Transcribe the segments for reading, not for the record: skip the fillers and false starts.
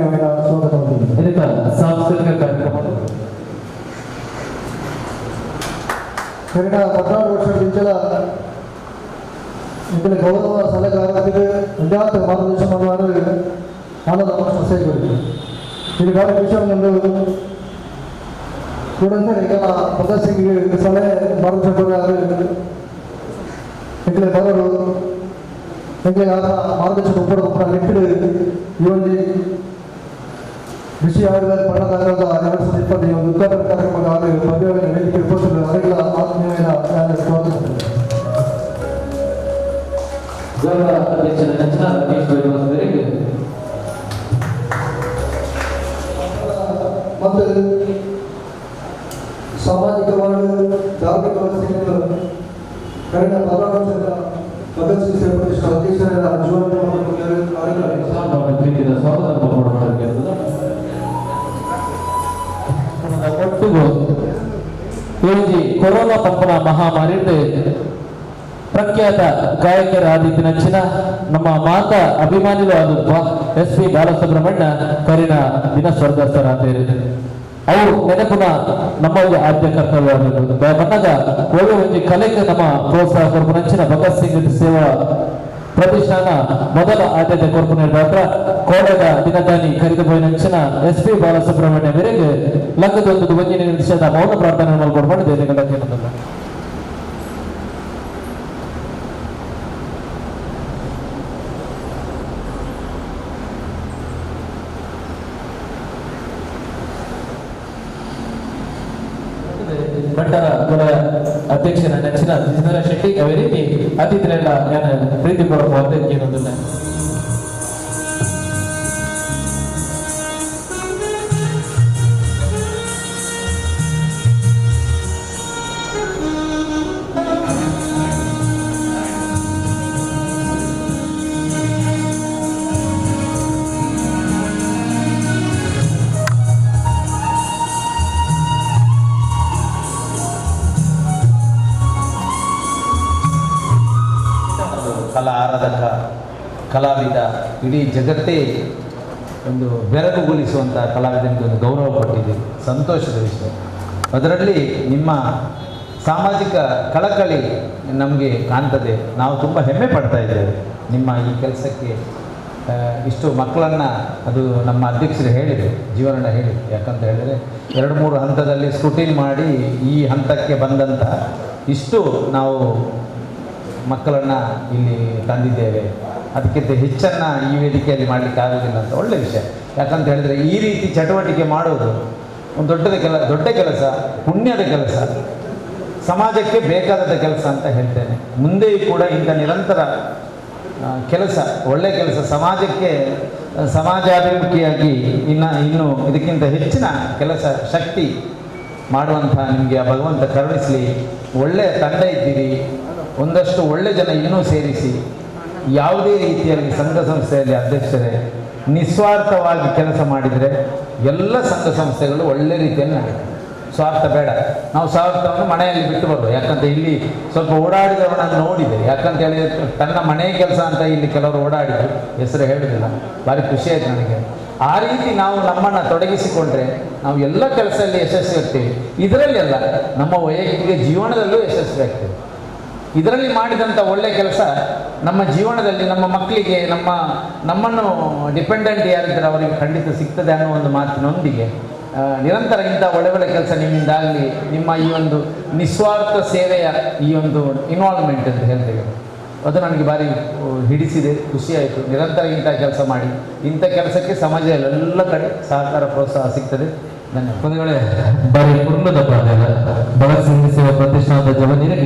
ಆತ್ಮೀಯವಾದ ಸ್ವಾಗತ. ಇದಕ್ಕೆ ಸಾಂಸ್ಕೃತಿಕ ಕಾರ್ಯಕ್ರಮ. ಕರಿನ 14 ವರ್ಷದಿಂಚಲ ಇಂದಿನ ಗೌರವ ಸಲಹೆಗಾರರಿಗೆ ಒಂದಾತ ಮಾರ್ಗದರ್ಶನ ಮಾಡುವ ಆನಂದ ಸೇರಿಕೊಂಡಿದೆ. ಇದು ಬಾರಿ ವಿಷಯ ಕೂಡ. ಈಗ ಭಗತ್ ಸಿಂಗ್ ಸಲಹೆ ಮಾರ್ಗದರ್ಶನ ಕೊಡುವ ಎಂಕಲೆ ಬರೋರು, ಎಂಕಲೆ ಮಾರ್ಗದರ್ಶನ ಒಪ್ಪಡ ಒಪ್ಪಡ ನಿಟ್ಟಿಡು ಈ ಒಂದು ಬಿಸಿ ಆಯುರ್ವೇದ ಬಣ್ಣದಾಗದ 2020 ಈ ಒಂದು ಉದ್ಘಾಟನಾ ಕಾರ್ಯಕ್ರಮದ ಭವ್ಯವಾದ ವೇದಿಕೆ ಉಪಸ್ಥಿತರು ಅರೆಗಳ ಆತ್ಮೀಯವಾದ ಸ್ವಾಗತ. ಗೌರವ ಅಧ್ಯಕ್ಷರ ನೆಚ್ಚಿನ ರಮೇಶ್ ಬೈವಾಸ್. ಮತ್ತು ಸಾಮಾಜಿಕವಾಗಿ ಧಾರ್ಮಿಕ ವ್ಯವಸ್ಥೆಗಳು ಕಳೆದ 16 ವರ್ಷದ ಭಗತ್ ಸಿಂಗ್ ಸೇವಾ ಪ್ರತಿಷ್ಠಾನ ಅಧ್ಯಕ್ಷರಾದ ಜೀವನ ನಮ್ಮ ಪ್ರೀತಿಯ ಸ್ವಾಗತ ಮಾಡುವಂತ ಒಟ್ಟಿಗೂ ಈ ಕೊರೋನಾ ಪಂಪನ ಮಹಾಮಾರಿ ಪ್ರಖ್ಯಾತ ಗಾಯಕರ ಆದಿತ್ಯನಂಚಿನ ನಮ್ಮ ಮಾತಾ ಅಭಿಮಾನಿಗಳು ಆದ ಎಸ್ ಪಿ ಬಾಲಸುಬ್ರಹ್ಮಣ್ಯ ಕರಿನ ದಿನ ಸ್ವರ್ಗಸ್ಥರಾದರು. ಅವು ನೆನಪುನ ನಮ್ಮ ಒಂದು ಆದ್ಯ ಕರ್ತವ್ಯ. ಬಣ್ಣದ ಒಳ್ಳೆ ಒಂದು ಕಲೆಗೆ ನಮ್ಮ ಪ್ರೋತ್ಸಾಹ ಕೊರ್ಪುನಂಚಿನ ಭಗತ್ ಸಿಂಗ್ ಸೇವಾ ಪ್ರತಿಷ್ಠಾನ ಮೊದಲ ಆದ್ಯತೆ ಕೊರ್ಪುನ ಮಾತ್ರ ಕೋಡೆದ ದಿನದಾನಿ ಕರೆದು ಪೋಯಿನಂಚಿನ ಎಸ್ ಪಿ ಬಾಲಸುಬ್ರಹ್ಮಣ್ಯ ಮೇರೆಗೆ ಲಗ್ಗದೊಂದು ಒಂಜಿನ ನಿಮಿಷದ ಮೌನ ಪ್ರಾರ್ಥನೆ ಮಲ್ಕೊಡ್ಕೊಂಡು ದೇವಗಳ. ಭಟ್ಟರ ಕುಲ ಅಧ್ಯಕ್ಷರ ನೆಚ್ಚಿನ ಜಿತೇಂದ್ರ ಶೆಟ್ಟಿ, ಅದೇ ರೀತಿ ಅತಿಥಿರೆಲ್ಲ ನಾನು ಪ್ರೀತಿಪೂರ್ವಕವಾದ ಏನೊಂದನ್ನ ಒಂದು ಕಲಾ ಆರಾಧಕ, ಕಲಾವಿದ, ಇಡೀ ಜಗತ್ತೇ ಒಂದು ಬೆರಗುಗೊಳಿಸುವಂಥ ಕಲಾವಿದನಿಗೆ ಒಂದು ಗೌರವ ಕೊಟ್ಟಿದೆ. ಸಂತೋಷದ ವಿಷಯ. ಅದರಲ್ಲಿ ನಿಮ್ಮ ಸಾಮಾಜಿಕ ಕಳಕಳಿ ನಮಗೆ ಕಾಣ್ತದೆ. ನಾವು ತುಂಬ ಹೆಮ್ಮೆ ಪಡ್ತಾ ಇದ್ದೇವೆ ನಿಮ್ಮ ಈ ಕೆಲಸಕ್ಕೆ. ಇಷ್ಟು ಮಕ್ಕಳನ್ನು, ಅದು ನಮ್ಮ ಅಧ್ಯಕ್ಷರು ಹೇಳಿದರು, ಜೀವನ ಹೇಳಿದರು. ಯಾಕಂತ ಹೇಳಿದರೆ 2-3 ಹಂತದಲ್ಲಿ ಸ್ಕ್ರೂಟಿನಿ ಮಾಡಿ ಈ ಹಂತಕ್ಕೆ ಬಂದಂಥ ಇಷ್ಟು ನಾವು ಮಕ್ಕಳನ್ನು ಇಲ್ಲಿ ತಂದಿದ್ದೇವೆ. ಅದಕ್ಕಿಂತ ಹೆಚ್ಚನ್ನು ಈ ವೇದಿಕೆಯಲ್ಲಿ ಮಾಡಲಿಕ್ಕೆ ಆಗೋದಿಲ್ಲ ಅಂತ. ಒಳ್ಳೆಯ ವಿಷಯ. ಯಾಕಂತ ಹೇಳಿದರೆ ಈ ರೀತಿ ಚಟುವಟಿಕೆ ಮಾಡೋದು ಒಂದು ದೊಡ್ಡ ಕೆಲಸ, ಪುಣ್ಯದ ಕೆಲಸ, ಸಮಾಜಕ್ಕೆ ಬೇಕಾದಂಥ ಕೆಲಸ ಅಂತ ಹೇಳ್ತೇನೆ. ಮುಂದೆಯೂ ಕೂಡ ಇಂಥ ನಿರಂತರ ಕೆಲಸ, ಒಳ್ಳೆಯ ಕೆಲಸ, ಸಮಾಜಕ್ಕೆ ಸಮಾಜಾಭಿಮುಖಿಯಾಗಿ ಇನ್ನು ಇದಕ್ಕಿಂತ ಹೆಚ್ಚಿನ ಕೆಲಸ ಶಕ್ತಿ ಮಾಡುವಂಥ ನಿಮಗೆ ಆ ಭಗವಂತ ಕರುಣಿಸಲಿ. ಒಳ್ಳೆಯ ತಂಡ ಇದ್ದೀರಿ. ಒಂದಷ್ಟು ಒಳ್ಳೆ ಜನ ಇನ್ನೂ ಸೇರಿಸಿ. ಯಾವುದೇ ರೀತಿಯಲ್ಲಿ ಸಂಘ ಸಂಸ್ಥೆಯಲ್ಲಿ ಅಧ್ಯಕ್ಷರೇ ನಿಸ್ವಾರ್ಥವಾಗಿ ಕೆಲಸ ಮಾಡಿದರೆ ಎಲ್ಲ ಸಂಘ ಸಂಸ್ಥೆಗಳು ಒಳ್ಳೆ ರೀತಿಯಲ್ಲಿ ನಡೆಯುತ್ತೆ. ಸ್ವಾರ್ಥ ಬೇಡ. ನಾವು ಸ್ವಾರ್ಥವನ್ನು ಮನೆಯಲ್ಲಿ ಬಿಟ್ಟು ಬರುವ. ಯಾಕಂತ ಇಲ್ಲಿ ಸ್ವಲ್ಪ ಓಡಾಡಿದವರನ್ನು ನೋಡಿದೆ. ಯಾಕಂತ ಹೇಳಿದರೆ ತನ್ನ ಮನೆ ಕೆಲಸ ಅಂತ ಇಲ್ಲಿ ಕೆಲವರು ಓಡಾಡಿದ್ರು, ಹೆಸರು ಹೇಳುವುದಿಲ್ಲ. ಭಾರಿ ಖುಷಿ ಆಯ್ತು ನನಗೆ. ಆ ರೀತಿ ನಾವು ನಮ್ಮನ್ನು ತೊಡಗಿಸಿಕೊಂಡ್ರೆ ನಾವು ಎಲ್ಲ ಕೆಲಸದಲ್ಲಿ ಯಶಸ್ವಿ ಆಗ್ತೀವಿ. ಇದರಲ್ಲಿ ಅಲ್ಲ, ನಮ್ಮ ವೈಯಕ್ತಿಕ ಜೀವನದಲ್ಲೂ ಯಶಸ್ವಿ ಆಗ್ತೀವಿ. ಇದರಲ್ಲಿ ಮಾಡಿದಂಥ ಒಳ್ಳೆಯ ಕೆಲಸ ನಮ್ಮ ಜೀವನದಲ್ಲಿ ನಮ್ಮ ಮಕ್ಕಳಿಗೆ, ನಮ್ಮನ್ನು ಡಿಪೆಂಡೆಂಟ್ ಯಾರಿದ್ದಾರೆ ಅವರಿಗೆ ಖಂಡಿತ ಸಿಗ್ತದೆ ಅನ್ನೋ ಒಂದು ಮಾತಿನೊಂದಿಗೆ ನಿರಂತರ ಇಂಥ ಒಳ್ಳೆ ಒಳ್ಳೆ ಕೆಲಸ ನಿಮ್ಮಿಂದಾಗಲಿ. ನಿಮ್ಮ ಈ ಒಂದು ನಿಸ್ವಾರ್ಥ ಸೇವೆಯ ಈ ಒಂದು ಇನ್ವಾಲ್ವ್ಮೆಂಟ್ ಅಂತ ಹೇಳ್ತೇವೆ, ಅದು ನನಗೆ ಭಾರಿ ಹಿಡಿಸಿದೆ, ಖುಷಿಯಾಯಿತು. ನಿರಂತರ ಇಂಥ ಕೆಲಸ ಮಾಡಿ. ಇಂಥ ಕೆಲಸಕ್ಕೆ ಸಮಾಜದಲ್ಲಿ ಎಲ್ಲ ಕಡೆ ಸಹಕಾರ, ಪ್ರೋತ್ಸಾಹ ಸಿಗ್ತದೆ. ಧನ್ಯವಾದ. ಒಂದು ವೇಳೆ ಬಾರಿ ಪುರ್ಣದ ಪಾತ್ರ ಭಗತ್ ಸಿಂಗ್ ಸೇವಾ ಪ್ರತಿಷ್ಠಾನದ ಜವನಿಗೆ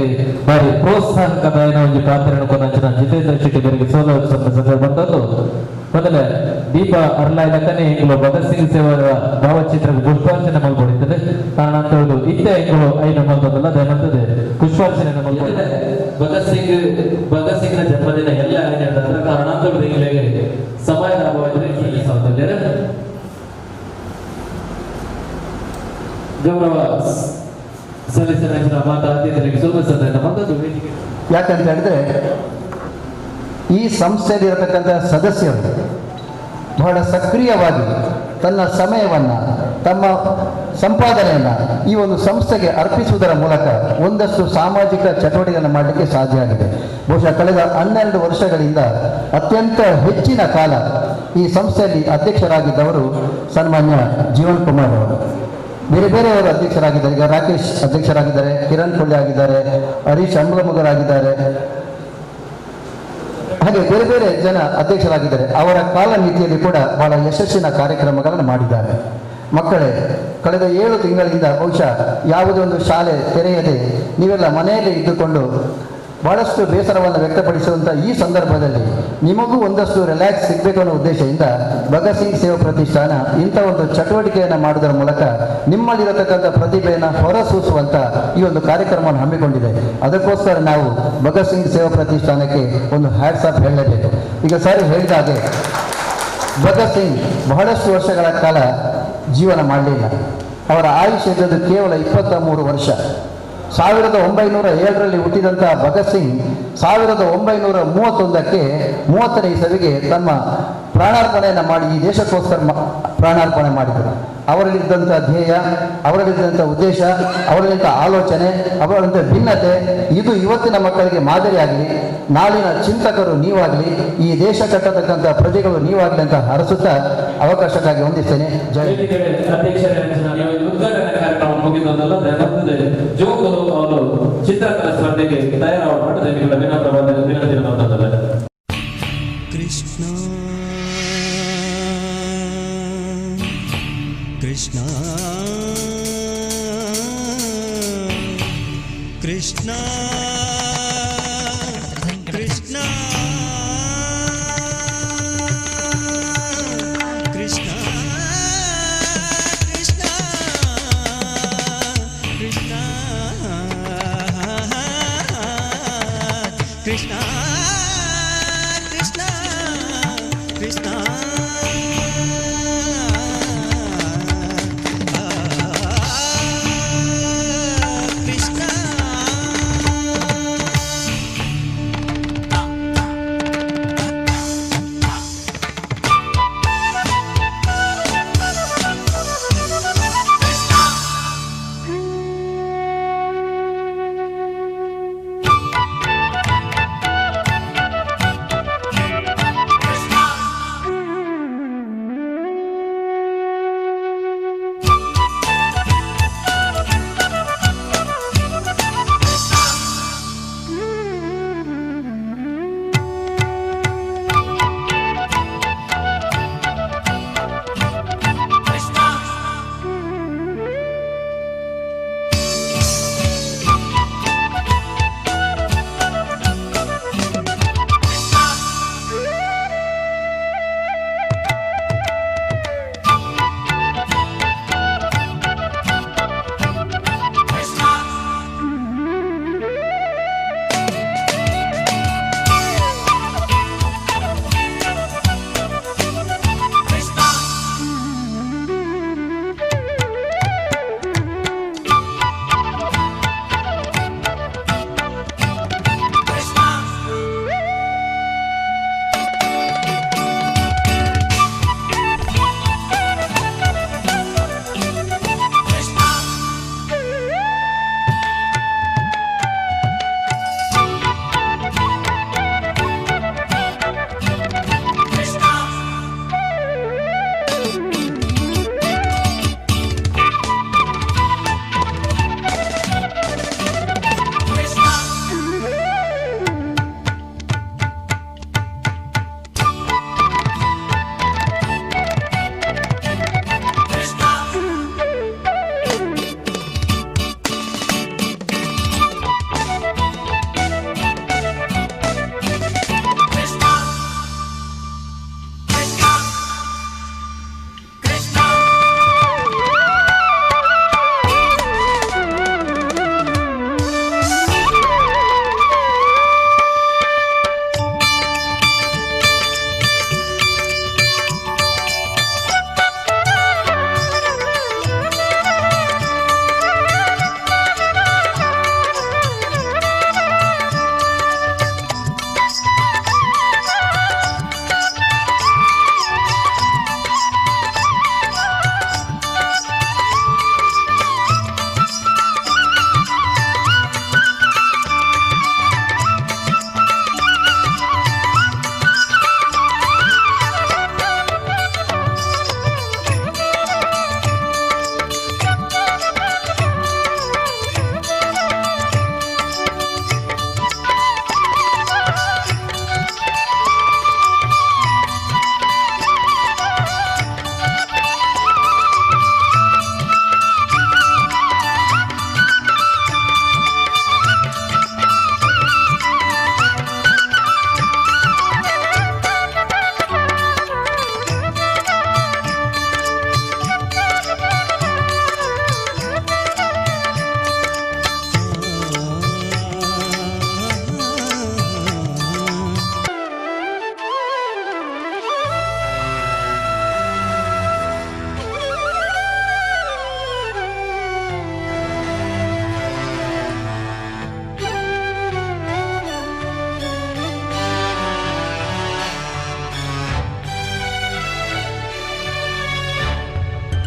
ಬಾರಿ ಪ್ರೋತ್ಸಾಹಕದಾಯನ ಒಂದು ಪಾತ್ರವನ್ನು ಕೊಂದಂಚಿನ ಜಿತೇಂದ್ರ ಶೆಟ್ಟಿ ಅವರಿಗೆ ಸೋಲ ಸಂದರ್ಭ ಬಂದದ್ದು. ಮೊದಲ ದೀಪ ಅರ್ಲಾಯ್ಲಕ್ಕನೆ ಇಂಗ್ಲು ಭಗತ್ ಸಿಂಗ್ ಸೇವಾ ಭಾವಚಿತ್ರ ಪುಷ್ಪಾರ್ಚನೆ ಮಲ್ಕೊಂಡಿರ್ತದೆ. ಕಾರಣ ಅಂತ ಹೇಳುದು ಇತ್ತೆ ಇಂಗ್ಲು ಐನು ಮಲ್ತದಲ್ಲ, ದಯಮಂತದೆ ಪುಷ್ಪಾರ್ಚನೆ ಮಲ್ಕೊಂಡಿದೆ. ಭಗತ್ ಸಿಂಗ್ ನ ಜನ್ಮದಿನ ಎಲ್ಲ ಕಾರಣ ಅಂತ ಹೇಳುದು ಇಂಗ್ಲಿಗೆ ಸಮಯದ ಅಭಾವ ಇದ್ರೆ ಗೌರವ ಸಲ್ಲಿಸಿದ ಮಾತಾ ಅತಿಥಿಗಳಿಗೆ ಸ್ವಲ್ಪ ಸಂದರ್ಭ ಮತ್ತೊಂದು ವೇದಿಕೆ. ಯಾಕಂತ ಹೇಳಿದ್ರೆ ಈ ಸಂಸ್ಥೆಯಲ್ಲಿ ಇರತಕ್ಕಂಥ ಸದಸ್ಯರು ಬಹಳ ಸಕ್ರಿಯವಾಗಿ ತನ್ನ ಸಮಯವನ್ನು, ತಮ್ಮ ಸಂಪಾದನೆಯನ್ನು ಈ ಒಂದು ಸಂಸ್ಥೆಗೆ ಅರ್ಪಿಸುವುದರ ಮೂಲಕ ಒಂದಷ್ಟು ಸಾಮಾಜಿಕ ಚಟುವಟಿಕೆಯನ್ನು ಮಾಡಲಿಕ್ಕೆ ಸಾಧ್ಯ ಆಗಿದೆ. ಬಹುಶಃ ಕಳೆದ 12 ವರ್ಷಗಳಿಂದ ಅತ್ಯಂತ ಹೆಚ್ಚಿನ ಕಾಲ ಈ ಸಂಸ್ಥೆಯಲ್ಲಿ ಅಧ್ಯಕ್ಷರಾಗಿದ್ದವರು ಸನ್ಮಾನ್ಯ ಜೀವನ್ ಕುಮಾರ್ ಅವರು. ಬೇರೆ ಬೇರೆಯವರು ಅಧ್ಯಕ್ಷರಾಗಿದ್ದಾರೆ. ಈಗ ರಾಕೇಶ್ ಅಧ್ಯಕ್ಷರಾಗಿದ್ದಾರೆ, ಕಿರಣ್ ಕೊಳ್ಳೆ ಆಗಿದ್ದಾರೆ, ಹರೀಶ್ ಅಂಬ್ಲಮುಗರಾಗಿದ್ದಾರೆ, ಹಾಗೆ ಬೇರೆ ಬೇರೆ ಜನ ಅಧ್ಯಕ್ಷರಾಗಿದ್ದಾರೆ. ಅವರ ಕಾಲಮಿತಿಯಲ್ಲಿ ಕೂಡ ಬಹಳ ಯಶಸ್ಸಿನ ಕಾರ್ಯಕ್ರಮಗಳನ್ನು ಮಾಡಿದ್ದಾರೆ. ಮಕ್ಕಳೇ, ಕಳೆದ 7 ತಿಂಗಳಿಂದ ಬಹುಶಃ ಯಾವುದೇ ಒಂದು ಶಾಲೆ ತೆರೆಯದೆ ನೀವೆಲ್ಲ ಮನೆಯಲ್ಲೇ ಇದ್ದುಕೊಂಡು ಬಹಳಷ್ಟು ಬೇಸರವನ್ನು ವ್ಯಕ್ತಪಡಿಸುವಂಥ ಈ ಸಂದರ್ಭದಲ್ಲಿ ನಿಮಗೂ ಒಂದಷ್ಟು ರಿಲ್ಯಾಕ್ಸ್ ಸಿಗಬೇಕು ಅನ್ನೋ ಉದ್ದೇಶದಿಂದ ಭಗತ್ ಸಿಂಗ್ ಸೇವಾ ಪ್ರತಿಷ್ಠಾನ ಇಂಥ ಒಂದು ಚಟುವಟಿಕೆಯನ್ನು ಮಾಡುವುದರ ಮೂಲಕ ನಿಮ್ಮಲ್ಲಿರತಕ್ಕಂಥ ಪ್ರತಿಭೆಯನ್ನು ಹೊರಸೂಸುವಂಥ ಈ ಒಂದು ಕಾರ್ಯಕ್ರಮವನ್ನು ಹಮ್ಮಿಕೊಂಡಿದೆ. ಅದಕ್ಕೋಸ್ಕರ ನಾವು ಭಗತ್ ಸಿಂಗ್ ಸೇವಾ ಪ್ರತಿಷ್ಠಾನಕ್ಕೆ ಒಂದು ಹ್ಯಾಟ್ಸ್ ಆಫ್ ಹೇಳಲೇಬೇಕು. ಈಗ ಸರ್ ಹೇಳಿದ ಹಾಗೆ ಭಗತ್ ಸಿಂಗ್ ಬಹಳಷ್ಟು ವರ್ಷಗಳ ಕಾಲ ಜೀವನ ಮಾಡಲಿಲ್ಲ. ಅವರ ಆಯುಷ್ಯ ಇದ್ದದ್ದು ಕೇವಲ 23 ವರ್ಷ. 1907ರಲ್ಲಿ ಹುಟ್ಟಿದಂಥ ಭಗತ್ ಸಿಂಗ್ 1931ಕ್ಕೆ 30ನೇ ಇಸವಿಗೆ ತಮ್ಮ ಪ್ರಾಣಾರ್ಪಣೆಯನ್ನು ಮಾಡಿ ಈ ದೇಶಕ್ಕೋಸ್ಕರ ಪ್ರಾಣಾರ್ಪಣೆ ಮಾಡಿದರು. ಅವರಲ್ಲಿದ್ದಂಥ ಧ್ಯೇಯ, ಅವರಲ್ಲಿದ್ದಂಥ ಉದ್ದೇಶ, ಅವರಲ್ಲಿದ್ದ ಆಲೋಚನೆ, ಅವರಲ್ಲಿದ್ದ ಭಿನ್ನತೆ, ಇದು ಇವತ್ತಿನ ಮಕ್ಕಳಿಗೆ ಮಾದರಿಯಾಗಲಿ. ನಾಳಿನ ಚಿಂತಕರು ನೀವಾಗಲಿ, ಈ ದೇಶ ಕಟ್ಟತಕ್ಕಂಥ ಪ್ರಜೆಗಳು ನೀವಾಗಲಿ ಅಂತ ಹರಸುತ್ತಾ ಅವಕಾಶಕ್ಕಾಗಿ ವಂದಿಸ್ತೇನೆ. ಜೈ. ವೇದಿಕೆ ಅಧ್ಯಕ್ಷರ ಉದ್ಘಾಟನಾ ಕಾರ್ಯಕ್ರಮ ಮುಗಿದಲ್ಲ. ಜೋಕುಲು ಅವರು ಚಿತ್ರಕಲಾ ಸ್ಪರ್ಧೆಗೆ ತಯಾರಾದ ವಿನಮ್ರವಾದ ವಿನಂತಿ. ಕೃಷ್ಣ ಕೃಷ್ಣ ಕೃಷ್ಣ ಕೃಷ್ಣ ಕೃಷ್ಣ ಕೃಷ್ಣ ಕೃಷ್ಣ ಕೃಷ್ಣ ಕೃಷ್ಣ ಕೃಷ್ಣ. ಕೃಷ್ಣ.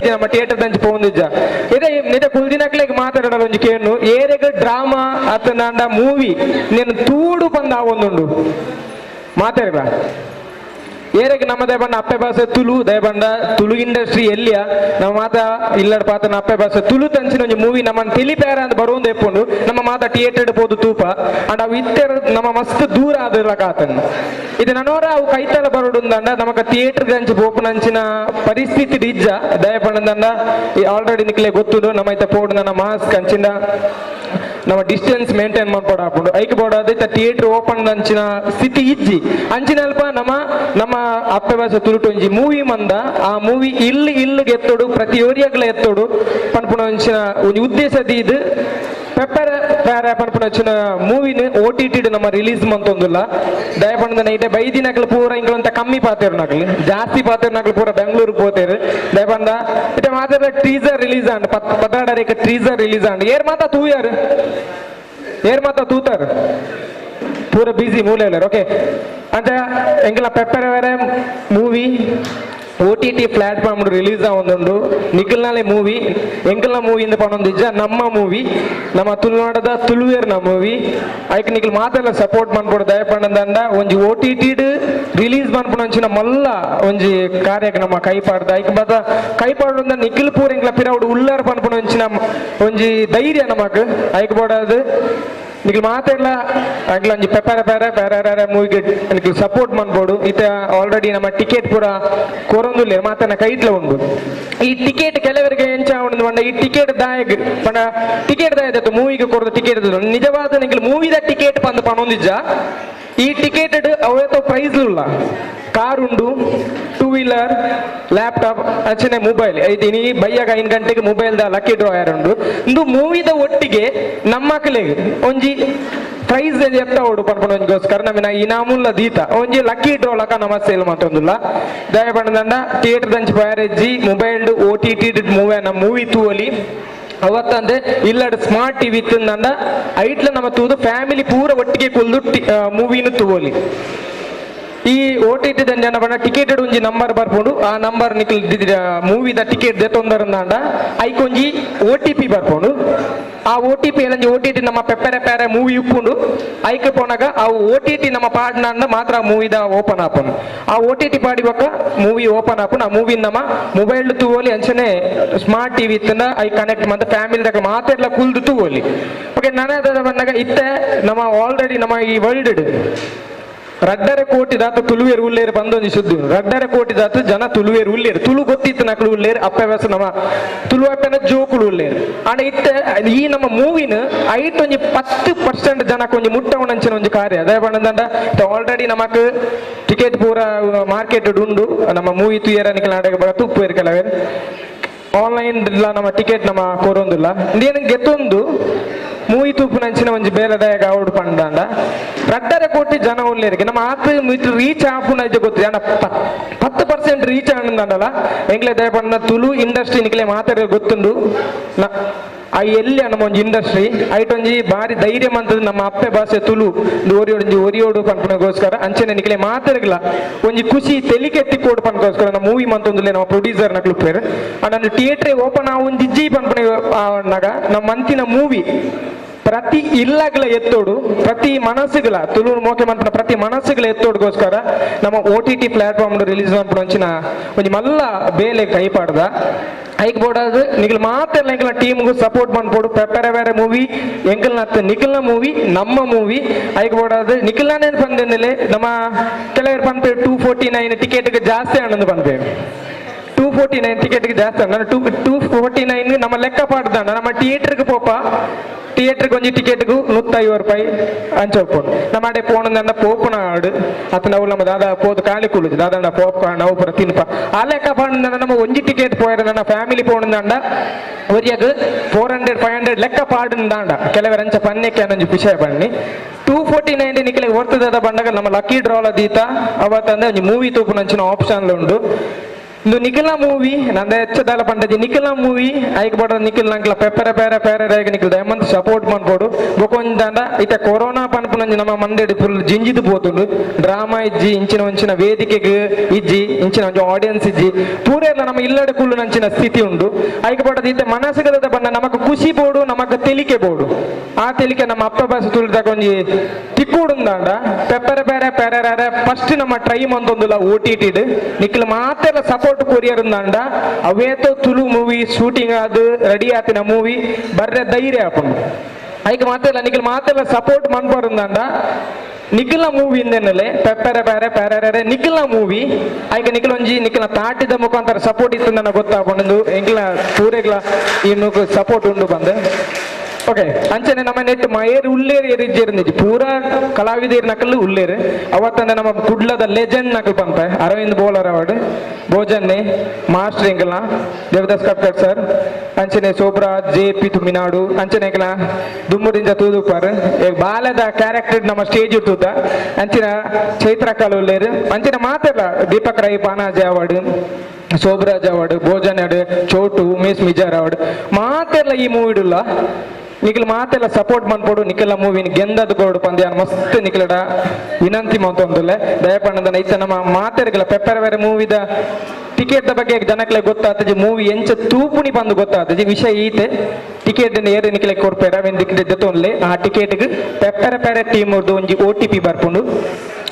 ಇಜ್ಜಿ ನಮ್ಮ ಥಿಯೇಟರ್ ದಂಚಿ ಪೋಂದಿಜ್ಜ. ಇದೆ ನಿಜ ಕುಲ್ದಿನಕ್ಲೆಗ್ ಮಾತಾಡೋಣ ಒಂಜಿ ಕೇನು ಏರೆಗ್ ಡ್ರಾಮಾ ಅತ್ತನಾಂಡ ಮೂವಿ ನೀನು ತೂಡು ಪಂದ ಆವೊಂದುಂಡು ಮಾತಾಡ್ಬಾ. ಏರೆಗ್ ನಮ್ಮ ದಯಬಂಡ ಅಪ್ಪೆ ಭಾಷೆ ತುಳು ದಯಬಂಡ ತುಳು ಇಂಡಸ್ಟ್ರಿ ಎಲ್ಲಿಯ ನಮ್ಮ ಮಾತ ಇಲ್ಲಡ್ ಪಾತನ ಅಪ್ಪೆ ಭಾಷೆ ತುಳು ತಂಚಿನ ಒಂಜಿ ಮೂವಿ ನಮ್ಮನ್ ತಿಳಿಪೇರ ಅಂತ ಬರುವಂದು ಎಪ್ಪುಂಡು ನಮ್ಮ ಮಾತ ಥಿಯೇಟರ್ ಪೋದು ತೂಪ. ಅಂಡ್ ಅವು ಇತ್ತೆರ್ ನಮ್ಮ ಮಸ್ತ್ ದೂರ ಆದಿರಕಾತನ್. ಇದು ನನೋರ ಅವು ಕೈತಲ ಬರೋಡುಂದಂಡ ನಮಕ ಥಿಯೇಟರ್ ಗಂಚಿ ಪೋಪುನಂಚಿನ ಪರಿಸ್ಥಿತಿ ಇಜ್ಜ. ದಯಪಂಡಂದ ಆಲ್ರೆಡಿ ನಿಕ್ಲೆ ಗೊತ್ತುಂಡು, ನಮ್ಮ ಇತ್ತ ಪೋಡು ನನ್ನ ಮಾಸ್ಕ್ ಅಂಚಿನ ನಮ್ಮ ಡಿಸ್ಟೆನ್ಸ್ ಮೇಂಟೈನ್ ಮಾಡ್ಕೊಡ ಹಾಕೊಂಡು ಐಕ್ ಬೋಡ. ಇತ್ತ ಥಿಯೇಟರ್ ಓಪನ್ ಅಂಚಿನ ಸ್ಥಿತಿ ಇಜ್ಜಿ. ಅಂಚಿನ ಅಲ್ಪ ನಮ್ಮ ನಮ್ಮ ಅಪ್ಪೆ ಭಾಷೆ ತುಳುಟು ಒಂಜಿ ಮೂವಿ ಮಂದ ಆ ಮೂವಿ ಇಲ್ಲಿ ಇಲ್ಲಿಗೆ ಎತ್ತೋಡು, ಪ್ರತಿ ಏರಿಯಾಗ್ಲ ಎತ್ತೋಡು ಪನ್ಪುನ ಅಂಚಿನ ಒಂಜಿ ಉದ್ದೇಶ ದೀದ್ ಪೆಪ್ಪರ್ ಪ್ಯಾರ ಪನ್ಪುನ ಅಂಚಿನ ಮೂವಿನ ಓಟಿಟಿ ನಮ್ಮ ರಿಲೀಸ್ ಮಂತೊಂದುಲ್ಲ. ದಯಪಂಡ ನೈಟೆ ಬೈದಿನಕ್ಲು ಪೂರ ಇಂಕ್ಲಂತ ಕಮ್ಮಿ ಪಾತೇರು ನಕ್ಲು, ಜಾಸ್ತಿ ಪಾತೇರು ನಕ್ಲು ಪೂರ ಬೆಂಗಳೂರಿಗೆ ಪೋತೇರು. ದಯಪಂಡ ಇತ್ತೆ ಮಾತ್ರ ಟೀಸರ್ ರಿಲೀಸ್ ಆಂಡ್, 16ರೇಕ ಟೀಸರ್ ರಿಲೀಸ್ ಆಂಡ್. ಏರ್ ಮಾತ ತೂಯಾರು? ಏರ್ ಮಾತ ತೂತಾರ? ಪೂರ ಬಿಸಿ ಮೂಲೆ. ಓಕೆ, ಅಂಚ ಎಂಕಲ pepper ವೇರೆ movie OTT platform release ಆವೊಂದುಂಡು. ನಿಖಲ್ನಾಲೆ ಮೂವಿ ಎಂಕಲ್ನ ಮೂವಿ ಇಂದ ಪನೊಂದಿಜ್ಜ, ನಮ್ಮ ಮೂವಿ, ನಮ್ಮ ತುಳುನಾಡದ ತುಳುವೇರ್ನ ಮೂವಿ. ಐಕ್ ನಿಖಲ್ ಮಾತೆಲ್ಲ ಸಪೋರ್ಟ್ ಮನ್ಪೊಡು. ದಯಪಂಡಂದ ಒಂಜಿ ಓಟಿಟಿ ರಿಲೀಸ್ ಮನ್ಪುನ ಅಂಚಿನ ಮಲ್ಲ ಒಂಜಿ ಕಾರ್ಯಕ್ಕೆ ನಮ್ಮ ಕೈ ಪಾಡ್ದ. ಐಕ್ ಬದ ಕೈ ಪಾಡುಂದ ನಿಖಿಲ್ ಪೂರ ಎಂಕ್ಲ ಪಿರವುಡು ಉಳ್ಳಾರ್ ಪನ್ಪುನ ಅಂಚಿನ ಒಂಜಿ ಧೈರ್ಯ ನಮಕ್. ಐಕ್ ಬೋಡಾದ್ ನಿಖಲ್ ಮಾತೆಲ್ಲ ಅಂಕ್ಲ ಒಂಜಿ pepper para para ಮೂವಿಗೆ Nikhil support ಮನ್ಪೊಡು. ಇತ್ತೆ ಆಲ್ರೆಡಿ ನಮ್ಮ ಟಿಕೆಟ್ ಪೂರ ಕೊರೊಂದುಲ್ಲೆರ್, ಮಾತನ ಕೈಟ್ಲ ಉಂಡು. ಈ ಟಿಕೆಟ್ ಕೆಲವರಿಗೆ ಎಂಚ ಉಂಡು ಪಂಡ, ಈ ಟಿಕೆಟ್ ದಾಯಗ್ ಪಂಡ ಟಿಕೆಟ್ ದಾಯದ ಮೂವಿಗೆ ಕೊರದು ಟಿಕೆಟ್ ನಿಜವಾದ ನಿಖಲ್ ಮೂವಿದ ಟಿಕೆಟ್ ಪಂದ್ ಪನೊಂದಿಜ್ಜ. ಈ ಟಿಕೆಟ್ ಅವೇತೋ ಪ್ರೈಸ್ ಉಲ್ಲ, ಕಾರ್ ಉಂಡು, two wheeler, laptop, ಅಂಚನೆ ಮೊಬೈಲ್. ಇನಿ ಬಯ್ಯಾಗ 5 ಗಂಟೆಗೆ mobile the lucky draw ಯಾರುಂಡು. ಇಂದು ಮೂವಿದ ಒಟ್ಟಿಗೆ ನಮ್ಮ ಮಕ್ಕಳಿಗೆ ಒಂಜಿ ಪ್ರೈಸ್ ಎತ್ತ ಓಡು ಪನ್ಪುನೊಂಜಿಗೋಸ್ಕರ ನಮಿನ ಇನಾಮುಲ್ಲ ದೀತ ಒಂಜಿ ಲಕ್ಕಿ ಡ್ರಾ ಲಕ ನಮಸ್ತೆ ಮತ್ತೊಂದುಲ್ಲ. ದಯ ಪಂಡದಂಡ ಥಿಯೇಟರ್ ದಂಚಿ ಪಯರೆಜ್ಜಿ, mobile OTT movie ನಮ್ಮ ಮೂವಿ ತೂವಲಿ. ಅವತ್ತಂದೆ ಇಲ್ಲಡ್ ಸ್ಮಾರ್ಟ್ ಟಿವಿ ಇತ್ತಂದ ಐಟ್ಲ ನಮ್ಮ ತೂದು ಫ್ಯಾಮಿಲಿ ಪೂರ ಒಟ್ಟಿಗೆ ಕುಲ್ದು ಮೂವಿನ ತೂವಲಿ. ಈ ಓಟಿಟಿ ಜನ ಬಣ್ಣ ಟಿಕೆಟ್ ಒಂಜಿ ನಂಬರ್ ಬರ್ಪುಂಡು. ಆ ನಂಬರ್ ನಿಕ್ಲ್ ಮೂವಿದ ಟಿಕೆಟ್ ದೆತ್ತೊಂದರಂದಾಂಡ ಐಕ್ ಒಂಜಿ ಓಟಿಪಿ ಬರ್ಪುಂಡು. ಆ ಓಟಿಪಿ ಏನಂಜಿ ಓಟಿಟಿ ನಮ್ಮ ಪೆಪ್ಪರೆ ಪ್ಯಾರೆ ಮೂವಿ ಉಪ್ಪುಂಡು. ಐಕ್ ಪೋನಾಗ ಆ ಓಟಿಟಿ ನಮ್ಮ ಪಾಡ್ನಂಡ ಮಾತ್ರ ಮೂವಿದ ಓಪನ್ ಆಪುಂಡು. ಆ ಓಟಿಟಿ ಪಾಡಿ ಬೊಕ್ಕ ಮೂವಿ ಓಪನ್ ಆಪುಂಡು. ಆ ಮೂವಿ ನಮ್ಮ ಮೊಬೈಲ್ ತೂವೊಲಿ, ಅಂಚನೆ ಸ್ಮಾರ್ಟ್ ಟಿವಿ ಇತ್ತಂದ I connect ಮತ್ತೆ ಫ್ಯಾಮಿಲಿ ದಾಗ ಮಾತೆರ್ಲ ಕುಲ್ದು ತೂವೊಲಿ. ಓಕೆ, ನನ್ನ ಬಂದಾಗ ಇತ್ತೆ ನಮ್ಮ ಆಲ್ರೆಡಿ ನಮ್ಮ ಈ ವರ್ಲ್ಡ್ 2.5 ಕೋಟಿ ದಾತ ತುಳುವೇರು ಉಲ್ಲೇರು ಬಂದೊಂಜಿ ಸುದ್ದಿ. 2.5 ಕೋಟಿ ದಾತ ಜನ ತುಳುವೇರು ಉಲ್ಲೇರು, ತುಳು ಗೊತ್ತಿತ್ತು ನಕಲು ಉಲ್ಲೇರು, ಅಪ್ಪೆ ವ್ಯಾಸ ನಮ್ಮ ತುಳು ಅಪ್ಪೆನ ಜೋಕುಲು ಉಲ್ಲೇರು. ಆಂಡ ಇತ್ತೆ ಈ ನಮ್ಮ ಮೂವಿನ ಐಟ್ ಒಂಜಿ 10% ಜನಕ್ಕೆ ಒಂಜಿ ಮುಟ್ಟವನಂಚಿನ ಒಂಜಿ ಕಾರ್ಯ. ಅದೇ ಪಂಡಂದ ಆಲ್ರೆಡಿ ನಮಕ್ ಟಿಕೆಟ್ ಪೂರ ಮಾರ್ಕೆಟ್ ಉಂಡು. ನಮ್ಮ ಮೂವಿ ತುಯರ ನಿಕಲ್ ನಾಟಕ ತುಪ್ಪು ಕೆಲವರು ಆನ್ಲೈನ್ ನಮ್ಮ ಟಿಕೆಟ್ ನಮ್ಮ ಕೊರೊಂದುಲ್ಲ. ಇಂದೇನು ಗೆತ್ತೊಂದು ಮೂವಿ ತೂಪುನಂಚಿನ ಒಂಜಿ ಬೇಲದಾಯಕ ಔಡ್ ಪಂಡಾಂಡ 2.5 ಕೋಟಿ ಜನ ಉಲ್ಲೇರಿಗೆ ನಮ್ಮ ಆತ್ ಮಿತ್ ರೀಚ್ ಆಪುನ ಇಜ್ಜ ಗೊತ್ತು. ಅಂಡ 10% ರೀಚ್ ಆಂಡಲ್ಲ ಎಂಕ್ಲೆ ದಯ ಪಂಡ ತುಳು ಇಂಡಸ್ಟ್ರಿ ನಿಕ್ಲೆ ಮಾತಾಡ ಗೊತ್ತುಂಡು. ಆ ಎಲ್ಲಿ ನಮ್ಮ ಒಂಜಿ ಇಂಡಸ್ಟ್ರಿ ಐಟ್ ಒಂಜಿ ಬಾರಿ ಧೈರ್ಯ ಮಂತದ ನಮ್ಮ ಅಪ್ಪೆ ಭಾಷೆ ತುಳು ಒರಿಯೋಡು ಒಂಜಿ ಒರಿಯೋಡು ಪನ್ಪುನಗೋಸ್ಕರ, ಅಂಚನೆ ನಿಕ್ಲೆ ಮಾತಾಡಗ್ಲ ಒಂಜಿ ಖುಷಿ ತೆಲಿಕೆ ಎತ್ತಿಕೋಡು ಪನ್ಕೋಸ್ಕರ ನಮ್ಮ ಮೂವಿ ಮಂತೊಂದುಲ್ಲೆ. ನಮ್ಮ ಪ್ರೊಡ್ಯೂಸರ್ ನಕ್ಲು ಪೇರು ಅಂಡ್ ಥಿಯೇಟ್ರೆ ಓಪನ್ ಆವೊಂದು ಇಜ್ಜಿ ಪನ್ಪುನ ನಾಗ ನಮ್ಮ ಮಂತಿನ ಮೂವಿ ಪ್ರತಿ ಇಲ್ಲಗಳ ಎತ್ತೋಡು, ಪ್ರತಿ ಮನಸ್ಸುಗಳ ತುಳು ಮೋಕೆ ಮಂತ್ರ ಪ್ರತಿ ಮನಸ್ಸುಗಳ ಎತ್ತೋಡ್ಗೋಸ್ಕರ ನಮ್ಮ OTT platform release ಮನ್ಪುನ ಒಂಜಿ ಮಲ್ಲ ಬೇಲೆ ಕೈ ಪಾಡ್ದ. ಐಕ್ ಬೋಡಾದ್ ನಿಗಲ್ ಮಾತೆಲ್ಲ ಎಂಕಲ್ನ ಟೀಮ್ಗೂ ಸಪೋರ್ಟ್ ಮನ್ಪೊಡು. ಪೆಪ್ಪರೆ ಬೇರೆ ಮೂವಿ ಎಂಕಲ್ನ ನಿಖಲ್ನ ಮೂವಿ, ನಮ್ಮ ಮೂವಿ. ಐಕ್ ಬೋಡಾದ್ ನಿಖಲ್ನೇ ಪಂದೆಂದಲೆ ನಮ್ಮ ಕೆಲವರು ಪನ್ಪೆ 249 ಟಿಕೆಟ್ಗೆ ಜಾಸ್ತಿ ಆನಂದ್ ಪನ್ಪೆ. 249 ಟಿಕೆಟ್ಗೆ ಜಾಸ್ತಿ ಅಣ್ಣ. ಟೂ 249 ನಮ್ಮ ಲೆಕ್ಕ ಪಾಡ್ದಾಣ. ನಮ್ಮ ಥಿಯೇಟರ್ಗೆ ಪೋಪ, ಥಿಯೇಟರ್ಗೆ ಒಂಜಿ ಟಿಕೆಟ್ಗೂ 150 ರೂಪಾಯಿ ಅಂಚ ಉಪ್ಪುಂಡು. ನಮ್ಮ ಅಡೆ ಪೋಣಂದ ಪೋಪುನ ಆಡು ಅತ್ತ ನಾವು ನಮ್ಮ ದಾದಾ ಪೋದು ಖಾಲಿ ಕುಳ್ಳುದು ದಾದಾಂಡ ಪಾಪ್ಕಾರ್ನ್ ಅವು ಪೂರ ತಿನ್ಪ. ಆ ಲೆಕ್ಕ ಪಾಡ್ದಂಡ ನಮ್ಮ ಒಂಜಿ ಟಿಕೆಟ್ ಪೋಯರ ನನ್ನ ಫ್ಯಾಮಿಲಿ ಪೋಣಂದಂಡ ಒರಿಯಗ್ 400 500 ಲೆಕ್ಕ ಪಾಡುಂದಾಂಡ. ಕೆಲವರು ಅಂಚ ಪನ್ನೆಕ್ಕೆ ಅನ್ನೊಂಜಿ ವಿಷಯ ಬನ್ನಿ. 249 ನಿಕ್ಲೆ ವರ್ತದ ಬಂಡಗ ನಮ್ಮ ಲಕ್ಕಿ ಡ್ರಾಲ ದೀತ. ಅವತ್ತಂದ್ರೆ ಒಂಜಿ ಮೂವಿ ತೂಪುನಂಚಿನ ಆಪ್ಷನ್ ಉಂಡು. ಇಂದು ನಿಖಿಲ್ನ ಮೂವಿ ನಂದ ಹೆಚ್ಚದಾಲ ಪಂಡಜಿ. ನಿಖಿಲ್ನ ಮೂವಿ ಐಕ್ ಬಡ ನಿಖಿಲ್ ನಂಕ್ಲ ಪೆಪ್ಪರ ಪೇರ ಪೇರ ರೇಗ ನಿಖಿಲ್ ದಯಮಂತ್ ಸಪೋರ್ಟ್ ಮನ್ಪೋಡು. ಬೊಕೊಂಜಾಂಡ ಇತ್ತೆ ಕೊರೋನಾ ಪನ್ಪುನಂಜಿ ನಮ್ಮ ಮಂದೆಡ್ ಫುಲ್ ಜಿಂಜಿದ್ ಪೋತುಂಡು. ಡ್ರಾಮಾ ಇಜ್ಜಿ, ಇಂಚಿನ ಒಂಚಿನ ವೇದಿಕೆಗ್ ಇಜ್ಜಿ, ಇಂಚಿನ ಒಂಜಿ ಆಡಿಯನ್ಸ್ ಇಜ್ಜಿ. ಪೂರೆರ್ಲ ನಮ್ಮ ಇಲ್ಲಡೆ ಕುಲ್ಲು ನಂಚಿನ ಸ್ಥಿತಿ ಉಂಡು. ಐಕ್ ಬಡದ ಇತ್ತೆ ಮನಸ್ಸುಗದ ಬಣ್ಣ ನಮಕ್ ಖುಷಿ ಬೋಡು, ನಮಕ್ ತೆಲಿಕೆ ಬೋಡು. ಆ ತೆಲಿಕೆ ನಮ್ಮ ಅಪ್ಪ ಬಾಸು ತುಳಿದಾಗ ಒಂಜಿ ತಿಕ್ಕುಡುಂದಾಂಡ ಪೆಪ್ಪರ ಪೇರೆ ಪೇರೆ ಫಸ್ಟ್ ನಮ್ಮ ಟ್ರೈ ಮಂತೊಂದುಲ ಓಟಿಟಿ. ನಿಖಿಲ್ ಮಾತೆಲ್ಲ ಸಪೋರ್ಟ್ ಕೊರಿಯರ್ ಉಂದಾಂಡ ಅವೇತೋ ತುಳು ಮೂವಿ ಶೂಟಿಂಗ್ ಅದು ರೆಡಿ ಆತಿನ ಮೂವಿ ಬರ್ರೆ ಧೈರ್ಯ ಆಪುಂಡು. ಐಕ್ ಮಾತೆಲ್ಲ ನಿಖಿಲ್ ಮಾತೆಲ್ಲ ಸಪೋರ್ಟ್ ಮನ್ಪರುಂದಾಂಡ ನಿಖಿಲ್ನ ಮೂವಿ ಇಂದೆನ್ನಲೆ ಪೆಪ್ಪರೆ ಪೇರೆ ಪೇರೆ ನಿಖಿಲ್ನ ಮೂವಿ. ಐಕ ನಿಖಿಲ್ ಒಂಜಿ ನಿಖಿಲ್ನ ತಾಟಿದ ಮುಖಾಂತರ ಸಪೋರ್ಟ್ ಇತ್ತು ನನ್ನ ಗೊತ್ತಾಪುಂಡು. ಎಂಕ್ಲ ಪೂರೆಗ್ಲ ಇನ್ನು ಸಪೋರ್ಟ್ ಉಂಡು ಬಂದು. ಓಕೆ, ಅಂಚನೆ ನಮ್ಮ ನೆಟ್ ಮಯೇರ್ ಉಲ್ಲೇರು ಏರಿಜ್ಜೇರು ಪೂರಾ ಕಲಾವಿದೇರ್ ನಕಲ್ ಉಲ್ಲೇರು. ಅವತ್ತಂದ್ರೆ ನಮ್ಮ ಕುಡ್ಲದ ಲೆಜೆಂಡ್ ನಕಲ್ ಪಂಪೆ ಅರವಿಂದ್ ಬೋಲರ್ ಅವಾರ್ಡ್, ಭೋಜನ್ನೆ ಮಾಸ್ಟರ್ ಎಂಕಲ್ನ ದೇವದಾಸ್ ಕಟ್ಕಟ್ ಸರ್, ಅಂಚನೆ ಸೋಬ್ರಾಜ್ ಜೆ ಪಿ ತುಮಿನಾಡು, ಅಂಚನೆ ಎಂಕಲ್ನ ದುಮ್ಮುದಿಂಜ ತೂದುಪಾರ್ ಬಾಲದ ಕ್ಯಾರೆಕ್ಟರ್ ನಮ್ಮ ಸ್ಟೇಜ್ ತೂತ ಅಂಚಿನ ಚೈತ್ರ ಕಾಲು ಉಲ್ಲೇರು. ಅಂಚಿನ ಮಾತೆಲ್ಲ Deepak Rai Panaje award, Sobraj award, Bhojan Chotu Umesh Mijar award ಮಾತೆಲ್ಲ ಈ ಮೂವಿಡುಲ್ಲ. ನಿಖಿಲ್ ಮಾತೆಲ್ಲ ಸಪೋರ್ಟ್ ಮನ್ಪೋಡು. ನಿಖಿಲ ಮೂವಿನ ಗೆಂದದ ಕೊಡು ಪಂದ್ಯ ಮಸ್ತ್ ನಿಖಿಲಡ ವಿನಂತಿ ಮಂತೊಂದುಲ್ಲೆ. ದಯಪಣ್ಣದ ಇತ್ತ ನಮ್ಮ ಮಾತೆರ್ಗಲ ಪೆಪ್ಪರ್ ಬೇರೆ ಮೂವಿದ ಟಿಕೆಟ್ the ಬಗ್ಗೆ ಜನಕ್ಲೆ ಗೊತ್ತಾತಜಿ, ಮೂವಿ ಎಂಚ ತೂಪುಣಿ ಬಂದು ಗೊತ್ತಾತಜಿ. ವಿಷಯ ಈತೆ, ಟಿಕೆಟ್ ಏರು ನಿಖಿಲೆ ಕೊರ್ಪೇರ ಅವೆನ್ ದಿಕ್ಕಿದೆ ಜೊತೊನ್ಲೆ. ಆ ಟಿಕೆಟ್ ಪೆಪ್ಪರ ಪೆರೆ ಟೀಮ್ ಒಂಜಿ ಓಟಿಪಿ ಬರ್ಪುಂಡು.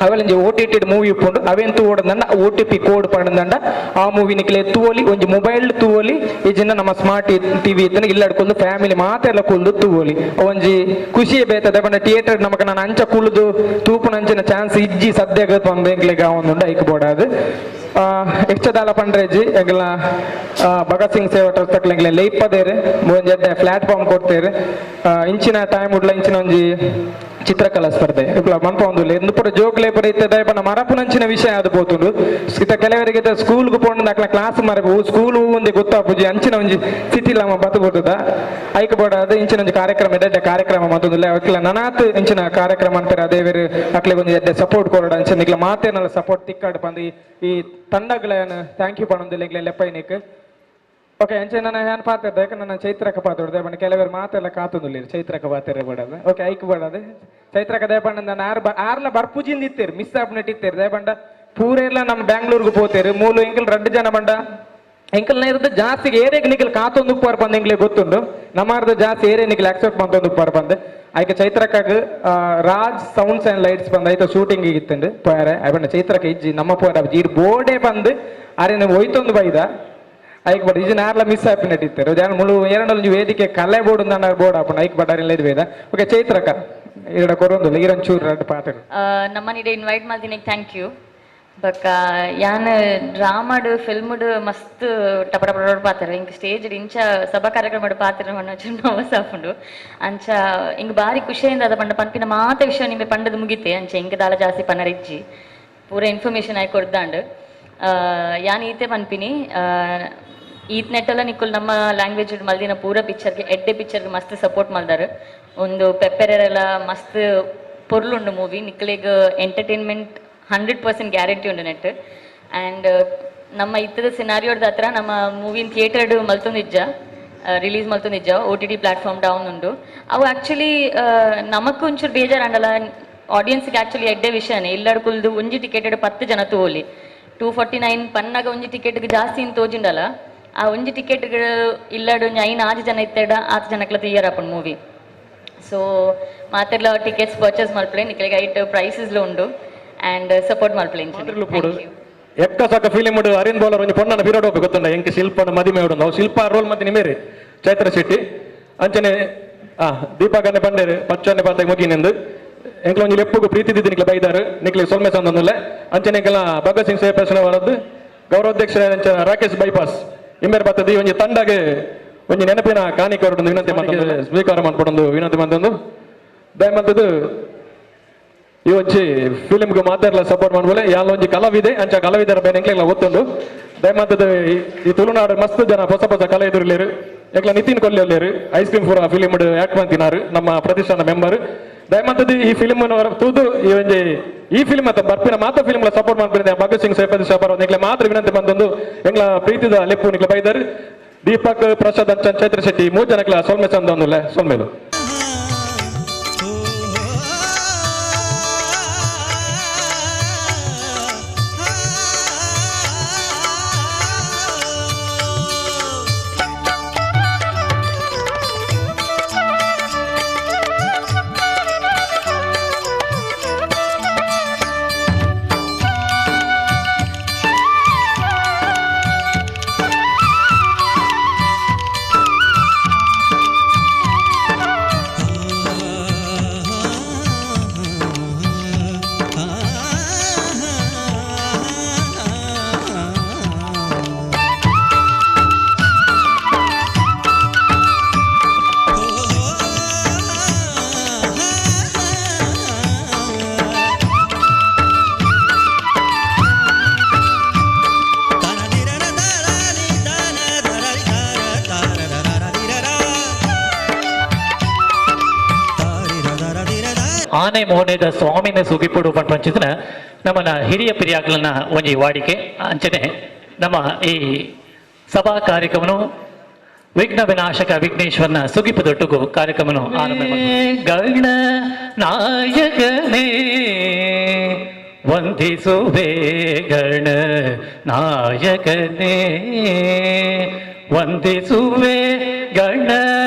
ಅವೆಲ್ಲ ಓಟಿಟಿ ಮೂವಿ ಉಪ್ಪುಂಡು. ಅವೆನ್ ತೂವೊಡಂದಂಡ ಓಟಿಪಿ ಕೋಡ್ ಪಂಡಂಡ ಆ ಮೂವಿ ನಿಕ್ಲೆ ತೂವೊಲಿ. ಒಂಜಿ ಮೊಬೈಲ್ ತೂವೊಲಿ, ಇಜಿನ ನಮ್ಮ ಸ್ಮಾರ್ಟ್ ಟಿವಿ ಇತ್ತನ ಇಲ್ಲಡ್ಕೊಂಡು ಫ್ಯಾಮಿಲಿ ಮಾತೆಲ್ಲ ಕುಲ್ದು ತೂವೊಲಿ. ಒಂಜಿ ಖುಷಿಯೇ ಬೇತದೆ ಪಂಡ ಥಿಯೇಟರ್ ನಮಕ್ ನಾನು ಅಂಚ ಕುಲ್ದು ತೂಪುನಂಚಿನ ಚಾನ್ಸ್ ಇಜ್ಜಿ ಸದ್ಯಗ ಪಂದ್ ಎಂಕ್ಲೆಗ್ ಆವೊಂದುಂಡು. ಐಕ್ ಬೋಡಾದ್ ಎಚ್ಚದಾಲ ಪಂಡ್ರೆಜಿ. ಎಂಗ್ಲ ಭಗತ್ ಸಿಂಗ್ ಸೇವಾ ಟ್ರಸ್ಟ್ ತಕ್ಲೆ ಎಂಗ್ಲೆ ಲೈಪದೇರು ಒಂಜಿ ಎಡ್ಡೆ ಪ್ಲಾಟ್ಫಾರ್ಮ್ ಕೊಡ್ತೇರು. ಇಂಚಿನ ಟೈಮ್ ಉಡ್ಲ ಇಂಚಿನ ಒಂಜಿ ಚಿತ್ರಕಲಾ ಸ್ಪರ್ಧೆ ಇಪ್ಲ ಮನ್ಪ ಒಂದುಲ್ಲ. ಎಂದು ಪೂರ ಜೋಕ್ಲೆ ಪೂರ ಇತ್ತೆ ದಯಪನ ಮರಪುನಂಚಿನ ವಿಷಯ ಅದು ಪೋತುಂಡು. ಇತ್ತ ಕೆಲವರಿಗೆ ಸ್ಕೂಲ್ಗೆ ಪೋಂಡು ಅಕ್ಲ ಕ್ಲಾಸ್ ಮರಪು, ಸ್ಕೂಲ್ ಒಂದೇ ಗೊತ್ತಾಪುಜಿ. ಅಂಚಿನ ಒಂಜಿ ಸ್ಥಿತಿ ಲಮ ಬತ್ತು ಬೋತದ. ಐಕ್ ಬೋಡಾದ ಇಂಚಿನ ಒಂಜಿ ಕಾರ್ಯಕ್ರಮ ಎಡ್ಡೆ ಕಾರ್ಯಕ್ರಮ ಮತ್ತೊಂದುಲ್ಲ. ಅಕ್ಲ ನನಾತ್ ಇಂಚಿನ ಕಾರ್ಯಕ್ರಮ ಅಂತಾರೆ. ಅದೇ ಬೇರೆ ಅಕ್ಲೆ ಒಂಜಿ ಎಡ್ಡೆ ಸಪೋರ್ಟ್ ಕೊರಡ. ಅಂಚಿನ ನಿಕ್ಲ ಮಾತೇನಲ್ಲ ಸಪೋರ್ಟ್ ತಿಕ್ಕಾಡು ಪಂದ್ ಈ ತಂಡಗಳ thank you ಪಣೊಂದಿಲ್ಲ ಎಂಕ್ಲೆ ಲೆಪ್ಪೈನಿಕ್. ಓಕೆ, ಅಂಚೆ ನನ್ನ ಹ್ಯಾನ್ ಪಾತ್ರ ಯಾಕೆ ನನ್ನ ಚೈತ್ರಕ ಪಾತ್ರ ಬಣ್ಣ ಕೆಲವರು ಮಾತೆಲ್ಲ ಕಾತೊಂದುಲ್ಲೇರು ಚೈತ್ರಕ ಪಾತ್ರ ಬೇಡದ. ಓಕೆ, ಐಕ್ ಬೇಡದು ಚೈತ್ರಕ ದಯಪಂಡ ನಾನು ಆರ್ ಆರ್ಲ ಬರ್ಪುಜಿಂದ ಇತ್ತೇರು ಮಿಸ್ ಆಪ್ನೆಟ್ ಇತ್ತೇರು. ದಯಪಂಡ ಪೂರೆಲ್ಲ ನಮ್ಮ ಬ್ಯಾಂಗ್ಳೂರ್ಗೆ ಪೋತೇರು. ಮೂಲು ಎಂಕಲ್ ರಡ್ಡು ಜನ ಬಂಡ ಎಂಕಲ್ ಇರೋದು ಜಾಸ್ತಿ ಏರಿಯಾಗ ನಿಖಲ್ ಕಾತೊಂದು ಉಪ್ಪಾರ ಬಂದ ಎಂಕ್ಲೆ ಗೊತ್ತುಂಡು. ನಮಾರ್ದು ಜಾಸ್ತಿ ಏರಿಯಾ ನಿಖಲ್ ಆಕ್ಸೆಪ್ಟ್ ಮಂತೊಂದು ಉಪ್ಪಾರ ಬಂದು. ಐಕ ಚೈತ್ರಕಾಗ ರಾಜ್ sounds and lights ಬಂದ ಐತ ಶೂಟಿಂಗ್ ಇತ್ತುಂಡು ಪೋಯಾರೆ. ಅಯ್ಬಣ್ಣ ಚೈತ್ರಕ ಇಜ್ಜಿ ನಮ್ಮ ಪೋಯಾರ ಈರ್ ಬೋರ್ಡೇ ಬಂದು ಅರೆ ಒಯ್ತೊಂದು ಬೈದ. ಐಕ್ ಬಟ್ ಇಜಿನ ಯಾರ್ಲ ಮಿಸ್ ಆಪಿನ ಇತ್ತಾರೆ ಜಾನ ಮುಳು ಎರಡೊಂಜಿ ವೇದಿಕೆ ಕಲೆ ಬೋರ್ಡ್ ಅಂದ ಬೋರ್ಡ್ ಆಪುಂಡು. ಐಕ್ ಬಡಾರಿಲ್ಲ ಇದು ವೇದ. ಓಕೆ, ಚೈತ್ರಕ ಈರಡ ಕೊರೊಂದುಲ್ಲ ಈರನ್ ಚೂರು ರಡ್ಡ್ ಪಾತ್ರ. ನಮ್ಮನಿಡೆ ಇನ್ವೈಟ್ ಮಲ್ದಿನೆಗ್ thank you. ಬೊಕ್ಕ ಯಾನ್ ಡ್ರಾಮಾಡ್ ಫಿಲ್ಮ್ಡ್ ಮಸ್ತ್ ಟಪ ಟಪ ಟಪ ಪಾತ್ರ. ಇಂಕ್ ಸ್ಟೇಜ್ ಇಂಚ ಸಭಾ ಕಾರ್ಯಕ್ರಮಡ್ ಪಾತ್ರ ಪಂಡ ನರ್ವಸ್ ಆಪುಂಡು. ಅಂಚ ಇಂಕ್ ಬಾರಿ ಖುಷಿಯಿಂದ ಅದ ಪಂಡ ಪನ್ಪಿನ ಮಾತ ವಿಷಯ ನಿಂಬೆ ಪಂಡದ ಮುಗಿತೆ. ಅಂಚ ಇಂಕ್ ದಾಲ ಜಾಸ್ತಿ ಪನರ ಇಜ್ಜಿ, ಪೂರ ಇನ್ಫಾರ್ಮೇಶನ್ ಆಯ್ ಕೊಡ್ದಾಂಡ್. ಯಾನ್ ಈತೆ ಪನ್ಪಿನಿ, ಈತ್ ನೆಟ್ಟಲ ನಿಕ್ಕುಲ್ ನಮ್ಮ ಲ್ಯಾಂಗ್ವೇಜ್ ಮಲ್ದಿನ ಪೂರ ಪಿಕ್ಚರ್ಗೆ, ಎಡ್ಡೆ ಪಿಕ್ಚರ್ಗೆ ಮಸ್ತ್ ಸಪೋರ್ಟ್ ಮಲ್ದಾರ್. ಒಂದು ಪೆಪ್ಪೆರೆಲ್ಲ ಮಸ್ತ್ ಪೊರ್ಲುಂಡು ಮೂವಿ. ನಿಕ್ಲೆಗ್ ಎಂಟರ್ಟೈನ್ಮೆಂಟ್ 100% ಗ್ಯಾರಂಟಿ ಉಂಡು ನೆಟ್. ಆ್ಯಂಡ್ ನಮ್ಮ ಇತ್ತದ ಸಿನಾರಿಯೋದ ಹತ್ರ ನಮ್ಮ ಮೂವಿನ ಥಿಯೇಟರ್ಡ್ ಮಲ್ತೊಂದಿಜ್ಜ, ರಿಲೀಸ್ ಮಲ್ತೊಂದಿಜ್ಜ. OTT platform down ಉಂಡು. ಅವು ಆ್ಯಕ್ಚುಲಿ ನಮಕ್ ಒಂಚೂರು ಬೇಜಾರಾಂಡಲ ಆಡಿಯನ್ಸ್ಗೆ ಆ್ಯಕ್ಚುಲಿ ಎಡ್ಡೆ ವಿಷಯನೇ. ಇಲ್ಲಡ್ ಕುಲ್ದು ಒಂಜಿ ಟಿಕೆಟ್ 10 ಜನ ತೋಲಿ. 249 ಪನ್ನಾಗ ಒಂಜಿ ಟಿಕೆಟ್ಗೆ ಜಾಸ್ತಿ ಇನ್ ತೋಜಿಂಡಲ್ಲ. ಆ ಒಂಜಿ ಟಿಕೆಟ್ ಇಲ್ಲಡ್ ಒಂಜಿ ಐನ್ ಆಜಿ ಜನ ಇತ್ತೆಡ ಆತು ಜನಕ್ಲ తీಯರ್ ಆಪುಂಡು ಮೂವಿ. ಸೊ ಮಾತೆರ್ಲ ಟಿಕೆಟ್ಸ್ ಪರ್ಚೇಸ್ ಮಲ್ಪಲೆ. ನಿಕ್ಲೆಗ್ ಐಟ್ ಪ್ರೈಸಸ್ಲ ಉಂಡು ಆ್ಯಂಡ್ ಸಪೋರ್ಟ್ ಮಲ್ಪಲೆ. ಪೋಡು ಎಕ್ಕ ಸಕ ಫಿಲಿಮ್ ಅರವಿಂದ್ ಬೋಲರ್ ಒಂಜಿ ಪೊಣ್ಣನ ಪೀರಿಯಡ್ ಹೋಗಿ ಗೊತ್ತುಂಡ ಎಂಕ್ ಶಿಲ್ಪನ ಮದಿಮೆ ಉಂಡು. ಅವು ಶಿಲ್ಪ ರೋಲ್ ಮತ್ತೆ ನಿಮೇರಿ ಚೈತ್ರ ಶೆಟ್ಟಿ. ಅಂಚನೆ ಆ ದೀಪಕನ್ನೆ ಪಂಡೇರು ಪಚ್ಚನೆ ಪಾತೆ ಮುಗಿನೆಂದು ಎಂಕ್ಲ ಒಂಜಿ ಲೆಪ್ಪುಗು ಪ್ರೀತಿ ದಿದ್ದಿ ನಿಕ್ಲೆ ಬೈದಾರು. ನಿಕ್ಲೆ ಸೊಲ್ಮೆ ಸಂದೊಂದುಲ್ಲೆ. ಅಂಚನೆ ಎಂಕಲ್ನ ಭಗತ್ ಸಿಂಗ್ ಸೇವೆ ಪ್ರಶ್ನೆ ವರದ್ದು ಗೌರವಾಧ್ಯಕ್ಷ ಅಂಚ ರಾಕೇಶ್ ಬೈಪಾಸ್ ಇಂಬೇರ್ ಬತ್ತದಿ ಒಂಜಿ ತಂಡಗೆ ಒಂಜಿ ನೆನಪಿನ ಕಾಣಿಕೆ ಹೊರಡೊಂದು ವಿನಂತಿ ಮಾಡ್ತಂದು, ಸ್ವೀಕಾರ ಮಾಡ್ಕೊಡೊಂದು ವಿನಂತಿ ಮಾಡ್ತಂದು. ದಯಮಂತದ್ದು ಈ ಒಂಜಿ ಫಿಲಿಮ್ಗೆ ಮಾತಾಡ್ಲ ಸಪೋರ್ಟ್ ಮಾಡ್ಬೋಲೆ. ಯಾಲ ಒಂಜಿ ಕಲಾವಿದೆ, ಅಂಚ ಕಲಾವಿದರ ಬೇರೆ ಎಂಕ್ಲೆಗ್ಲ ಗೊತ್ತುಂಡು. ದಯಮಂತದ್ದು ಈ ತುಳುನಾಡು ಮಸ್ತ್ ಜನ ಹೊಸ ಹೊಸ ಕಲಾವಿದರು. ಎಂಕ್ಲ ನಿತಿನ್ ಕೊಲ್ಲಿ ಒಲ್ಲೇರು, ಐಸ್ ಕ್ರೀಮ್ ಪೂರ ಫಿಲಿಮ್ ಆಕ್ಟ್ ಮಾಡ್ತಿನಾರು, ನಮ್ಮ ಪ್ರತಿಷ್ಠಾನ ಮೆಂಬರ್. ದಯಮಂತದಿ ಈ ಫಿಲ್ಮ್ ತೂದು ಈ ಒಂಜಿ ಈ ಫಿಲ್ಮ್ ಅತ್ತ ಬರ್ಪಿನ ಮಾತ ಫಿಲ್ಮ್ ಸಪೋರ್ಟ್ ಮಾಡ್ಪಿನ ಭಗತ್ ಸಿಂಗ್ ಸೇಪತಿ ಶಾಪರ್ ನಿಕ್ಲೆ ಮಾತ್ರ ವಿನಂತಿ ಬಂದೊಂದು ಎಂಗ್ಲ ಪ್ರೀತಿದ ಲೆಪ್ಪು ನಿಕ್ಲೆ ಬೈದರ್. ದೀಪಕ್ ಪ್ರಸಾದ್ ಅಂಚನ್ ಚೈತ್ರ ಶೆಟ್ಟಿ ಮೂರು ಜನಕ್ಲ ಸೊಲ್ಮೆ ಚಂದ ಒಂದುಲ್ಲೆ ಸೊಲ್ಮೆಲು. ಆನೆ ಮೋನೆದ ಸ್ವಾಮಿನ ಸುಗಿಪುಡು ಪಂಚಿತನ ನಮ್ಮನ ಹಿರಿಯ ಪಿರಿಯಾಗ್ಲನ್ನ ಒಂಜಿ ವಾಡಿಕೆ ಅಂಚನೆ ನಮ್ಮ ಈ ಸಭಾ ಕಾರ್ಯಕ್ರಮನು ವಿಘ್ನ ವಿನಾಶಕ ವಿಘ್ನೇಶ್ವರನ ಸುಗಿಪು ದೊಟ್ಟುಗು ಕಾರ್ಯಕ್ರಮನು ಆರಂಭ. ಗಣ ನಾಯಕನೇ ವಂದಿಸುವೆ, ಗಣ ನಾಯಕನೇ ವಂದಿಸುವೆ, ಗಣ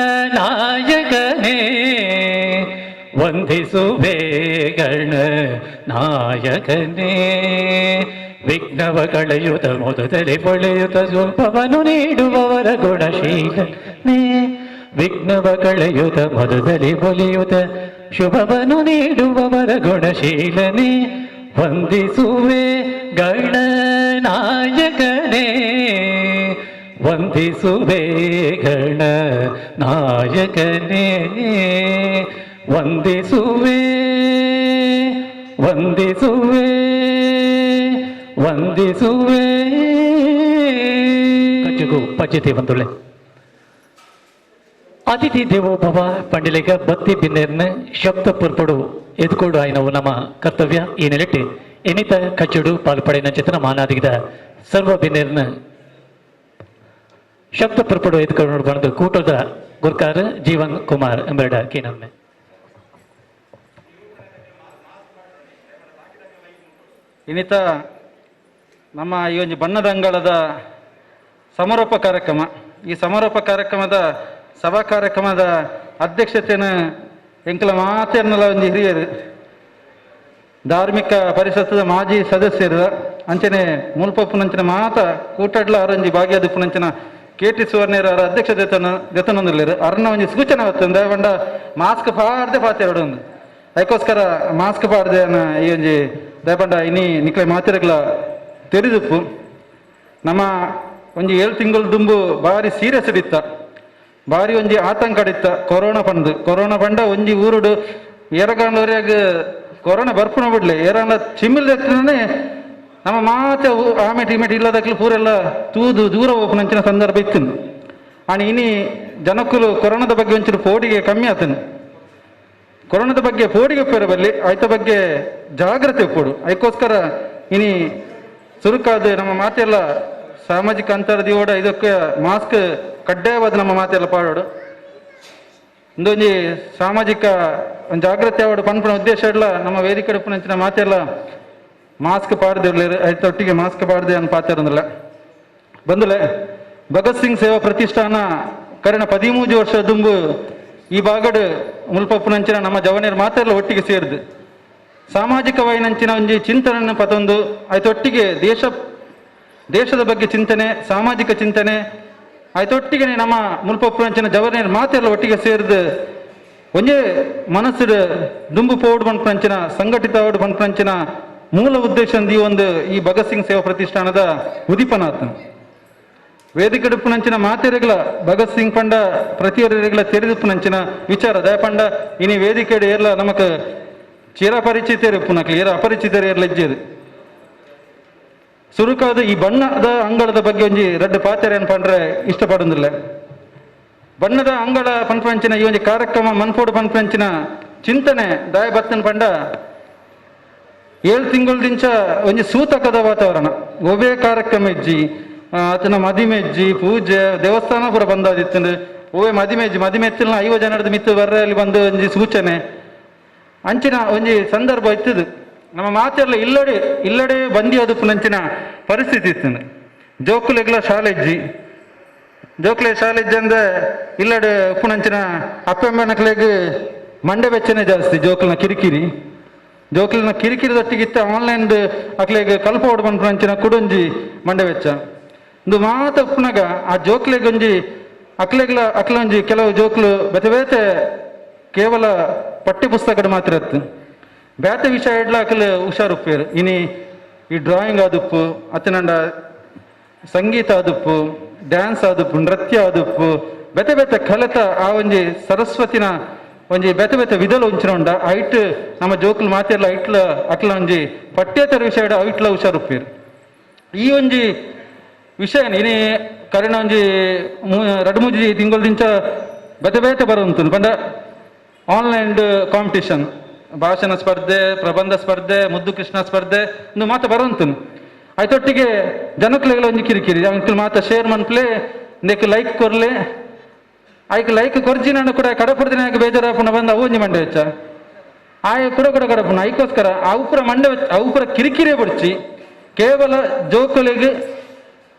ನಾಯಕನೇ ವಂದಿಸುವೆ, ಗಣ ನಾಯಕನೇ. ವಿಘ್ನವ ಕಳೆಯುತ ಮೊದಲೇ ಪೊಳೆಯುತ ಸ್ವಲ್ಪವನು ನೀಡುವವರ ಗುಣಶೀಲನೇ. ವಿಘ್ನವ ಕಳೆಯುತ ಮೊದಲೇ ಒಲಿಯುತ ಶುಭವನು ನೀಡುವವರ ಗುಣಶೀಲನೇ. ವಂದಿಸುವೆ ಗಣನಾಯಕನೇ, ವಂದಿಸುವೆ ಗಣ ನಾಯಕನೇ, ವಂದಿಸುವೆ, ವಂದಿಸುವೆ, ವಂದಿಸುವೆ. ಕಜ್ಜುಗು ಪಜ್ಜತಿ ಬಂದುಳ್ಳೆ ಅತಿಥಿ ದೇವೋ ಭವ ಪಂಡಿಲೇಗ ಬತ್ತಿ ಬಿನ್ನೇರ್ನ ಶಬ್ದ ಪುರ್ಪಡು ಎದ್ಕೋಡು ಆಯ್ನವು ನಮ್ಮ ಕರ್ತವ್ಯ. ಈ ನೆಲೆಟ್ಟಿ ಎನಿತ ಕಚ್ಚುಡು ಪಾಲ್ಪಡೆನ ಚಿತ್ರ ಮಾನಾದಿಗಿದ ಸರ್ವ ಬಿನ್ನೇರ್ನ ಶಬ್ದ ಪುರ್ಪಡು ಎದ್ಕೊಂಡು ಬಂದು ಕೂಟದ ಗುರ್ಕಾರ ಜೀವನ್ ಕುಮಾರ್ ಎಂಬೆರಡ ಕೀನೊಮ್ಮೆ. ಇನ್ನಿತ ನಮ್ಮ ಈ ಒಂದು ಬಣ್ಣದ ಅಂಗಳದ ಸಮಾರೋಪ ಕಾರ್ಯಕ್ರಮ, ಈ ಸಮಾರೋಪ ಕಾರ್ಯಕ್ರಮದ ಸಭಾ ಕಾರ್ಯಕ್ರಮದ ಅಧ್ಯಕ್ಷತೆಯನ್ನು ಎಂಕಲ ಮಾತೆರ್ನಲ ಒಂದು ಹಿರಿಯರು, ಧಾರ್ಮಿಕ ಪರಿಷತ್ತದ ಮಾಜಿ ಸದಸ್ಯರು, ಅಂಚನೆ ಮೂಲ್ಪಪ್ಪುನಂಚಿನ ಮಾತ ಕೂಟಡ್ಲ ಅರಂಜಿ ಭಾಗ್ಯದಿಪ್ಪುನಂಚಿನ ಕೆ ಟಿ ಸುವರ್ಣೇರ ಅವರ ಅಧ್ಯಕ್ಷತೆ ದೆತನೊಂದುಲ್ಲೆರ್. ಅರ್ನ ಒಂಜಿ ಸೂಚನೆ ಬತ್ತಂದೆ ಪಂಡ ಮಾಸ್ಕ್ ಪಾಡ್ದೆ ಪಾತೆ ಒಂದು ಅದಕ್ಕೋಸ್ಕರ ಮಾಸ್ಕ್ ಪಾಡ್ದೆ ಈ ಒಂಜಿ ದಯಪಂಡ ಇನಿ ನಿಕ್ಲೆ ಮಾತಿರಗ್ಲ ತೆರಿದುಪ್ಪು. ನಮ್ಮ ಒಂಜಿ 7 ತಿಂಗಳು ದುಂಬು ಬಾರಿ ಸೀರಿಯಸ್ ಇತ್ತ, ಬಾರಿ ಒಂಜಿ ಆತಂಕ ಇತ್ತ ಕೊರೋನಾ ಪಂದು. ಕೊರೋನಾ ಪಂಡ ಒಂಜಿ ಊರುಡು ಏರಗಾಂಡವರೆಗ್ ಕೊರೋನಾ ಬರ್ಪುನ ಬಿಡ್ಲೆ ಏರಾಂಡ ಚಿಮ್ಮಿಲ್ ನಮ್ಮ ಮಾತೆ ಆಮೆಟ್ ಇಮೆಟ್ ಇಲ್ಲದಕ್ಲು ಪೂರೆಲ್ಲ ತೂದು ದೂರ ಹೋಗ್ನಂಚಿನ ಸಂದರ್ಭ ಇತ್ತು. ಆಣ ಇನಿ ಜನಕ್ಕಲು ಕೊರೋನಾದ ಬಗ್ಗೆ ಒಂಚೂರು ಪೋಡಿಗೆ ಕಮ್ಮಿ ಆತನು. ಕೊರೋನಾದ ಬಗ್ಗೆ ಪೋಡಿಗೆ ಉಪ್ಪೇರ ಬಲ್ಲಿ ಆಯ್ತ ಬಗ್ಗೆ ಜಾಗ್ರತೆ ಉಪ್ಪೋಡು. ಅದಕ್ಕೋಸ್ಕರ ಇನಿ ಚುರುಕಾದ ನಮ್ಮ ಮಾತೆಲ್ಲ ಸಾಮಾಜಿಕ ಅಂತರ ಓಡ ಇದಕ್ಕೆ ಮಾಸ್ಕ್ ಕಡ್ಡಾಯವಾದ ನಮ್ಮ ಮಾತೆಲ್ಲ ಪಾಡೋಡು. ಇಂದೊಂಜಿ ಸಾಮಾಜಿಕ ಒಂದು ಜಾಗ್ರತೆ ಆವಡು ಪನ್ಪುನ ಉದ್ದೇಶ ಇಲ್ಲ ನಮ್ಮ ವೇದಿಕೆ ಉಪ್ಪುನಂಚಿನ ಮಾತೆಲ್ಲ ಮಾಸ್ಕ್ ಪಾಡ್ದಿರ್ಲಿರು ಐತ ಒಟ್ಟಿಗೆ ಮಾಸ್ಕ್ ಪಾಡ್ದೆ ಅನ್ ಪಾತಿರಂದಿಲ್ಲ ಬಂದುಲೆ. ಭಗತ್ ಸಿಂಗ್ ಸೇವಾ ಪ್ರತಿಷ್ಠಾನ ಕರೆನ 13 ವರ್ಷ ದುಂಬು ಈ ಭಾಗಡ್ ಮುಲ್ಪಪ್ಪುನಂಚಿನ ನಮ್ಮ ಜವನಿಯರ್ ಮಾತೆಲ್ಲ ಒಟ್ಟಿಗೆ ಸೇರಿದು ಸಾಮಾಜಿಕವಾಯಿನಂಚಿನ ಒಂಜಿ ಚಿಂತನೆ ಪತೊಂದು ಆಯ್ತೊಟ್ಟಿಗೆ ದೇಶದ ಬಗ್ಗೆ ಚಿಂತನೆ, ಸಾಮಾಜಿಕ ಚಿಂತನೆ ಆಯ್ತೊಟ್ಟಿಗೆ ನಮ್ಮ ಮುಲ್ಪಪ್ಪುನಂಚಿನ ಜವನಿಯರ್ ಮಾತೆಲ್ಲ ಒಟ್ಟಿಗೆ ಸೇರಿದು ಒಂಜೇ ಮನಸ್ಸು ದುಂಬು ಪೋಡ್ ಪನ್ಪಂಚಿನ ಸಂಘಟಿತ ಪನ್ಪಂಚಿನ ಮೂಲ ಉದ್ದೇಶ ಈ ಒಂದು ಈ ಭಗತ್ ಸಿಂಗ್ ಸೇವಾ ಪ್ರತಿಷ್ಠಾನದ ಉದಿಪನಾಥ. ವೇದಿಕೆಡುಪ್ಪುನಂಚಿನ ಮಾತೆರೆಗ್ಲ ಭಗತ್ ಸಿಂಗ್ ಪಂಡ ಪ್ರತಿಯೊರಿಗಳ ತೆರೆದುಪ್ಪುನಂಚಿನ ವಿಚಾರ ದಯಪಂಡ ಇನಿ ವೇದಿಕೆಡು ಏರ್ಲ ನಮಕ್ ಚಿರಪರಿಚಿತರು ಉಪ್ಪುನಕ್ಲು ಏರ ಅಪರಿಚಿತರು ಏರ್ಲ ಇಜ್ಜೇರು. ಸುರುಕಾದ ಈ ಬಣ್ಣದ ಅಂಗಳದ ಬಗ್ಗೆ ಒಂಜಿ ರಡ್ಡು ಪಾತೆರೆ ಪಂಡ್ರೆ ಇಷ್ಟಪಡುಂದಿಲ್ಲ. ಬಣ್ಣದ ಅಂಗಳ ಪನ್ಪಂಚಿನ ಈ ಒಂಜಿ ಕಾರ್ಯಕ್ರಮ ಮನ್ಪೋಡು ಪನ್ಪಂಚಿನ ಚಿಂತನೆ ದಾಯ ಬತ್ತನ ಪಂಡ 7 ತಿಂಗಳು ದಿಂಚ ಒಂಜಿ ಸೂತಕದ ವಾತಾವರಣ ಒವೇ ಕಾರ್ಯಕ್ರಮ ಇಜ್ಜಿ ಆತನ ಮದಿಮೆ ಇಜ್ಜಿ ಪೂಜೆ ದೇವಸ್ಥಾನ ಪೂರ ಬಂದಾದಿತ್ತಂದು ಓವೆ ಮದಿಮೆ ಇಜ್ಜಿ ಮದಿಮೆ ಎತ್ತಿನ 50 ಜನರದ ಮಿತ್ತು ಬರ್ರೆ ಅಲ್ಲಿ ಬಂದು ಒಂಜಿ ಸೂಚನೆ ಅಂಚಿನ ಒಂಜಿ ಸಂದರ್ಭ ಇತ್ತದು. ನಮ್ಮ ಮಾತೆಲ್ಲ ಇಲ್ಲಡೆ ಇಲ್ಲಡೆ ಬಂದಿ ಅದಪ್ಪುನಂಚಿನ ಪರಿಸ್ಥಿತಿ ಇತ್ತು. ಜೋಕುಲೆಗ್ಲ ಶಾಲೆಜ್ಜಿ ಜೋಕುಲೆ ಶಾಲೆಜ್ಜಿ ಅಂದ್ರೆ ಇಲ್ಲಡೆ ಉಪ್ಪುನಂಚಿನ ಅಪ್ಪಮ್ಮನಕ್ಲೆಗ್ ಮಂಡೆ ಬೆಚ್ಚನೆ ಜಾಸ್ತಿ. ಜೋಕುಲ್ನ ಕಿರಿಕಿರಿ ಜೋಕುಲ್ನ ಕಿರಿಕಿರಿ ದೊಟ್ಟಿಗಿತ್ತ ಆನ್ಲೈನ್ ಅಕ್ಲೆಗ್ ಕಲ್ಪ ಓಡ್ ಪನ್ಪುನಂಚಿನ ಕುಡೊಂಜಿ ಮಂಡೆ ಬೆಚ್ಚ ಇಂದು ಮಾತ ಉಪ್ಪುನಗ ಆ ಜೋಕ್ಲೆಗೊಂಜಿ ಅಕ್ಲೆಗ್ಲ ಅಕ್ಲೊಂಜಿ ಕೆಲವು ಜೋಕ್ಲು ಬೇತೆ ಬೇತೆ ಕೇವಲ ಪಠ್ಯ ಪುಸ್ತಕದ ಮಾತ್ರ ಇತ್ತು ಬೇತೆ ವಿಷಯ ಇಡ್ಲ ಅಕ್ಲು ಹುಷಾರುಪ್ಪೇರು. ಇನಿ ಈ ಡ್ರಾಯಿಂಗ್ ಆದುಪ್ಪು ಅತ್ತನಂಡ ಸಂಗೀತ ಆದುಪ್ಪು ಡ್ಯಾನ್ಸ್ ಆದುಪ್ಪು ನೃತ್ಯ ಆದುಪ್ಪು ಬೇತೆ ಬೇತೆ ಕಲೆತ ಆ ಒಂಜಿ ಸರಸ್ವತಿನ ಒಂಜಿ ಬೇತೆ ಬೇತೆ ವಿಧಲು ಉಂಚಿನ ಉಂಡ ಐಟ್ ನಮ್ಮ ಜೋಕುಲು ಮಾತೆಲ್ಲ ಐಟ್ಲ ಅಕ್ಲ ಒಂಜಿ ಪಠ್ಯೇತರ ವಿಷಯ ಐಟ್ಲ ಹುಷಾರುಪ್ಪೇರು. ಈ ಒಂಜಿ ವಿಷಯ ಇನಿ ಕರಿನ ಒಂಜಿ ರಡ್ಡು ಮೂಜಿ ತಿಂಗಳು ದಿಂಚ ಬೇತೆ ಬೇತೆ ಬರುವಂತು ಪಂಡ ಆನ್ಲೈನ್ ಕಾಂಪಿಟಿಷನ್ ಭಾಷಣ ಸ್ಪರ್ಧೆ ಪ್ರಬಂಧ ಸ್ಪರ್ಧೆ ಮುದ್ದು ಕೃಷ್ಣ ಸ್ಪರ್ಧೆ ಇಂದು ಮಾತ ಬರುವಂತು. ಆಯ್ತೊಟ್ಟಿಗೆ ಜನಕ್ಲೆಗಳ ಒಂಜಿ ಕಿರಿಕಿರಿ ಅಂಕಲ್ ಮಾತ ಶೇರ್ ಮನ್ಪ್ಲೆ ನೆಕ್ ಲೈಕ್ ಕೊರ್ಲೆ ಆಯ್ಕೆ ಲೈಕ್ ಕೊರ್ಜಿನ ಕೂಡ ಕಡಪುರ್ದಿನ ಬೇಜಾರಾಪುನ ಬಂದ ಅವು ಒಂಜಿ ಮಂಡೆ ವೆಚ್ಚ ಆಯ ಕೂಡ ಕೂಡ ಕಡಪುನ ಐಕೋಸ್ಕರ ಅವುಪುರ ಮಂಡೆ ಅವುಪುರ ಕಿರಿಕಿರಿ ಬಡ್ಚಿ ಕೇವಲ ಜೋಕುಲೆಗ್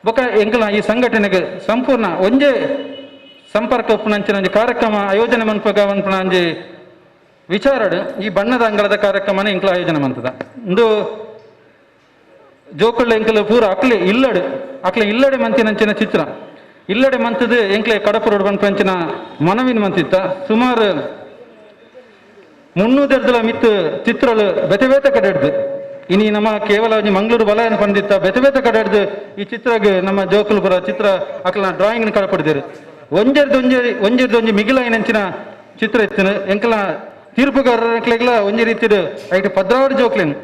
ಬೊಕ ಎಂಕಲ್ನ ಈ ಸಂಘಟನೆಗೆ ಸಂಪೂರ್ಣ ಒಂಜೇ ಸಂಪರ್ಕ ಉಪ್ಪುನಂಚಿನ ಒಂಜಿ ಕಾರ್ಯಕ್ರಮ ಆಯೋಜನೆ ಮನ್ಪಗ ಮನ್ಪುನ ಒಂಜಿ ವಿಚಾರಡು ಈ ಬಣ್ಣದ ಅಂಗಳದ ಕಾರ್ಯಕ್ರಮನ ಎಂಕಲ ಆಯೋಜನೆ ಮಂತದ. ಇಂದು ಜೋಕುಳ್ಳ ಎಂಕಲ್ ಪೂರ ಅಕ್ಲೆ ಇಲ್ಲಡು ಅಕ್ಲೆ ಇಲ್ಲಡೆ ಮಂತಿನಂಚಿನ ಚಿತ್ರ ಇಲ್ಲಡೆ ಮಂತದ ಎಂಕ್ಲೆ ಕಡಪುರೋಡ್ ಪನ್ಪಂಚಿನ ಮನವಿನ ಮಂತಿತ್ತ. ಸುಮಾರು 300 ಮಿತ್ತು ಚಿತ್ರಗಳು ಬೇತೆ ಬೇತೆ ಕಡೆ ಹಿಡ್ದು ಇನಿ ನಮ್ಮ ಕೇವಲ ಒಂಜಿ ಮಂಗಳೂರು ಬಲಯನ್ ಪಂದಿತ್ತ ಬೇತೆ ಬೇತೆ ಕಡೆ ಹಿಡ್ದು ಈ ಚಿತ್ರಗ್ ನಮ್ಮ ಜೋಕುಲು ಪೂರ ಚಿತ್ರ ಅಕ್ಲನ ಡ್ರಾಯಿಂಗ್ ಕಡಪಡಿದಿರು. ಒಂಜೆರ್ದು ಒಂಜಿ ಒಂಜೆರ್ದು ಒಂಜಿ ಮಿಗಿಲಾಯಿನಂಚಿನ ಚಿತ್ರ ಇತ್ತು. ಎಂಕಲ ತೀರ್ಪುಗಾರರ ಎಂಕ್ಲೆಗ್ಲ ಒಂಜಿ ರೀತಿಡ್ ಐಟ್ 16 ಜೋಕ್ಲೆನ್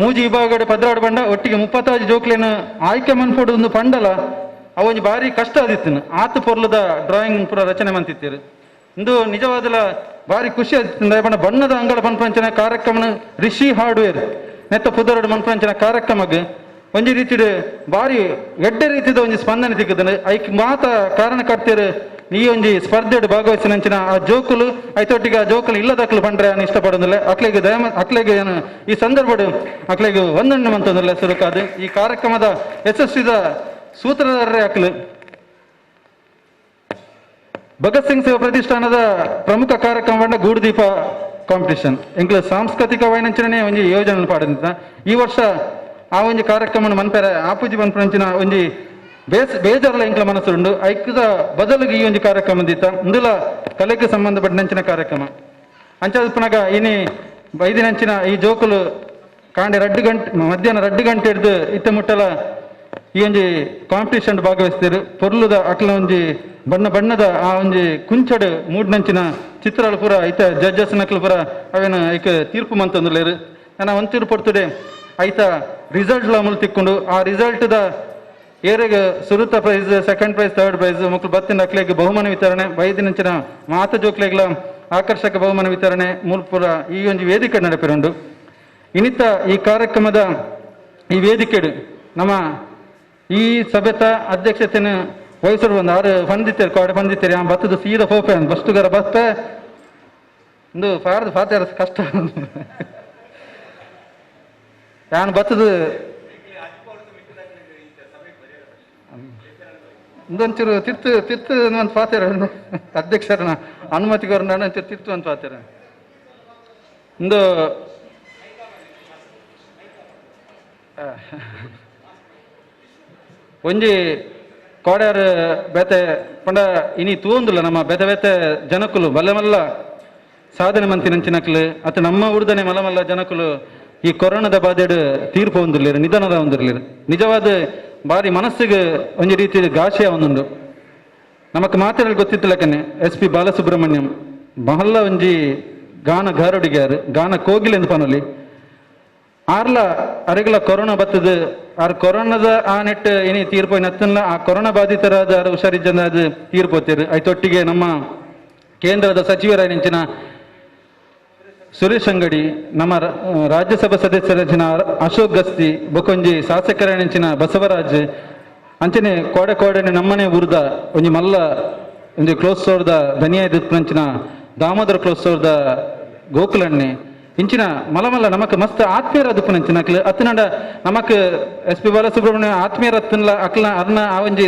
ಮೂಜಿ ವಿಭಾಗಡೆ 16 ಬಂಡ ಒಟ್ಟಿಗೆ 35 ಜೋಕ್ಲೆನ್ ಆಯ್ಕೆ ಮನ್ಪೊಡು ಒಂದು ಪಂಡಲ ಅವೊಂಜಿ ಭಾರಿ ಕಷ್ಟ ಆದಿತ್ತು. ಆತು ಪೊರ್ಲದ ಡ್ರಾಯಿಂಗ್ ಪೂರ ರಚನೆ ಮಂತಿತ್ತೀರು. ಇಂದು ನಿಜವಾದಲ ಭಾರಿ ಖುಷಿ ಆದಿತ್ತು. ಬಣ್ಣ ಬಣ್ಣದ ಅಂಗಳ ಪನ್ಪಂಚಿನ ಕಾರ್ಯಕ್ರಮನ ರಿಷಿ ಹಾರ್ಡ್ವೇರ್ ನೆತ್ತ ಪುದರಡು ಮನ್ಪಂಚಿನ ಕಾರ್ಯಕ್ರಮಕ್ಕೆ ಒಂಜಿ ರೀತಿಡ್ ಭಾರಿ ಎಡ್ಡೆ ರೀತಿದ ಒಂಜಿ ಸ್ಪಂದನೆ ತಿಕ್ಕುದು. ಐಕ್ ಮಾತ ಕಾರಣಕರ್ತರು ಈ ಒಂಜಿ ಸ್ಪರ್ಧೆಡ್ ಭಾಗವಹಿಸಿನಂಚಿನ ಆ ಜೋಕುಲು ಐತೊಟ್ಟಿಗೆ ಆ ಜೋಕುಲು ಇಲ್ಲದಕ್ಲು ಪಂಡ್ರೆ ನಾನು ಇಷ್ಟಪಡೋದಿಲ್ಲ. ಅಕ್ಲೆಗ್ ದಯ ಅಕ್ಲೆಗ್ ಏನು ಈ ಸಂದರ್ಭಡ್ ಅಕ್ಲೆಗ್ ವಂದನೆ ಮಂತಂದಿಲ್ಲ ಸುರುಕಾದು ಈ ಕಾರ್ಯಕ್ರಮದ ಯಶಸ್ವಿದ ಸೂತ್ರಧಾರರೇ ಅಕ್ಲು. ಭಗತ್ ಸಿಂಗ್ ಸೇವಾ ಪ್ರತಿಷ್ಠಾನದ ಪ್ರಮುಖ ಕಾರ್ಯಕ್ರಮ ಗೂಡುದೀಪ ಕಾಂಪಿಟಿಷನ್ ಎಂಕ್ಲ ಸಾಂಸ್ಕೃತಿಕ ವೈನಂಚನೆ ಒಂಜಿ ಯೋಜನೆ ಪಾಡಿದ ಈ ವರ್ಷ ಆ ಒಂಜಿ ಕಾರ್ಯಕ್ರಮ ಮನ್ಪೆರೆ ಆಪುಜಿ ಮನ್ಪಂಚಿನ ಒಂಜಿ ಬೇಜಾರ್ಲ ಎಂಕ್ಲ ಮನಸ್ಸುಂಡು. ಐಕ್ದ ಬದಲಿಗೆ ಈ ಒಂಜಿ ಕಾರ್ಯಕ್ರಮ ದಿತ್ತ ಇಂದುಲ ಕಲೆಗೆ ಸಂಬಂಧಪಟ್ಟಂಚಿನ ಕಾರ್ಯಕ್ರಮ ಅಂಚಾದ ಇನಿ ಬೈದಿನಂಚಿನ ಈ ಜೋಕುಲು ಕಾಂಡೆ 2 ಗಂಟೆ ಮಧ್ಯಾಹ್ನ 2 ಗಂಟೆ ಹಿಡ್ದು ಇತ್ತ ಮುಟ್ಟಲ ಈ ಒಂಜಿ ಕಾಂಪಿಟಿಷನ್ ಭಾಗವಹಿಸ್ತೀರು. ಪೊರ್ಲುದ ಅಕ್ಲ ಒಂಜಿ ಬಣ್ಣ ಬಣ್ಣದ ಆ ಒಂಜಿ ಕುಂಚಡು ಮೂಡ್ನಂಚಿನ ಚಿತ್ರಗಳು ಪೂರ ಐತ ಜಡ್ಜಸ್ ನಕ್ಲು ಪೂರ ಅವೇನು ಐಕ ತೀರ್ಪು ಮಂತಂದುಲೇರು. ನಾನು ಒಂದು ತೀರ್ಪು ಪಡ್ತದೆ ಐತ ರಿಸಲ್ಟ್ ಅಮಲು ತಿಕ್ಕೊಂಡು ಆ ರಿಸಲ್ಟ್ದ ಏರೆಗ್ ಸುರುತ prize second prize third prize ಮಕ್ಕಳು ಬತ್ತಿನ ಅಕ್ಲೆಗ್ ಬಹುಮಾನ ವಿತರಣೆ ಬೈದಿನಂಚಿನ ಮಾತ ಜೋಕ್ಲೆಗ್ಲ ಆಕರ್ಷಕ ಬಹುಮಾನ ವಿತರಣೆ ಮೂಲ್ಪುರ ಈ ಒಂಜಿ ವೇದಿಕೆ ನಡಪಿರುಂಡು. ಇನ್ನಿತ ಈ ಕಾರ್ಯಕ್ರಮದ ಈ ವೇದಿಕೆಡು ನಮ್ಮ ಈ ಸಭೆತ ಅಧ್ಯಕ್ಷತೆಯನ್ನು ವಹಿಸರು ಬಂದು ಆರು ಬಂದಿತ್ತೇರು ಕೋಡೆ ಬಂದಿತ್ತೇರಿ ಆ ಬತ್ತದ ಸೀದಾ ಪೋಪೆ ಬಸ್ಟುಗರ ಬಸ್ಪೆ ಇಂದು ಫಾರ್ದು ಫಾತೇರ ಕಷ್ಟ ನಾನು ಬತ್ತದ ಇಂದೊಂಚೂರು ತಿರ್ತು ತಿರ್ತು ಒಂದು ಫಾತೇರ ಅಧ್ಯಕ್ಷರನ್ನ ಅನುಮತಿಗೋರ್ನ ಒಂಚೂರು ತಿರ್ತು ಅಂತ ಫಾತೇರ ಇಂದು ಒಂಜಿ ಕೋಡ್ಯಾರ್ ಬೇತೆ ಪಂಡ ಇನಿ ತೂಂದುಲ್ಲ ನಮ್ಮ ಬೇತೆ ಬೇತೆ ಜನಕುಲು ಬಲ್ಲ ಮಲ್ಲ ಸಾಧನೆ ಮಂತಿನಂಚಿನಕ್ಲು ಅತ್ತ ನಮ್ಮ ಉರ್ದನೆ ಮಲ್ಲ ಮಲ್ಲ ಜನಕುಲು ಈ ಕೊರೋನಾದ ಬಾಧೆಡ್ ತೀರ್ಪು ಹೊಂದಿರ್ಲಿರು ನಿಧನದ ಹೊಂದಿರ್ಲಿರು. ನಿಜವಾದ ಬಾರಿ ಮನಸ್ಸಿಗೆ ಒಂಜಿ ರೀತಿ ಗಾಶಿಯ ಒಂದುಂಡು. ನಮಕ್ ಮಾತೆರಲ್ಲಿ ಗೊತ್ತಿತ್ತಲಕನೆ ಎಸ್ ಪಿ ಬಾಲಸುಬ್ರಹ್ಮಣ್ಯಂ ಮಹಲ್ಲ ಒಂಜಿ ಗಾನ ಗಾರುಡಿಗ್ಯಾರು ಗಾನ ಕೋಗಿಲೆಂದು ಪನೊಲಿ ಆರ್ಲ ಅರೆಗ್ಲ ಕೊರೋನಾ ಬತ್ತದ ಆರ್ ಕೊರೋನಾದ ಆ ನೆಟ್ ಏನಿ ತೀರ್ಪೋಯ್ ನತ್ತನ್ಲ ಆ ಕೊರೋನಾ ಬಾಧಿತರಾದ ಆರ್ ಹುಷಾರಿಜ್ಜನ ಅದು ತೀರ್ಪೋತಿರು. ಐತೊಟ್ಟಿಗೆ ನಮ್ಮ ಕೇಂದ್ರದ ಸಚಿವರಾಯಿನಂಚಿನ ಸುರೇಶ್ ಅಂಗಡಿ, ನಮ್ಮ ರಾಜ್ಯಸಭಾ ಸದಸ್ಯರಂಚಿನ ಅಶೋಕ್ ಗಸ್ತಿ, ಬೊಕೊಂಜಿ ಶಾಸಕರಂಚಿನ ಬಸವರಾಜ್, ಅಂಚನೆ ಕೋಡೆ ಕೋಡೆನೆ ನಮ್ಮನೆ ಊರ್ದ ಒಂಜಿ ಮಲ್ಲ ಒಂಜಿ ಕ್ಲೋಸ್ ಸ್ಟೋರ್ದ ಧನಿಯ ದಾಮೋದರ ಕ್ಲೋಸ್ ಸ್ಟೋರ್ದ ಗೋಕುಲಣ್ಣೆ, ಇಂಚಿನ ಮಲ ಮಲ್ಲ ನಮಕ್ ಮಸ್ತ್ ಆತ್ಮೀಯರ ಅದುಪುನಂಚಿನ ಅಕ್ಲು ಅತ್ತನಂಡ ನಮಕ್ ಎಸ್ ಪಿ ಬಾಲಸುಬ್ರಹ್ಮಣ್ಯ ಆತ್ಮೀಯರ ಅತ್ತನ್ಲ ಅಕ್ಲ ಅರ್ನ ಆ ಒಂಜಿ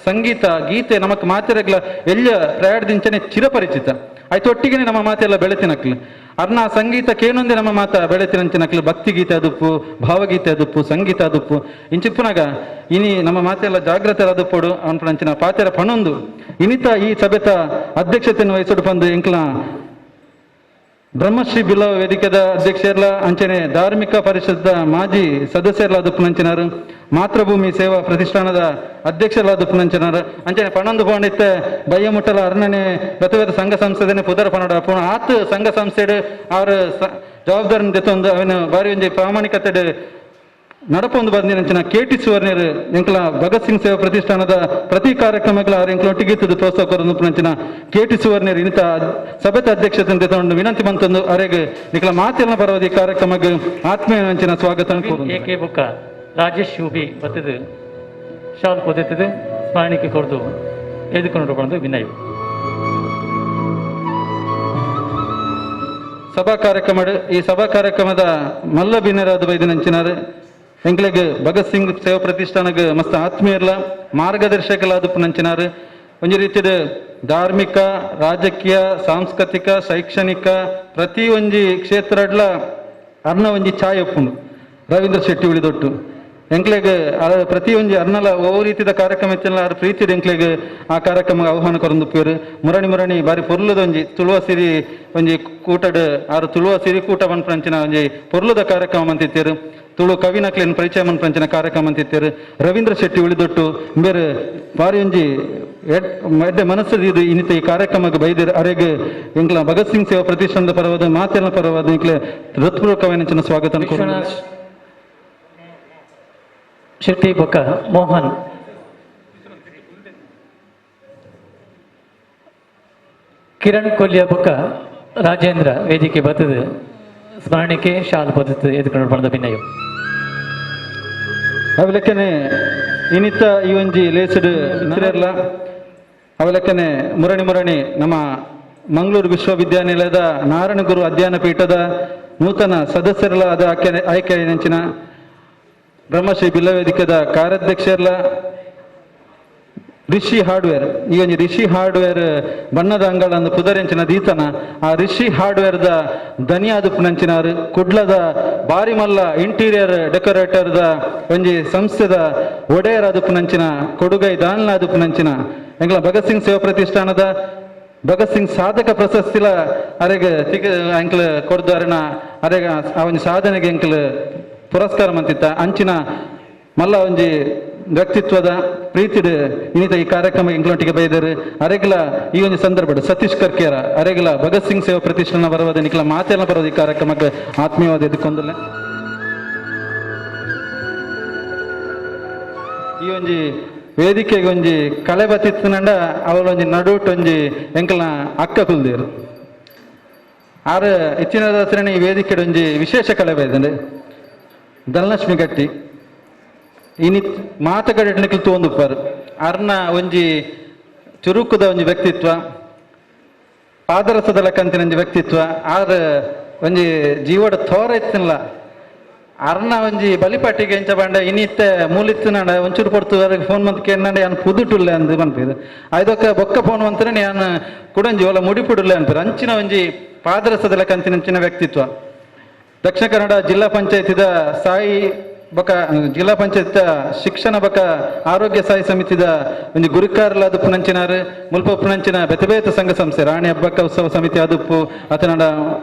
ಸಂಗೀತ ಗೀತೆ ನಮಕ್ ಮಾತೆರೆಗ್ಲ ಎಲ್ಲ ಪ್ರಯಾಣದಿಂಚನೆ ಚಿರಪರಿಚಿತ ಆಯ್ತು. ಒಟ್ಟಿಗೆ ನಮ್ಮ ಮಾತೆಲ್ಲ ಬೆಳೆತಿನಕ್ಲು ಅರ್ನ ಸಂಗೀತ ಕೇನೊಂದೇ ನಮ್ಮ ಮಾತ ಬೆಳೆತಿನಂಚಿನಕ್ಲು. ಭಕ್ತಿ ಗೀತೆ ಅದುಪ್ಪು, ಭಾವಗೀತೆ ಅದುಪ್ಪು, ಸಂಗೀತ ಅದುಪ್ಪು. ಇಂಚಿಪ್ಪುನಾಗ ಇನಿ ನಮ್ಮ ಮಾತೆಲ್ಲ ಜಾಗ್ರತೆ ಅದುಪ್ಪೊಡು ಅನ್ಪುನಂಚಿನ ಪಾತೆರ ಪಣೊಂದು ಇನಿತ ಈ ಸಭೆತ ಅಧ್ಯಕ್ಷತೆಯನ್ನು ವಹಿಸೋಡು ಪಂದು ಎಂಕ್ಲ ಬ್ರಹ್ಮಶ್ರೀ ಬಿಲ್ಲವ ವೇದಿಕೆದ ಅಧ್ಯಕ್ಷರ್ಲ, ಅಂಚನೆ ಧಾರ್ಮಿಕ ಪರಿಷತ್ದ ಮಾಜಿ ಸದಸ್ಯರ್ಲಾದ ಪುನಂಚಿನಾರು, ಮಾತೃಭೂಮಿ ಸೇವಾ ಪ್ರತಿಷ್ಠಾನದ ಅಧ್ಯಕ್ಷರಾದ ಪುನಂಚಿನಾರು, ಅಂಚನೆ ಪಣೊಂದು ಪೋಂಡಿತ್ತೆ ಬಯ್ಯಮುಟ್ಟಲ ಅರ್ಣನೆ ಬೇತೆ ಸಂಘ ಸಂಸ್ಥೆದನೆ ಪುದರ್ ಪನಡ ಪುಣ ಆತ್ ಸಂಘ ಸಂಸ್ಥೆಡ್ ಆರು ಜವಾಬ್ದಾರಿ ದೆತ್ತೊಂದು ಅವನ ಬಾರಿ ಒಂಜಿ ಪ್ರಾಮಾಣಿಕತೆ ನಡಪೊಂದು ಬಂದಿನಂಚಿನ ಕೆ ಟಿ ಸುವರ್ಣರು ಎಂಕ್ಲ ಭಗತ್ ಸಿಂಗ್ ಸೇವಾ ಪ್ರತಿಷ್ಠಾನದ ಪ್ರತಿ ಕಾರ್ಯಕ್ರಮಗಳ ಆರು ಎಂಕ್ಲ ಒಟ್ಟಿಗೆ ಇತ್ತದು ಪ್ರೋತ್ಸಾಹ ಕೊರೊಂದು ಕೆ ಟಿ ಸುವರ್ಣರು ಇಂತ ಸಭೆತ ಅಧ್ಯಕ್ಷತೆ ತಗೊಂಡು ವಿನಂತಿ ಮಂತಂದು ಅರೆಗ್ ನಿಕ್ಲ ಮಾತೆಲ್ಲ ಪರವಾದಿ ಕಾರ್ಯಕ್ರಮಕ್ಕೆ ಆತ್ಮೀಯ ಅಂಚಿನ ಸ್ವಾಗತ. ಎ ಕೆ ಬೊಕ್ಕ ರಾಜೇಶ್ ಶೂಬಿ ಬತ್ತದು ಶಾಲ್ ಪೊದೆತ್ತದು ಸ್ಮರಣಿಕೆ ಕೊರ್ದು ಎದುಕೊಂಡು ಬಂದು ವಿನಯ್. ಸಭಾ ಕಾರ್ಯಕ್ರಮ, ಈ ಸಭಾ ಕಾರ್ಯಕ್ರಮದ ಮಲ್ಲ ಬಿನ್ನರಾದ ಬೈದಿನಂಚಿನಾರು ಎಂಕ್ಲೆಗ್ ಭಗತ್ ಸಿಂಗ್ ಸೇವಾ ಪ್ರತಿಷ್ಠಾನಗ್ ಮಸ್ತ್ ಆತ್ಮೀಯರ್ಲ ಮಾರ್ಗದರ್ಶಕಲಾದ ಪುನಂಚಿನಾರು. ಒಂಜಿ ರೀತಿಯ ಧಾರ್ಮಿಕ, ರಾಜಕೀಯ, ಸಾಂಸ್ಕೃತಿಕ, ಶೈಕ್ಷಣಿಕ ಪ್ರತಿ ಒಂಜಿ ಕ್ಷೇತ್ರಡ್ಲ ಅರ್ನ ಒಂಜಿ ಛಾಯೆ ಉಪ್ಪುಂಡು. ರವೀಂದ್ರ ಶೆಟ್ಟಿ ಉಳಿದೊಟ್ಟು ಎಂಕ್ಲೆಗ್ ಪ್ರತಿ ಒಂಜಿ ಅರ್ನಲ ಓ ರೀತಿದ ಕಾರ್ಯಕ್ರಮ ಇತ್ತಿಲ್ಲ ಆರ್ ಪ್ರೀತಿದ ಎಂಕ್ಲೆಗ್ ಆ ಕಾರ್ಯಕ್ರಮ ಆಹ್ವಾನ ಕೊರೊಂದುಪ್ಪುವೆರ್. ಮುರಣಿ ಮುರಣಿ ಬಾರಿ ಪೊರ್ಲುದ ಒಂಜಿ ತುಳುವ ಸಿರಿ ಒಂಜಿ ಕೂಟಡ್ ಆರು ತುಳುವ ಸಿರಿ ಕೂಟ ಪನ್ಪುನಂಚಿನ ಒಂಜಿ ಪೊರ್ಲುದ ಕಾರ್ಯಕ್ರಮ ಅಂತಿತ್ತೇರು. ತುಳು ಕವಿನಕ್ಲೆನ್ ಪರಿಚಯ ಮನ್ಪಂಚಿನ ಕಾರ್ಯಕ್ರಮ ಅಂತಿತ್ತೇರು. ರವೀಂದ್ರ ಶೆಟ್ಟಿ ಉಳಿದೊಟ್ಟು ಬೇರೆ ಬಾರಿ ಒಂಜಿ ಎಡ್ಡೆ ಮನಸ್ಸು ಇದು ಇನ್ನಿತ ಈ ಕಾರ್ಯಕ್ರಮಕ್ಕೆ ಬೈದಿರ್. ಅರೆಗ್ ಎಂಕ್ಲ ಭಗತ್ ಸಿಂಗ್ ಸೇವಾ ಪ್ರತಿಷ್ಠಾನದ ಪರವಾದ, ಮಾತೆಲ್ಲ ಪರವಾದ ಎಂಕ್ಲೆ ಹೃತ್ಪೂರ್ವಕವಾದ ಸ್ವಾಗತ. ವಿಶ್ವನಾಥ್ ಶೆಟ್ಟಿ ಬೊಕ್ಕ ಮೋಹನ್ ಕಿರಣ್ ಕೊಲ್ಯ ಬೊಕ್ಕ ರಾಜೇಂದ್ರ ವೇದಿಕೆ ಬತ್ತದು ಸ್ಮರಣಿಕೆ ಶಾಲ್ ಪೊದೆತ್ತದು ಎದುಕೊಂಡು ಬಂದ ವಿನಯ್. ಅವಲಕ್ಕನೆ ಇನ್ನಿತ ಈ ಒಂಜಿ ಲೇಸ್ಡ್ ಮಿತ್ರರ್ಲ ಅವಲಕ್ಕನೆ ಮುರಣಿ ಮುರಣಿ ನಮ್ಮ ಮಂಗಳೂರು ವಿಶ್ವವಿದ್ಯಾನಿಲಯದ ನಾರಾಯಣಗುರು ಅಧ್ಯಯನ ಪೀಠದ ನೂತನ ಸದಸ್ಯರಲಾದ ಆಯ್ಕೆ ಆಯ್ಕೆಯಂಚಿನ ಬ್ರಹ್ಮಶ್ರೀ ಬಿಲ್ಲವೇದಿಕೆದ ಕಾರ್ಯಾಧ್ಯಕ್ಷರ್ಲ, ರಿಷಿ ಹಾರ್ಡ್ವೇರ್, ಈ ಒಂಜಿ ರಿಷಿ ಹಾರ್ಡ್ವೇರ್ ಬಣ್ಣದ ಅಂಗಳಂದು ಪುದರೆಂಚಿನ ದೀತನ ಆ ರಿಷಿ ಹಾರ್ಡ್ವೇರ್ದ ದನಿಯಾದ ಪುನಂಚಿನಾರು, ಕುಡ್ಲದ ಬಾರಿಮಲ್ಲ ಇಂಟೀರಿಯರ್ ಡೆಕೋರೇಟರ್ದ ಒಂಜಿ ಸಂಸ್ಥೆದ ಒಡೆಯರಾದ ಪುನಂಚಿನ, ಕೊಡುಗೈ ದಾನಲಾದ ಪುನಂಚಿನ, ಎಂಗ್ಲ ಭಗತ್ ಸಿಂಗ್ ಸೇವಾ ಪ್ರತಿಷ್ಠಾನದ ಭಗತ್ ಸಿಂಗ್ ಸಾಧಕ ಪ್ರಶಸ್ತಿಲ ಅರೆಗ್ ತಿಕ್ ಎಂಕ್ಲ ಕೊರ್ದು ಅರೆನ ಅರೆಗ ಆ ಒಂಜಿ ಸಾಧನೆಗೆ ಎಂಕ್ಲ ಪುರಸ್ಕಾರ ಮಂತಿತ್ತ ಅಂಚಿನ ಮಲ್ಲ ಒಂಜಿ ವ್ಯಕ್ತಿತ್ವದ ಪ್ರೀತಿಡ್ ಇನ್ನಿತ ಈ ಕಾರ್ಯಕ್ರಮ ಎಂಕ್ಲೊಟ್ಟಿಗೆ ಬೈದರು. ಅರೆಗ್ಲ ಈ ಒಂದು ಸಂದರ್ಭಡ್ ಸತೀಶ್ ಕರ್ಕೇರ ಅರೆಗ್ಲ ಭಗತ್ ಸಿಂಗ್ ಸೇವಾ ಪ್ರತಿಷ್ಠಾನ ಬರವಾದ ನಿಕ್ಲ ಮಾತೆಲ್ಲ ಬರೋದು ಈ ಕಾರ್ಯಕ್ರಮಕ್ಕೆ ಆತ್ಮೀಯವಾದ ಎದುಕೊಂದಲ್ಲ. ಈ ಒಂಜಿ ವೇದಿಕೆಗೆ ಒಂಜಿ ಕಳೆ ಬತ್ತಿತ್ತನಂಡ ಅವಳ ಒಂಜಿ ನಡುಟ್ ಒಂಜಿ ಎಂಕಲ್ನ ಅಕ್ಕ ಕುಲ್ದೇರು ಆರು ಹೆಚ್ಚಿನ ದಾಸರನೆ ಈ ವೇದಿಕೆ ಒಂಜಿ ವಿಶೇಷ ಕಳೆ ಬೈದಂಡೆ ಧನಲಕ್ಷ್ಮಿ ಗಟ್ಟಿ. ಇನಿ ಮಾತುಕತೆ ತೋಂದುಪ್ಪರು ಅರ್ನ ಒಂಜಿ ಚುರುಕುದ ಒಂಜಿ ವ್ಯಕ್ತಿತ್ವ, ಪಾದರಸದ ಲೆಕ್ಕಂತಿನ ಒಂಜಿ ವ್ಯಕ್ತಿತ್ವ. ಆರ್ ಒಂಜಿ ಜೀವಡ ಥೋರ ಇತ್ತಿನಲ್ಲ ಅರ್ನ ಒಂಜಿ ಬಲಿಪಟ್ಟಿಗೆ ಎಂಚ ಬಂಡ ಇನಿತ್ತೆ ಮೂಲಿತ್ತಿನಂಡ ಒಂಚೂರು ಪೊರ್ತು ಫೋನ್ ಮಂತ್ ಕೇಂಡ ಯಾನ್ ಪುದುಟುಲ್ಲೆ ಅಂದ್ ಪನ್ಪಿದ್ ಐದೊಕ್ಕ ಬೊಕ್ಕ ಫೋನ್ ಮಂತ್ರೆ ಯಾನ್ ಕುಡಂಜಿ ಒಲ ಮುಡಿಪುಡುಲ್ಲೆ ಅನ್ಪಿರ್. ಅಂಚಿನ ಒಂಜಿ ಪಾದರಸದ ಲೆಕ್ಕಂತಿನ ವ್ಯಕ್ತಿತ್ವ. ದಕ್ಷಿಣ ಕನ್ನಡ ಜಿಲ್ಲಾ ಪಂಚಾಯತಿದ ಸಾಯಿ ಬೊಕ ಜಿಲ್ಲಾ ಪಂಚಾಯತ್ ಶಿಕ್ಷಣ ಬೊಕ ಆರೋಗ್ಯ ಸಾಯಿ ಸಮಿತಿದ ಒಂಜಿ ಗುರುಕಾರ್ಲಾದ ಪುನಂಚಿನಾರು. ಮುಲ್ಪ ಪುನಂಚಿನ ಬೇತೆ ಬೇತೆ ಸಂಘ ಸಂಸ್ಥೆ, ರಾಣಿ ಹಬ್ಬಕ್ಕ ಉತ್ಸವ ಸಮಿತಿ ಆದುಪ್ಪು, ಅತನಡ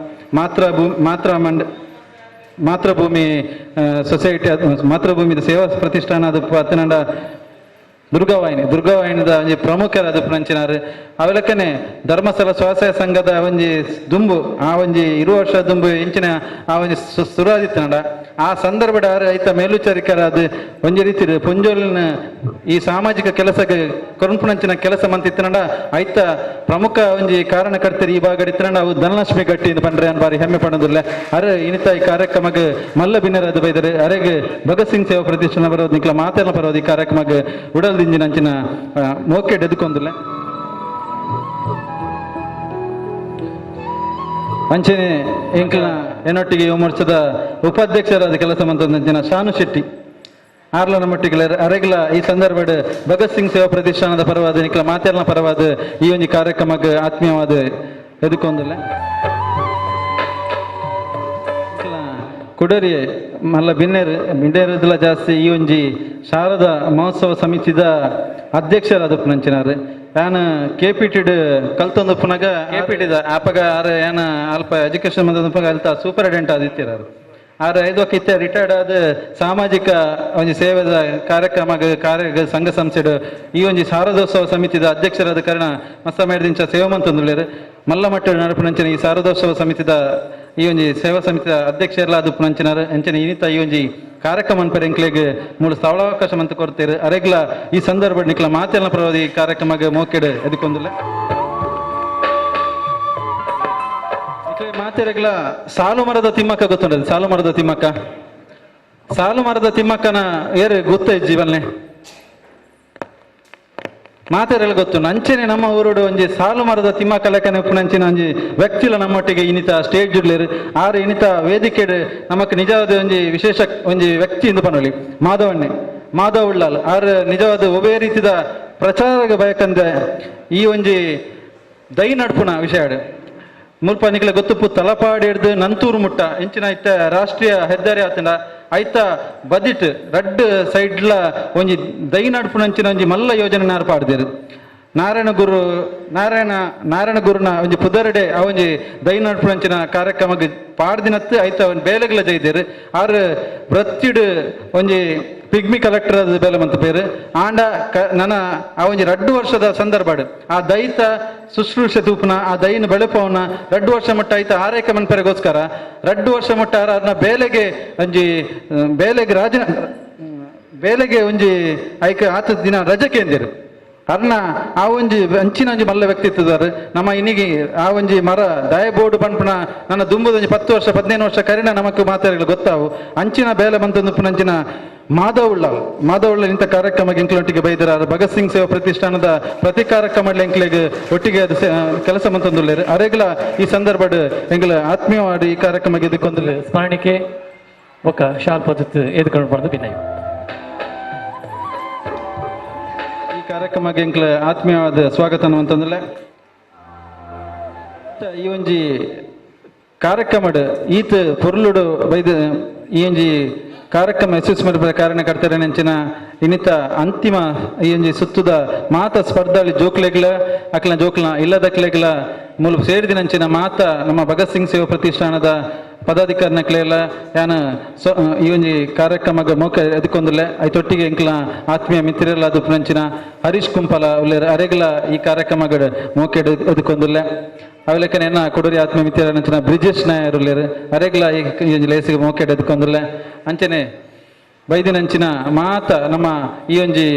ಮಾತ್ರ ಮಂಡ ಮಾತೃಭೂಮಿ ಸೊಸೈಟಿ, ಮಾತೃಭೂಮಿ ಸೇವಾ ಪ್ರತಿಷ್ಠಾನ ಆದುಪ್ಪು, ಅತನಡ ದುರ್ಗಾವಾಹಿನಿ ದುರ್ಗಾವಾಹಿನಿದ ಒಂಜಿ ಪ್ರಮುಖರಾದ ಪುನಂಚಿನಾರ್. ಅವಲಕ್ಕನೆ ಧರ್ಮಸ್ಥಳ ಸ್ವಸಹಾಯ ಸಂಘದ ಒಂಜಿ ದುಂಬು ಆ ಒಂಜಿ 20 ವರ್ಷ ದುಂಬು ಇಂಚಿನ ಆ ಒಂಜಿ ಸುರಾದಿತ್ತನಡ ಆ ಸಂದರ್ಭದ ಆರು ಐತ ಮೇಲ್ವಿಚಾರಿಕರಾದ ಒಂಜಿ ರೀತಿ ಪೊಂಜೋಲಿನ ಈ ಸಾಮಾಜಿಕ ಕೆಲಸಕ್ಕೆ ಕರುಣಪುಣಂಚಿನ ಕೆಲಸ ಮಂತಿತ್ತನಡ ಐತ ಪ್ರಮುಖ ಒಂಜಿ ಕಾರಣಕರ್ತರು ಈ ಭಾಗಡ್ ಇತ್ತನಡ ಅವು ಧನಲಕ್ಷ್ಮಿ ಗಟ್ಟಿ ಇಂದು ಪಂಡ್ರೆ ಅನ್ ಬಾರಿ ಹೆಮ್ಮೆ ಪಡೋದಿಲ್ಲ. ಅರೆ ಇನಿತ ಈ ಕಾರ್ಯಕ್ರಮಕ್ಕೆ ಮಲ್ಲ ಬಿನ್ನರಾದ ಬೈದರೆ ಅರೆಗೆ ಭಗತ್ ಸಿಂಗ್ ಸೇವಾ ಪ್ರತಿಷ್ಠಾನ ಬರೋದು ನಿಕ್ಲ ಮಾತೆಲ್ಲ ಬರೋದು ಈ ಕಾರ್ಯಕ್ರಮಕ್ಕೆ ಉಡಲ್ದಿಂಜಿನ ಅಂಚಿನ ಮೋಕೆ ಎದುಕೊಂದಿಲ್ಲ. ಅಂಚನೆ ಎಂಕ್ಲ ಏನೊಟ್ಟಿಗೆ ಯುವ ಮೋರ್ಚಾದ ಉಪಾಧ್ಯಕ್ಷರಾದ ಕೆಲಸ ಮಂತಂಚಿನ ಶಾನು ಶೆಟ್ಟಿ ಆರ್ಲ ನಮ್ಮೊಟ್ಟಿಗೆ ಅರೆಗ್ಲ ಈ ಸಂದರ್ಭಡ್ ಭಗತ್ ಸಿಂಗ್ ಸೇವಾ ಪ್ರತಿಷ್ಠಾನದ ಪರವಾದ ನಿಕ್ಲ ಮಾತೆರ್ನ ಪರವಾದ ಈ ಒಂದು ಕಾರ್ಯಕ್ರಮಕ್ಕೆ ಆತ್ಮೀಯವಾದ ಎದುಕೊಂದಿಲ್ಲ. ಕುಡರಿ ಮಲ್ಲ ಬಿನ್ನೇರು ಬಿನ್ನೇರುದಲ ಜಾಸ್ತಿ ಈ ಒಂಜಿ ಶಾರದಾ ಮಹೋತ್ಸವ ಸಮಿತಿದ ಅಧ್ಯಕ್ಷರಾದ ಪುನಂಚಿನಾರು. ಯಾನ್ ಕೆ ಪಿ ಟಿಡ್ ಕಲ್ತೊಂದು ಪುನಗ ಕೆ ಪಿ ಟಿದ ಆಪಗ ಆರ್ ಏನ ಅಲ್ಪ ಎಜುಕೇಶನ್ ಮಂತೊಂದು ಅಲ್ತ ಸೂಪರಿಂಟೆಂಡೆಂಟ್ ಆದಿತ್ತಿರಾರು. ಆರ್ ಐದು ಇತ್ತೆ ರಿಟೈರ್ಡ್ ಆದ ಸಾಮಾಜಿಕ ಒಂಜಿ ಸೇವೆದ ಕಾರ್ಯಕ್ರಮ ಕಾರ್ಯ ಸಂಘ ಸಂಸ್ಥೆಡ್ ಈ ಒಂಜಿ ಶಾರದೋತ್ಸವ ಸಮಿತಿದ ಅಧ್ಯಕ್ಷರಾದ ಕಾರಣ ಮಸ್ತ ಮೇಡ್ದಿಂಚ ಸೇವೆ ಮಂತೊಂದುಲ್ಲೆರ್. ಮಲ್ಲ ಮಟ್ಟದ ನಡಪುನಂಚಿನ ಈ ಶಾರದೋತ್ಸವ ಸಮಿತಿದ ಈ ಒಂಜಿ ಸೇವಾ ಸಮಿತಿದ ಅಧ್ಯಕ್ಷರಾದ ಪುನಂಚಿನಾರ್. ಅಂಚನೆ ಇನಿತ ಈ ಒಂಜಿ ಕಾರ್ಯಕ್ರಮ ಅನ್ಪರೆ ಎಂಕ್ಲೆಗ್ ಮೂಲು ಸ್ಥಳಾವಕಾಶ ಮಂತ್ ಕೊರ್ತೆರ್. ಅರೆಗ್ಲ ಈ ಸಂದರ್ಭ ನಿಕ್ಲ ಮಾತೆಲ್ಲ ಪ್ರವಾದಿ ಈ ಕಾರ್ಯಕ್ರಮಗ್ ಮೋಕೆಡ್ ಎದುಕೊಂದುಲ್ಲ. ನಿಕ್ಲೆ ಮಾತೆರೆಗ್ಲ ಸಾಲು ಮರದ ತಿಮ್ಮಕ್ಕ ಗೊತ್ತುಂಡದು? ಸಾಲು ಮರದ ತಿಮ್ಮಕ್ಕ, ಸಾಲು ಮರದ ತಿಮ್ಮಕ್ಕನ ಏರು ಗೊತ್ತ ಜೀವನ್ನೆ ಮಾತೆರೆಲ್ಲ ಗೊತ್ತು. ಅಂಚನೆ ನಮ್ಮ ಊರುಡು ಒಂಜಿ ಸಾಲು ಮರದ ತಿಮ್ಮಕ್ಕ ಲೆಕ್ಕನೆ ಉಪ್ಪುನಂಚಿನ ಒಂಜಿ ವ್ಯಕ್ತಿಲ ನಮ್ಮೊಟ್ಟಿಗೆ ಇನಿತ ಸ್ಟೇಜ್ ಉಲ್ಲೆರ್. ಆರು ಇನಿತ ವೇದಿಕೆಡ್ ನಮಕ್ ನಿಜವಾದ ಒಂಜಿ ವಿಶೇಷ ಒಂಜಿ ವ್ಯಕ್ತಿ ಇಂದು ಪನೊಲಿ ಮಾಧವಣ್ಣೆ ಮಾಧವ ಉಳ್ಳಾಲ್. ಆರು ನಿಜವಾದ ಒಬ್ಬೇ ರೀತಿದ ಪ್ರಚಾರಗ ಬಯಕಂದೆ ಈ ಒಂಜಿ ದೈ ನಡ್ಪುನ ವಿಷಯ ಮುಲ್ಪ ನಿಕ್ಲೆ ಗೊತ್ತುಪ್ಪು. ತಲಪಾಡಿ ಹಿಡ್ದು ನಂತೂರು ಮುಟ್ಟ ಇಂಚಿನ ಇತ್ತ ರಾಷ್ಟ್ರೀಯ ಹೆದ್ದಾರಿ ಆತಂಡ ಐತ ಬದಿಟ್ ರಡ್ಡ್ ಸೈಡ್ಲ ಒಂಜಿ ದೈ ನಡ್ಪುನಂಚಿನ ಒಂಜಿ ಮಲ್ಲ ಯೋಜನೆ ನಾರ್ ಪಾಡ್ದೇರು. ನಾರಾಯಣ ಗುರು ನಾರಾಯಣ ನಾರಾಯಣ ಗುರುನ ಒಂಜಿ ಪುದರ್ಡೆ ಆ ಒಂಜಿ ದೈ ನಡ್ಪುನಂಚಿನ ಕಾರ್ಯಕ್ರಮಕ್ಕೆ ಪಾಡ್ದಿನತ್ತು ಐತ ಒಂಜಿ ಬೇಲೆಗ್ಲ ಜೈದೇರು. ಆರ್ ವೃತ್ತಿಡ್ ಒಂಜಿ ಪಿಗ್ಮಿ ಕಲೆಕ್ಟರ್ ಅದ ಬೇಲೆ ಮಂತ ಪೇರು. ಆಂಡ ಕ ನನ ಆ ಒಂಜಿ 2 ವರ್ಷದ ಸಂದರ್ಭಡ್ ಆ ದೈತ ಶುಶ್ರೂಷೆ ತೂಪುನ ಆ ದೈನ ಬೆಳಪವನ 2 ವರ್ಷ ಮಟ್ಟ ಐತ ಆರೈಕೆ ಮನ್ಪೆರೆಗೋಸ್ಕರ 2 ವರ್ಷ ಮಟ್ಟ ಆರ್ ಅರ್ನ ಬೇಲೆಗೆ ಒಂಜಿ ಬೇಲೆಗೆ ರಾಜ ಬೇಲೆಗೆ ಒಂಜಿ ಐಕ್ ಆತ ದಿನ ರಜೆ ಕೇಂದಿರು. ಅರ್ನ ಆ ಒಂಜಿ ಅಂಚಿನ ಒಂಜಿ ಮಲ್ಲ ವ್ಯಕ್ತಿತ್ವದಾರು. ನಮ್ಮ ಇನ್ನಿಗೆ ಆ ಒಂಜಿ ಮರ ದಯ ಬೋರ್ಡ್ ಪನ್ಪುನ ನನ್ನ ದುಂಬುದ ಒಂಜಿ 10 ವರ್ಷ 15 ವರ್ಷ ಕರಿನ ನಮಕ್ ಮಾತಾಡಲು ಗೊತ್ತಾವು. ಅಂಚಿನ ಬೇಲೆ ಬಂತಂದು ಅಂಚಿನ ಮಾಧವ ಉಳ್ಳಾಲ್ ಮಾಧವ ಉಳ್ಳಾಲ್ ಇಂಥ ಕಾರ್ಯಕ್ರಮಕ್ಕೆ ಎಂಕ್ಲೊಟ್ಟಿಗೆ ಬೈದರ. ಭಗತ್ ಸಿಂಗ್ ಸೇವಾ ಪ್ರತಿಷ್ಠಾನದ ಪ್ರತಿ ಕಾರ್ಯಕ್ರಮ ಎಂಕ್ಲೆಗ್ ಒಟ್ಟಿಗೆ ಅದು ಕೆಲಸ ಮಂತಂದುಲ್ಲೇರು. ಅರೆಗ್ಲ ಈ ಸಂದರ್ಭಡ್ ಎಂಗ್ಲ ಆತ್ಮೀಯವಾದ ಈ ಕಾರ್ಯಕ್ರಮಕ್ಕೆ ಇದಕ್ಕೊಂದು ಸ್ಮರಣಿಕೆ ಒಕ್ಕ ಶಾಲ್ ಪದ್ಧತಿ ಎದ್ಕೊಂಡು ಪಡೆದು ಬಿನ್ನಯು. ಈ ಕಾರ್ಯಕ್ರಮಕ್ಕೆ ಎಂಕ್ಲ ಆತ್ಮೀಯವಾದ ಸ್ವಾಗತ ಅಂತಂದ್ರೆ ಈ ಒಂಜಿ ಕಾರ್ಯಕ್ರಮಡ್ ಈತ್ ಪೊರ್ಲುಡು ಬೈದ ಈ ಒಂಜಿ ಕಾರ್ಯಕ್ರಮ ಯಶಸ್ಸು ಮಲ್ಪುನ ಕಾರಣಕರ್ತರ ನೆಂಚಿನ ಇನ್ನಿತ ಅಂತಿಮ ಈ ಒಂಜಿ ಸುತ್ತುದ ಮಾತ ಸ್ಪರ್ಧಾಳಿ ಜೋಕ್ಲೆಗ್ಲ ಅಕ್ಲ ಜೋಕ್ಲ ಇಲ್ಲದಕ್ಲೆಗ್ಲ ಮೂಲ ಸೇರಿದಿನಂಚಿನ ಮಾತ ನಮ್ಮ ಭಗತ್ ಸಿಂಗ್ ಸೇವಾ ಪ್ರತಿಷ್ಠಾನದ ಪದಾಧಿಕಾರಿನಕ್ಲೆಲ್ಲ ಯಾನ ಈ ಒಂಜಿ ಕಾರ್ಯಕ್ರಮದ ಮೋಕ ಎದಕ್ಕೊಂದುಲ್ಲೆ. ಐತೊಟ್ಟಿಗೆ ಎಂಕ್ಲ ಆತ್ಮೀಯ ಮಿತ್ರರೆಲ್ಲ ಅದು ನಂಚಿನ ಹರೀಶ್ ಕುಂಪಲ ಉಲ್ಲೇರ್. ಅರೆಗ್ಲ ಈ ಕಾರ್ಯಕ್ರಮಗಳ ಮೋಕೆಡ್ ಎದಕ್ಕೊಂದುಲ್ಲೆ. ಅವೆಲಕ್ಕನೆ ಎನ್ನ ಕೊಡೂರಿ ಆತ್ಮೀಯ ಮಿತ್ರರ ನಂಚಿನ ಬ್ರಿಜೇಶ್ ನಾಯರ್ ಉಲ್ಲೇರ್. ಅರೆಗ್ಲ ಈ ಒಂಜಿ ಲೇಸಿಗೆ ಮೋಕೆಡ್ ಎದಕ್ಕೊಂದುಲ್ಲೆ. ಅಂಚನೆ ಬೈದಿನಂಚಿನ ಮಾತ ನಮ್ಮ ಈ ಒಂಜಿ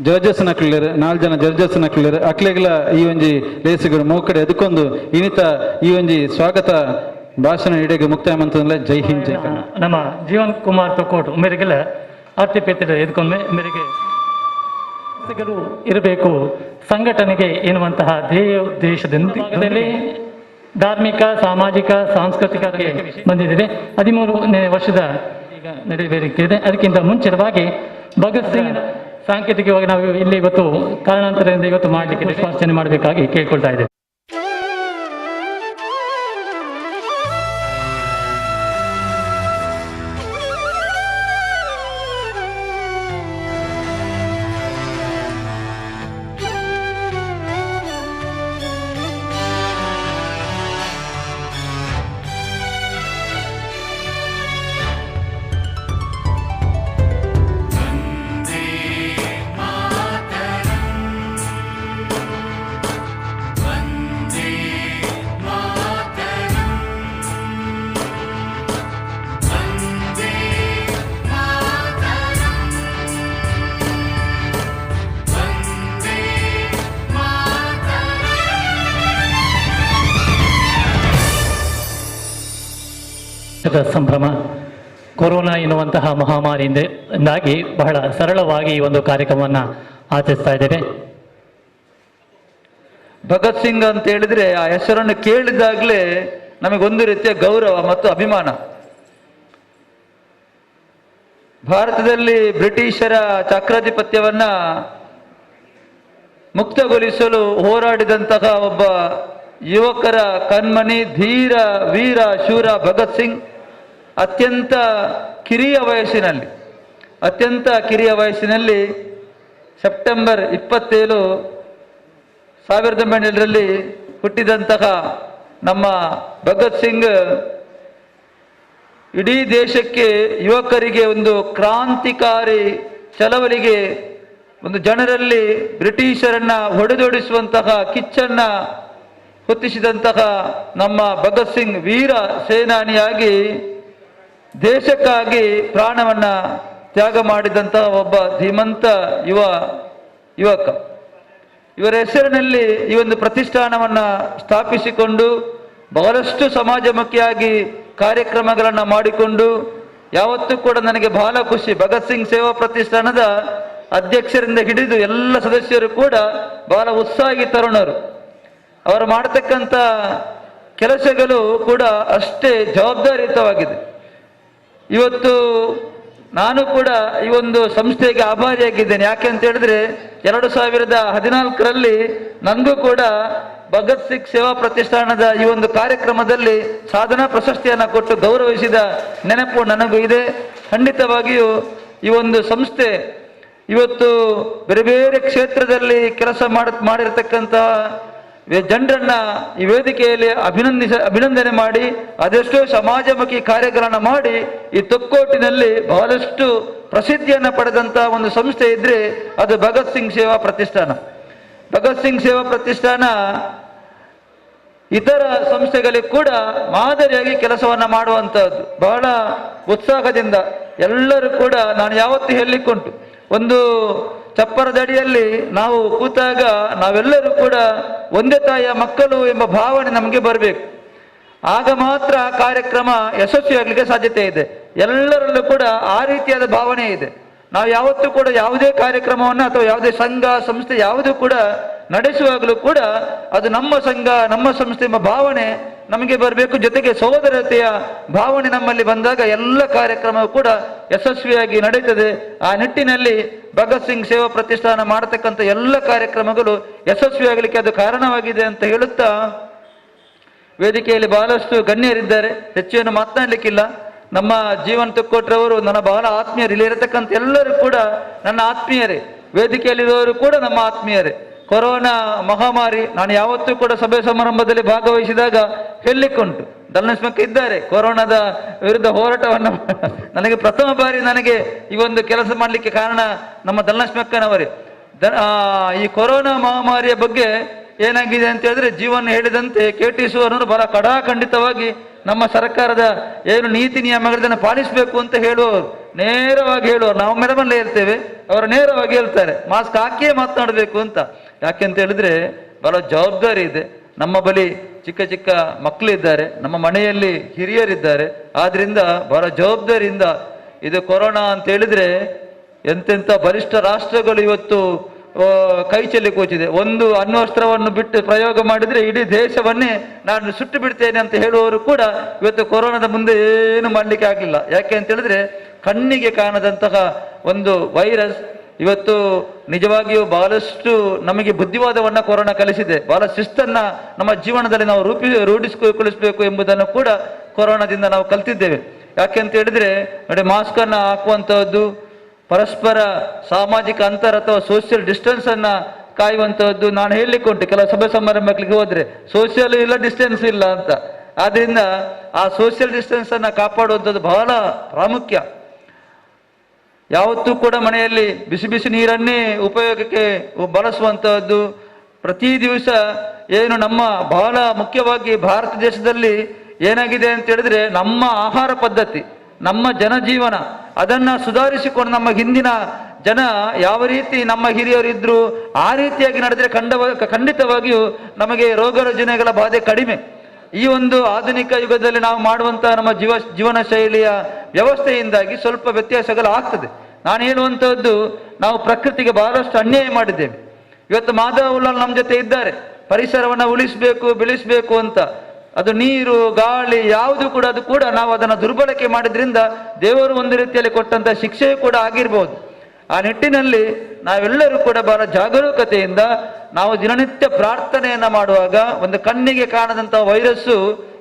ಜಡ್ಜಸ್ ನಕ್ಲೇರ್ 4 ಜನ ಜಡ್ಜಸ್ ನಕ್ಲೇರ್ ಅಕ್ಲೆಗ್ಲ ಈ ಒಂಜಿ ಲೇಸುಗಳು ಮೋಕಡೆ ಎದಕ್ಕೊಂದು ಇನಿತ ಈ ಒಂಜಿ ಸ್ವಾಗತ ಭಾಷಣ ಇಡೆಗೆ ಮುಕ್ತಾಯ ಮಂತಂದ್ರೆ ಜೈ ಹಿಂದ್ ಜೈ ಕನ್ನಡ. ನಮ್ಮ ಜೀವನ್ ಕುಮಾರ್ ತೊಕ್ಕೋಟು ಮೇರೆಗೆಲ್ಲ ಆರ್ತಿ ಪೇತ್ರ ಎದ್ಕೊಂಬೆ ಮೇರೆಗೆ ಇರಬೇಕು ಸಂಘಟನೆಗೆ ಎನ್ನುವಂತಹ ಧ್ಯೇಯ ಉದ್ದೇಶದಿಂದ ಧಾರ್ಮಿಕ ಸಾಮಾಜಿಕ ಸಾಂಸ್ಕೃತಿಕ ಬಂದಿದೆ. 13ನೇ ವರ್ಷದ ಈಗ ನಡೆಯಬೇಕಿದೆ. ಅದಕ್ಕಿಂತ ಮುಂಚಿತವಾಗಿ ಭಗತ್ ಸಿಂಗ್ ಸಾಂಕೇತಿಕವಾಗಿ ನಾವು ಇಲ್ಲಿ ಇವತ್ತು ಕಾರಣಾಂತರದಿಂದ ಇವತ್ತು ಮಾಡಲಿಕ್ಕೆ ಪುಷ್ಪಾರ್ಚನೆ ಮಾಡಬೇಕಾಗಿ ಕೇಳ್ಕೊಳ್ತಾ ಇದ್ದೇವೆ. ವಂದೇ ಮಾತರಂ. ಸಂಭ್ರಮ ಕೊರೋನಾ ಎನ್ನುವಂತಹ ಮಹಾಮಾರಿಯಿಂದಾಗಿ ಬಹಳ ಸರಳವಾಗಿ ಈ ಒಂದು ಕಾರ್ಯಕ್ರಮವನ್ನು ಆಚರಿಸ್ತಾ ಇದ್ದೇವೆ. ಭಗತ್ ಸಿಂಗ್ ಅಂತ ಹೇಳಿದ್ರೆ, ಆ ಹೆಸರನ್ನು ಕೇಳಿದಾಗಲೇ ನಮಗೊಂದು ರೀತಿಯ ಗೌರವ ಮತ್ತು ಅಭಿಮಾನ. ಭಾರತದಲ್ಲಿ ಬ್ರಿಟಿಷರ ಚಕ್ರಾಧಿಪತ್ಯವನ್ನ ಮುಕ್ತಗೊಳಿಸಲು ಹೋರಾಡಿದಂತಹ ಒಬ್ಬ ಯುವಕರ ಕಣ್ಮಣಿ, ಧೀರ ವೀರ ಶೂರ ಭಗತ್ ಸಿಂಗ್ ಅತ್ಯಂತ ಕಿರಿಯ ವಯಸ್ಸಿನಲ್ಲಿ ಸೆಪ್ಟೆಂಬರ್ 27, 1900ರಲ್ಲಿ ಹುಟ್ಟಿದಂತಹ ನಮ್ಮ ಭಗತ್ ಸಿಂಗ್ ಇಡೀ ದೇಶಕ್ಕೆ, ಯುವಕರಿಗೆ ಒಂದು ಕ್ರಾಂತಿಕಾರಿ ಚಳವಳಿಗೆ, ಒಂದು ಜನರಲ್ಲಿ ಬ್ರಿಟಿಷರನ್ನ ಹೊಡೆದೋಡಿಸುವಂತಹ ಕಿಚ್ಚನ್ನ ಹೊತ್ತಿಸಿದಂತಹ ನಮ್ಮ ಭಗತ್ ಸಿಂಗ್ ವೀರ ಸೇನಾನಿಯಾಗಿ ದೇಶಕ್ಕಾಗಿ ಪ್ರಾಣವನ್ನ ತ್ಯಾಗ ಮಾಡಿದಂತಹ ಒಬ್ಬ ಧೀಮಂತ ಯುವಕ. ಇವರ ಹೆಸರಿನಲ್ಲಿ ಈ ಒಂದು ಪ್ರತಿಷ್ಠಾನವನ್ನ ಸ್ಥಾಪಿಸಿಕೊಂಡು, ಬಹಳಷ್ಟು ಸಮಾಜಮುಖಿಯಾಗಿ ಕಾರ್ಯಕ್ರಮಗಳನ್ನು ಮಾಡಿಕೊಂಡು, ಯಾವತ್ತೂ ಕೂಡ ನನಗೆ ಬಹಳ ಖುಷಿ. ಭಗತ್ ಸಿಂಗ್ ಸೇವಾ ಪ್ರತಿಷ್ಠಾನದ ಅಧ್ಯಕ್ಷರಿಂದ ಹಿಡಿದು ಎಲ್ಲ ಸದಸ್ಯರು ಕೂಡ ಬಹಳ ಉತ್ಸಾಹಿ ತರುಣರು. ಅವರು ಮಾಡತಕ್ಕಂಥ ಕೆಲಸಗಳು ಕೂಡ ಅಷ್ಟೇ ಜವಾಬ್ದಾರಿಯುತವಾಗಿದೆ. ಇವತ್ತು ನಾನು ಕೂಡ ಈ ಒಂದು ಸಂಸ್ಥೆಗೆ ಆಭಾರಿಯಾಗಿದ್ದೇನೆ. ಯಾಕೆ ಅಂತ ಹೇಳಿದ್ರೆ, 2014ರಲ್ಲಿ ನನಗೂ ಕೂಡ ಭಗತ್ ಸಿಂಗ್ ಸೇವಾ ಪ್ರತಿಷ್ಠಾನದ ಈ ಒಂದು ಕಾರ್ಯಕ್ರಮದಲ್ಲಿ ಸಾಧನಾ ಪ್ರಶಸ್ತಿಯನ್ನು ಕೊಟ್ಟು ಗೌರವಿಸಿದ ನೆನಪು ನನಗೂ ಇದೆ. ಖಂಡಿತವಾಗಿಯೂ ಈ ಒಂದು ಸಂಸ್ಥೆ ಇವತ್ತು ಬೇರೆ ಬೇರೆ ಕ್ಷೇತ್ರದಲ್ಲಿ ಕೆಲಸ ಮಾಡಿರತಕ್ಕಂತಹ ಜನರನ್ನ ಈ ವೇದಿಕೆಯಲ್ಲಿ ಅಭಿನಂದನೆ ಮಾಡಿ, ಅದೆಷ್ಟೋ ಸಮಾಜಮುಖಿ ಕಾರ್ಯಗಳನ್ನು ಮಾಡಿ, ಈ ತೊಕ್ಕೋಟಿನಲ್ಲಿ ಬಹಳಷ್ಟು ಪ್ರಸಿದ್ಧಿಯನ್ನು ಪಡೆದಂತಹ ಒಂದು ಸಂಸ್ಥೆ ಇದ್ರೆ ಅದು ಭಗತ್ ಸಿಂಗ್ ಸೇವಾ ಪ್ರತಿಷ್ಠಾನ. ಭಗತ್ ಸಿಂಗ್ ಸೇವಾ ಪ್ರತಿಷ್ಠಾನ ಇತರ ಸಂಸ್ಥೆಗಳಿಗೆ ಕೂಡ ಮಾದರಿಯಾಗಿ ಕೆಲಸವನ್ನ ಮಾಡುವಂತಹದ್ದು. ಬಹಳ ಉತ್ಸಾಹದಿಂದ ಎಲ್ಲರೂ ಕೂಡ, ನಾನು ಯಾವತ್ತೂ ಹೇಳಲಿಕ್ಕುಂಟು, ಒಂದು ಚಪ್ಪರದಡಿಯಲ್ಲಿ ನಾವು ಕೂತಾಗ ನಾವೆಲ್ಲರೂ ಕೂಡ ಒಂದೇ ತಾಯಿಯ ಮಕ್ಕಳು ಎಂಬ ಭಾವನೆ ನಮಗೆ ಬರಬೇಕು. ಆಗ ಮಾತ್ರ ಆ ಕಾರ್ಯಕ್ರಮ ಯಶಸ್ವಿಯಾಗಲಿಕ್ಕೆ ಸಾಧ್ಯತೆ ಇದೆ. ಎಲ್ಲರಲ್ಲೂ ಕೂಡ ಆ ರೀತಿಯಾದ ಭಾವನೆ ಇದೆ. ನಾವು ಯಾವತ್ತೂ ಕೂಡ ಯಾವುದೇ ಕಾರ್ಯಕ್ರಮವನ್ನು ಅಥವಾ ಯಾವುದೇ ಸಂಘ ಸಂಸ್ಥೆ ಯಾವುದು ಕೂಡ ನಡೆಸುವಾಗಲೂ ಕೂಡ ಅದು ನಮ್ಮ ಸಂಘ, ನಮ್ಮ ಸಂಸ್ಥೆ ಎಂಬ ಭಾವನೆ ನಮಗೆ ಬರಬೇಕು. ಜೊತೆಗೆ ಸಹೋದರತೆಯ ಭಾವನೆ ನಮ್ಮಲ್ಲಿ ಬಂದಾಗ ಎಲ್ಲ ಕಾರ್ಯಕ್ರಮವೂ ಕೂಡ ಯಶಸ್ವಿಯಾಗಿ ನಡೀತದೆ. ಆ ನಿಟ್ಟಿನಲ್ಲಿ ಭಗತ್ ಸಿಂಗ್ ಸೇವಾ ಪ್ರತಿಷ್ಠಾನ ಮಾಡತಕ್ಕಂಥ ಎಲ್ಲ ಕಾರ್ಯಕ್ರಮಗಳು ಯಶಸ್ವಿಯಾಗಲಿಕ್ಕೆ ಅದು ಕಾರಣವಾಗಿದೆ ಅಂತ ಹೇಳುತ್ತಾ, ವೇದಿಕೆಯಲ್ಲಿ ಬಹಳಷ್ಟು ಗಣ್ಯರಿದ್ದಾರೆ, ಹೆಚ್ಚೇನು ಮಾತನಾಡಲಿಕ್ಕಿಲ್ಲ. ನಮ್ಮ ಜೀವನ್ ತುಕ್ಕೋಟ್ರವರು ನನ್ನ ಬಹಳ ಆತ್ಮೀಯರು. ಇಲ್ಲಿ ಇರತಕ್ಕಂಥ ಎಲ್ಲರೂ ಕೂಡ ನನ್ನ ಆತ್ಮೀಯರೇ. ವೇದಿಕೆಯಲ್ಲಿರುವವರು ಕೂಡ ನಮ್ಮ ಆತ್ಮೀಯರೇ. ಕೊರೋನಾ ಮಹಾಮಾರಿ, ನಾನು ಯಾವತ್ತೂ ಕೂಡ ಸಭೆ ಸಮಾರಂಭದಲ್ಲಿ ಭಾಗವಹಿಸಿದಾಗ ಹೇಳಲಿಕ್ಕುಂಟು, ಧನಲಕ್ಷ್ಮಕ್ಕ ಇದ್ದಾರೆ, ಕೊರೋನಾದ ವಿರುದ್ಧ ಹೋರಾಟವನ್ನು ನನಗೆ ಪ್ರಥಮ ಬಾರಿ ನನಗೆ ಈ ಒಂದು ಕೆಲಸ ಮಾಡಲಿಕ್ಕೆ ಕಾರಣ ನಮ್ಮ ಧನಲಕ್ಷ್ಮಕ್ಕನವರೇ. ಈ ಕೊರೋನಾ ಮಹಾಮಾರಿಯ ಬಗ್ಗೆ ಏನಾಗಿದೆ ಅಂತ ಹೇಳಿದ್ರೆ, ಜೀವನ್ ಹೇಳಿದಂತೆ ಕೆ ಟಿ ಸುವರ್ಣರು ಬಹಳ ಕಡಾಖಂಡಿತವಾಗಿ ನಮ್ಮ ಸರ್ಕಾರದ ಏನು ನೀತಿ ನಿಯಮಗಳನ್ನು ಪಾಲಿಸಬೇಕು ಅಂತ ಹೇಳುವವರು, ನೇರವಾಗಿ ಹೇಳುವರು. ನಾವು ಮೆರವಲ್ಲೇ ಇರ್ತೇವೆ, ಅವರು ನೇರವಾಗಿ ಹೇಳ್ತಾರೆ, ಮಾಸ್ಕ್ ಹಾಕಿಯೇ ಮಾತನಾಡಬೇಕು ಅಂತ. ಯಾಕೆಂತ ಹೇಳಿದ್ರೆ ಬಹಳ ಜವಾಬ್ದಾರಿ ಇದೆ. ನಮ್ಮ ಬಳಿ ಚಿಕ್ಕ ಚಿಕ್ಕ ಮಕ್ಕಳಿದ್ದಾರೆ, ನಮ್ಮ ಮನೆಯಲ್ಲಿ ಹಿರಿಯರಿದ್ದಾರೆ. ಆದ್ರಿಂದ ಬಹಳ ಜವಾಬ್ದಾರಿಯಿಂದ, ಇದು ಕೊರೋನಾ ಅಂತ ಹೇಳಿದ್ರೆ ಎಂತೆಂಥ ಬಲಿಷ್ಠ ರಾಷ್ಟ್ರಗಳು ಇವತ್ತು ಕೈ ಚೆಲ್ಲಿ ಕೂಚಿದೆ. ಒಂದು ಅಣ್ವಸ್ತ್ರವನ್ನು ಬಿಟ್ಟು ಪ್ರಯೋಗ ಮಾಡಿದ್ರೆ ಇಡೀ ದೇಶವನ್ನೇ ನಾನು ಸುಟ್ಟು ಬಿಡ್ತೇನೆ ಅಂತ ಹೇಳುವವರು ಕೂಡ ಇವತ್ತು ಕೊರೋನಾದ ಮುಂದೆ ಏನು ಮಾಡಲಿಕ್ಕೆ ಆಗಲಿಲ್ಲ. ಯಾಕೆ ಅಂತ ಹೇಳಿದ್ರೆ, ಕಣ್ಣಿಗೆ ಕಾಣದಂತಹ ಒಂದು ವೈರಸ್. ಇವತ್ತು ನಿಜವಾಗಿಯೂ ಬಹಳಷ್ಟು ನಮಗೆ ಬುದ್ಧಿವಾದವನ್ನ ಕೊರೋನಾ ಕಲಿಸಿದೆ. ಬಹಳ ಶಿಸ್ತನ್ನ ನಮ್ಮ ಜೀವನದಲ್ಲಿ ನಾವು ರೂಢಿಸಿಕೊಳ್ಳಿಸಬೇಕು ಎಂಬುದನ್ನು ಕೂಡ ಕೊರೋನಾದಿಂದ ನಾವು ಕಲ್ತಿದ್ದೇವೆ. ಯಾಕೆ ಅಂತ ಹೇಳಿದ್ರೆ ನೋಡಿ, ಮಾಸ್ಕ್ ಅನ್ನ ಹಾಕುವಂತಹದ್ದು, ಪರಸ್ಪರ ಸಾಮಾಜಿಕ ಅಂತರ ಅಥವಾ ಸೋಷಿಯಲ್ ಡಿಸ್ಟೆನ್ಸ್ ಅನ್ನ ಕಾಯುವಂತಹದ್ದು. ನಾನು ಹೇಳಲಿಕ್ಕೆ ಉಂಟು, ಕೆಲವು ಸಭೆ ಸಮಾರಂಭಗಳಿಗೆ ಹೋದ್ರೆ ಸೋಷಿಯಲ್ ಇಲ್ಲ, ಡಿಸ್ಟೆನ್ಸ್ ಇಲ್ಲ ಅಂತ. ಆದ್ರಿಂದ ಆ ಸೋಷಿಯಲ್ ಡಿಸ್ಟೆನ್ಸ್ ಅನ್ನ ಕಾಪಾಡುವಂಥದ್ದು ಬಹಳ ಪ್ರಾಮುಖ್ಯ. ಯಾವತ್ತೂ ಕೂಡ ಮನೆಯಲ್ಲಿ ಬಿಸಿ ಬಿಸಿ ನೀರನ್ನೇ ಉಪಯೋಗಕ್ಕೆ ಬಳಸುವಂತಹದ್ದು. ಪ್ರತಿ ದಿವಸ ಏನು ನಮ್ಮ ಬಹಳ ಮುಖ್ಯವಾಗಿ ಭಾರತ ದೇಶದಲ್ಲಿ ಏನಾಗಿದೆ ಅಂತ ಹೇಳಿದ್ರೆ, ನಮ್ಮ ಆಹಾರ ಪದ್ಧತಿ, ನಮ್ಮ ಜನಜೀವನ, ಅದನ್ನ ಸುಧಾರಿಸಿಕೊಂಡು ನಮ್ಮ ಹಿಂದಿನ ಜನ ಯಾವ ರೀತಿ, ನಮ್ಮ ಹಿರಿಯರು ಇದ್ರು, ಆ ರೀತಿಯಾಗಿ ನಡೆದರೆ ಖಂಡಿತವಾಗಿಯೂ ನಮಗೆ ರೋಗ ರುಜಿನಗಳ ಬಾಧೆ ಕಡಿಮೆ. ಈ ಒಂದು ಆಧುನಿಕ ಯುಗದಲ್ಲಿ ನಾವು ಮಾಡುವಂತಹ ನಮ್ಮ ಜೀವನ ಶೈಲಿಯ ವ್ಯವಸ್ಥೆಯಿಂದಾಗಿ ಸ್ವಲ್ಪ ವ್ಯತ್ಯಾಸಗಳು ಆಗ್ತದೆ. ನಾನು ಹೇಳುವಂತಹದ್ದು, ನಾವು ಪ್ರಕೃತಿಗೆ ಬಹಳಷ್ಟು ಅನ್ಯಾಯ ಮಾಡಿದ್ದೇವೆ. ಇವತ್ತು ಮಾಧವ ಉಲ್ಲಾಲ್ ನಮ್ಮ ಜೊತೆ ಇದ್ದಾರೆ. ಪರಿಸರವನ್ನು ಉಳಿಸಬೇಕು, ಬೆಳೆಸಬೇಕು ಅಂತ. ಅದು ನೀರು, ಗಾಳಿ ಯಾವುದು ಕೂಡ, ಅದು ಕೂಡ ನಾವು ಅದನ್ನು ದುರ್ಬಳಕೆ ಮಾಡಿದ್ರಿಂದ ದೇವರು ಒಂದು ರೀತಿಯಲ್ಲಿ ಕೊಟ್ಟಂತ ಶಿಕ್ಷೆಯು ಕೂಡ ಆಗಿರ್ಬೋದು. ಆ ನಿಟ್ಟಿನಲ್ಲಿ ನಾವೆಲ್ಲರೂ ಕೂಡ ಬಹಳ ಜಾಗರೂಕತೆಯಿಂದ ನಾವು ದಿನನಿತ್ಯ ಪ್ರಾರ್ಥನೆಯನ್ನ ಮಾಡುವಾಗ, ಒಂದು ಕಣ್ಣಿಗೆ ಕಾಣದಂತಹ ವೈರಸ್ಸು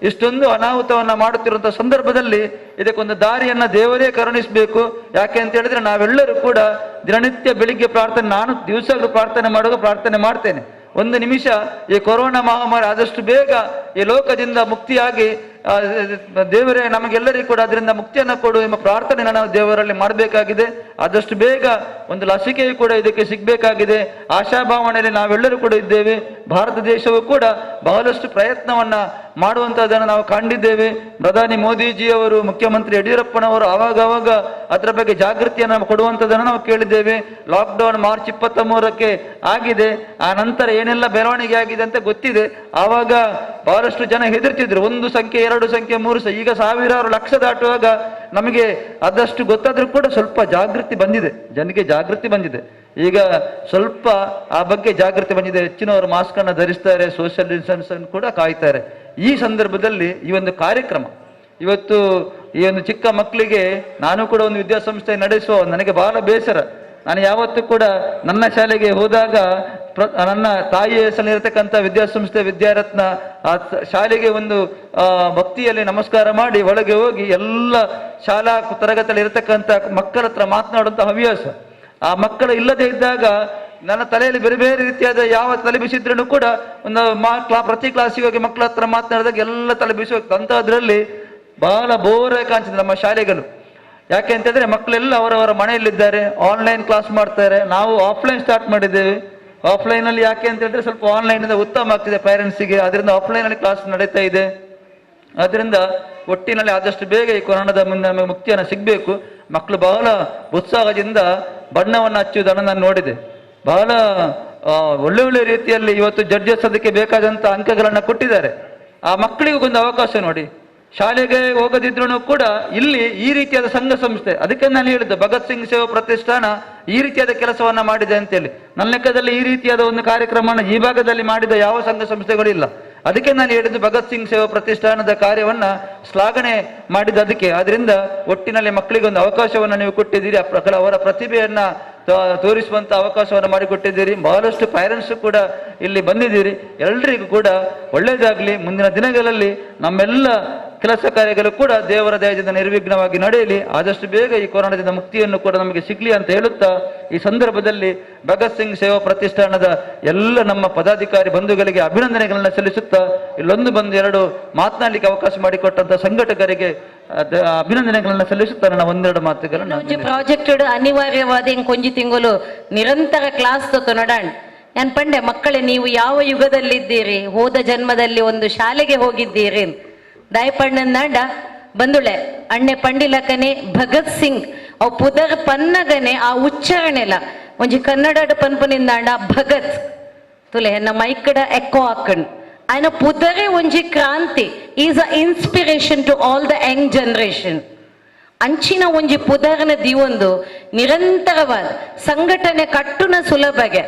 ಇಷ್ಟೊಂದು ಅನಾಹುತವನ್ನ ಮಾಡುತ್ತಿರುವಂತಹ ಸಂದರ್ಭದಲ್ಲಿ ಇದಕ್ಕೊಂದು ದಾರಿಯನ್ನ ದೇವರೇ ಕರುಣಿಸಬೇಕು. ಯಾಕೆ ಅಂತ ಹೇಳಿದ್ರೆ, ನಾವೆಲ್ಲರೂ ಕೂಡ ದಿನನಿತ್ಯ ಬೆಳಿಗ್ಗೆ ಪ್ರಾರ್ಥನೆ, ನಾನು ದಿವಸಗಳು ಪ್ರಾರ್ಥನೆ ಮಾಡುವಾಗ ಪ್ರಾರ್ಥನೆ ಮಾಡ್ತೇನೆ. ಒಂದು ನಿಮಿಷ ಈ ಕೊರೋನಾ ಮಹಾಮಾರಿ ಆದಷ್ಟು ಬೇಗ ಈ ಲೋಕದಿಂದ ಮುಕ್ತಿಯಾಗಿ, ದೇವರೇ ನಮಗೆಲ್ಲರಿಗೂ ಕೂಡ ಅದರಿಂದ ಮುಕ್ತಿಯನ್ನು ಕೊಡು ಎಂಬ ಪ್ರಾರ್ಥನೆ ನಾವು ದೇವರಲ್ಲಿ ಮಾಡಬೇಕಾಗಿದೆ. ಆದಷ್ಟು ಬೇಗ ಒಂದು ಲಸಿಕೆಯು ಕೂಡ ಇದಕ್ಕೆ ಸಿಗಬೇಕಾಗಿದೆ. ಆಶಾಭಾವನೆಯಲ್ಲಿ ನಾವೆಲ್ಲರೂ ಕೂಡ ಇದ್ದೇವೆ. ಭಾರತ ದೇಶವು ಕೂಡ ಬಹಳಷ್ಟು ಪ್ರಯತ್ನವನ್ನ ಮಾಡುವಂತಹದನ್ನು ನಾವು ಕಂಡಿದ್ದೇವೆ. ಪ್ರಧಾನಿ ಮೋದಿಜಿಯವರು, ಮುಖ್ಯಮಂತ್ರಿ ಯಡಿಯೂರಪ್ಪನವರು ಆವಾಗವಾಗ ಅದರ ಬಗ್ಗೆ ಜಾಗೃತಿಯನ್ನು ಕೊಡುವಂಥದ್ದನ್ನು ನಾವು ಕೇಳಿದ್ದೇವೆ. ಲಾಕ್ಡೌನ್ ಮಾರ್ಚ್ 23ಕ್ಕೆ ಆಗಿದೆ. ಆ ನಂತರ ಏನೆಲ್ಲ ಬೆಳವಣಿಗೆ ಆಗಿದೆ ಅಂತ ಗೊತ್ತಿದೆ. ಆವಾಗ ಬಹಳಷ್ಟು ಜನ ಹೆದರ್ತಿದ್ರು, ಒಂದು ಸಂಖ್ಯೆ, ಎರಡು ಸಂಖ್ಯೆ, ಮೂರು ಸಂಖ್ಯೆ. ಈಗ ಸಾವಿರಾರು, ಲಕ್ಷ ದಾಟುವಾಗ ನಮಗೆ ಅದಷ್ಟು ಗೊತ್ತಾದ್ರೂ ಕೂಡ ಸ್ವಲ್ಪ ಜಾಗೃತಿ ಬಂದಿದೆ, ಜನಕ್ಕೆ ಜಾಗೃತಿ ಬಂದಿದೆ. ಈಗ ಸ್ವಲ್ಪ ಆ ಬಗ್ಗೆ ಜಾಗೃತಿ ಬಂದಿದೆ. ಹೆಚ್ಚಿನವರು ಮಾಸ್ಕ್ ಅನ್ನು ಧರಿಸ್ತಾರೆ, ಸೋಷಿಯಲ್ ಡಿಸ್ಟೆನ್ಸ್ ಅನ್ನು ಕೂಡ ಕಾಯ್ತಾರೆ. ಈ ಸಂದರ್ಭದಲ್ಲಿ ಈ ಒಂದು ಕಾರ್ಯಕ್ರಮ ಇವತ್ತು ಈ ಒಂದು ಚಿಕ್ಕ ಮಕ್ಕಳಿಗೆ, ನಾನು ಕೂಡ ಒಂದು ವಿದ್ಯಾಸಂಸ್ಥೆ ನಡೆಸುವ, ನನಗೆ ಬಹಳ ಬೇಸರ. ನಾನು ಯಾವತ್ತೂ ಕೂಡ ನನ್ನ ಶಾಲೆಗೆ ಹೋದಾಗ ನನ್ನ ತಾಯಿಯ ಹೆಸರಿನಲ್ಲಿರತಕ್ಕಂಥ ವಿದ್ಯಾಸಂಸ್ಥೆ ವಿದ್ಯಾರತ್ನ, ಆ ಶಾಲೆಗೆ ಒಂದು ಭಕ್ತಿಯಲ್ಲಿ ನಮಸ್ಕಾರ ಮಾಡಿ ಒಳಗೆ ಹೋಗಿ ಎಲ್ಲ ಶಾಲಾ ತರಗತಿಯಲ್ಲಿ ಇರತಕ್ಕಂಥ ಮಕ್ಕಳ ಹತ್ರ ಮಾತನಾಡುವಂಥ ಹವ್ಯಾಸ. ಆ ಮಕ್ಕಳು ಇಲ್ಲದೆ ಇದ್ದಾಗ ನನ್ನ ತಲೆಯಲ್ಲಿ ಬೇರೆ ಬೇರೆ ರೀತಿಯಾದ ಯಾವ ತಲೆ ಬಿಸಿದ್ರೂ ಕೂಡ ಒಂದು ಪ್ರತಿ ಕ್ಲಾಸಿಗೆ ಹೋಗಿ ಮಕ್ಕಳ ಹತ್ರ ಮಾತನಾಡಿದಾಗ ಎಲ್ಲ ತಲೆ ಬಿಸಿ ಹೋಗ್ತದೆ. ಅಂತದ್ರಲ್ಲಿ ಬಹಳ ಬೋರ್ ಕಾಣಿಸಿದೆ ನಮ್ಮ ಶಾಲೆಗಳು. ಯಾಕೆ ಅಂತಂದ್ರೆ ಮಕ್ಕಳೆಲ್ಲ ಅವರವರ ಮನೆಯಲ್ಲಿದ್ದಾರೆ, ಆನ್ಲೈನ್ ಕ್ಲಾಸ್ ಮಾಡ್ತಾರೆ. ನಾವು ಆಫ್ಲೈನ್ ಸ್ಟಾರ್ಟ್ ಮಾಡಿದ್ದೇವೆ. ಆಫ್ಲೈನ್ ಅಲ್ಲಿ ಯಾಕೆ ಅಂತ ಹೇಳಿದ್ರೆ, ಸ್ವಲ್ಪ ಆನ್ಲೈನ್ ಇಂದ ಉತ್ತಮ ಆಗ್ತಿದೆ ಪೇರೆಂಟ್ಸಿಗೆ. ಅದರಿಂದ ಆಫ್ಲೈನ್ ಅಲ್ಲಿ ಕ್ಲಾಸ್ ನಡೀತಾ ಇದೆ. ಅದರಿಂದ ಒಟ್ಟಿನಲ್ಲಿ ಆದಷ್ಟು ಬೇಗ ಈ ಕೊರೋನಾದ ಮುಂದೆ ನಮಗೆ ಮುಕ್ತಿಯನ್ನು ಸಿಗಬೇಕು. ಮಕ್ಕಳು ಬಹಳ ಉತ್ಸಾಹದಿಂದ ಬಣ್ಣವನ್ನು ಹಚ್ಚುವುದನ್ನು ನಾನು ನೋಡಿದೆ. ಬಹಳ ಒಳ್ಳೆ ಒಳ್ಳೆ ರೀತಿಯಲ್ಲಿ ಇವತ್ತು ಜಡ್ಜಸ್ ಅದಕ್ಕೆ ಬೇಕಾದಂತ ಅಂಕಗಳನ್ನು ಕೊಟ್ಟಿದ್ದಾರೆ. ಆ ಮಕ್ಕಳಿಗೂ ಒಂದು ಅವಕಾಶ ನೋಡಿ. ಶಾಲೆಗೆ ಹೋಗದಿದ್ರು ಕೂಡ ಇಲ್ಲಿ ಈ ರೀತಿಯಾದ ಸಂಘ ಸಂಸ್ಥೆ, ಅದಕ್ಕೆ ನಾನು ಹೇಳಿದ್ದು ಭಗತ್ ಸಿಂಗ್ ಸೇವಾ ಪ್ರತಿಷ್ಠಾನ ಈ ರೀತಿಯಾದ ಕೆಲಸವನ್ನ ಮಾಡಿದೆ ಅಂತೇಳಿ. ನನ್ನ ಲೆಕ್ಕದಲ್ಲಿ ಈ ರೀತಿಯಾದ ಒಂದು ಕಾರ್ಯಕ್ರಮವನ್ನು ಈ ಭಾಗದಲ್ಲಿ ಮಾಡಿದ ಯಾವ ಸಂಘ ಸಂಸ್ಥೆಗಳು ಇಲ್ಲ. ಅದಕ್ಕೆ ನಾನು ಹೇಳಿದ್ದು ಭಗತ್ ಸಿಂಗ್ ಸೇವಾ ಪ್ರತಿಷ್ಠಾನದ ಕಾರ್ಯವನ್ನ ಶ್ಲಾಘನೆ ಮಾಡಿದ ಅದಕ್ಕೆ. ಆದ್ರಿಂದ ಒಟ್ಟಿನಲ್ಲಿ ಮಕ್ಕಳಿಗೆ ಒಂದು ಅವಕಾಶವನ್ನು ನೀವು ಕೊಟ್ಟಿದ್ದೀರಿ. ಆ ಪ್ರಕಾರ ಅವರ ಪ್ರತಿಭೆಯನ್ನ ತೋರಿಸುವಂತ ಅವಕಾಶವನ್ನು ಮಾಡಿಕೊಟ್ಟಿದ್ದೀರಿ. ಬಹಳಷ್ಟು ಪೇರೆಂಟ್ಸ್ ಕೂಡ ಇಲ್ಲಿ ಬಂದಿದ್ದೀರಿ. ಎಲ್ರಿಗೂ ಕೂಡ ಒಳ್ಳೇದಾಗ್ಲಿ. ಮುಂದಿನ ದಿನಗಳಲ್ಲಿ ನಮ್ಮೆಲ್ಲ ಕೆಲಸ ಕಾರ್ಯಗಳು ಕೂಡ ದೇವರ ದಯದಿಂದ ನಿರ್ವಿಘ್ನವಾಗಿ ನಡೆಯಲಿ. ಆದಷ್ಟು ಬೇಗ ಈ ಕೊರೋನಾದಿಂದ ಮುಕ್ತಿಯನ್ನು ಕೂಡ ನಮಗೆ ಸಿಗ್ಲಿ ಅಂತ ಹೇಳುತ್ತಾ, ಈ ಸಂದರ್ಭದಲ್ಲಿ ಭಗತ್ ಸಿಂಗ್ ಸೇವಾ ಪ್ರತಿಷ್ಠಾನದ ಎಲ್ಲ ನಮ್ಮ ಪದಾಧಿಕಾರಿ ಬಂಧುಗಳಿಗೆ ಅಭಿನಂದನೆಗಳನ್ನ ಸಲ್ಲಿಸುತ್ತಾ, ಇಲ್ಲೊಂದು ಬಂದು ಎರಡು ಮಾತನಾಡಲಿಕ್ಕೆ ಅವಕಾಶ ಮಾಡಿಕೊಟ್ಟಂತ ಸಂಘಟಕರಿಗೆ ಅಭಿನಂದನೆಗಳನ್ನ ಸಲ್ಲಿಸುತ್ತಾ ನನ್ನ ಒಂದೆರಡು ಮಾತುಗಳನ್ನು ಒಂಜಿ ಪ್ರಾಜೆಕ್ಟ್ ಅನಿವಾರ್ಯವಾದ ಒಂಜಿ ತಿಂಗಳು ನಿರಂತರ ಕ್ಲಾಸ್ ನಡಾಣ್. ನಾನು ಪಂಡೆ, ಮಕ್ಕಳೇ, ನೀವು ಯಾವ ಯುಗದಲ್ಲಿದ್ದೀರಿ? ಹೋದ ಜನ್ಮದಲ್ಲಿ ಒಂದು ಶಾಲೆಗೆ ಹೋಗಿದ್ದೀರಿ? ದಾಯಪಣ್ಣಂದಾಂಡ ಬಂದುಳೆ ಅಣ್ಣೆ ಪಂಡಿಲಕನೆ ಭಗತ್ ಸಿಂಗ್ ಅವು ಪುದರ್ ಪನ್ನಗನೆ ಆ ಉಚ್ಚಾರಣೆಲ ಒಂಜಿ ಕನ್ನಡ ಪನ್ಪುನಿಂದಾಂಡ ಭಗತ್ ತುಲೆ ಎನ್ನ ಮೈಕಡ ಎಕ್ಕೋ ಹಾಕಣ್. ಆಯ್ನ ಪುದರೇ ಒಂಜಿ ಕ್ರಾಂತಿ, is a inspiration to all the young generation. ಅಂಚಿನ ಒಂಜಿ ಪುದರ್ನ ದಿವೊಂದು ನಿರಂತರವಾದ ಸಂಘಟನೆ ಕಟ್ಟುನ ಸುಲಭಗೆ.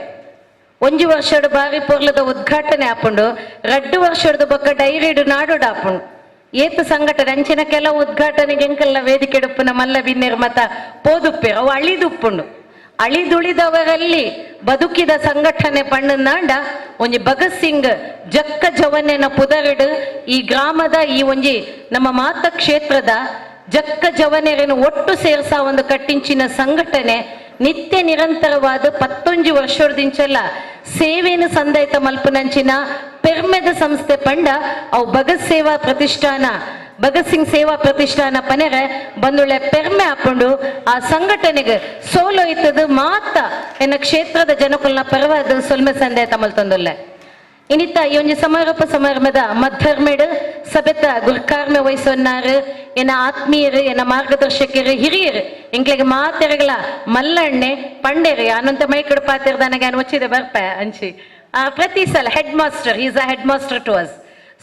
ಒಂಜಿ ವರ್ಷದ ಬಾರಿ ಪೊರ್ಲದ ಉದ್ಘಾಟನೆ ಆಪುಂಡು, ರಡ್ಡು ವರ್ಷದ ಬೊಕ್ಕ ಡೈರಿಡು ನಾಡೋಡು ಆಪುಂಡು. ಏತ್ ಸಂಘಟನೆ ಅಂಚಿನ ಕೆಲವು ಉದ್ಘಾಟನೆಗೆ ಎಂಕಲ್ನ ವೇದಿಕೆ ಡುಪ್ಪುನ ಮಲ್ಲ ಬಿನ್ನೆರ್ ಮತ ಪೋದುಪ್ಪೇರು, ಅವು ಅಳಿದುಪ್ಪುಂಡು. ಅಳಿದುಳಿದವರಲ್ಲಿ ಬದುಕಿದ ಸಂಘಟನೆ ಪಣ್ಣಂದಾಂಡ ಒಂಜಿ ಭಗತ್ ಸಿಂಗ್ ಜಕ್ಕ ಜವನೆನ ಪುದರಿಡು ಈ ಗ್ರಾಮದ ಈ ಒಂಜಿ ನಮ್ಮ ಮಾತ ಕ್ಷೇತ್ರದ ಜಕ್ಕ ಜವನೆರನ್ನು ಒಟ್ಟು ಸೇರ್ಸ ಒಂದು ಕಟ್ಟಿಂಚಿನ ಸಂಘಟನೆ. ನಿತ್ಯ ನಿರಂತರವಾದ ಪತ್ತೊಂಜಿ ವರ್ಷದಿಂಚೆಲ್ಲ ಸೇವೆಯನ್ನು ಸಂದಾಯ್ತ ಮಲ್ಪುನಂಚಿನ ಪೆರ್ಮೆದ ಸಂಸ್ಥೆ ಪಂಡ ಅವು ಭಗತ್ ಸೇವಾ ಪ್ರತಿಷ್ಠಾನ, ಭಗತ್ ಸಿಂಗ್ ಸೇವಾ ಪ್ರತಿಷ್ಠಾನ ಪನೆರೆ ಬಂದುಳ್ಳೆ ಪೆರ್ಮೆ ಹಾಕೊಂಡು ಆ ಸಂಘಟನೆಗೆ ಸೋಲೋ ಇತ್ತದು ಮಾತ ಎನ್ನ ಕ್ಷೇತ್ರದ ಜನಕುಲ್ನ ಪರವಾದ ಸೊಲ್ಮೆ ಸಂದೇಹ ತಮಲ್. ಇನಿತ ಈ ಒಂಜಿ ಸಮಾರೋಪ ಸಮಾರಂಭದ ಮಧ್ಯರ್ಮೇಡ್ ಸಭೆತ ಗುರ್ಕಾರ್ಮೆ ವಹಿಸೊನ್ನಾರು ಎನ್ನ ಆತ್ಮೀಯರು, ಎನ್ನ ಮಾರ್ಗದರ್ಶಕರು, ಹಿರಿಯರು, ಎಂಕ್ಲೆಗೆ ಮಾತೆರಗಳ ಮಲ್ಲಣ್ಣೆ ಪಂಡೇರು ಅನಂತ ಮೈಕಡು ಪಾತಿರ್ದನಗೆ ಅನ್ వచ్చిದೆ ಬರ್ಪ ಅಂಚಿ. ಪ್ರತಿ ಸಲ head master, is a head master to us.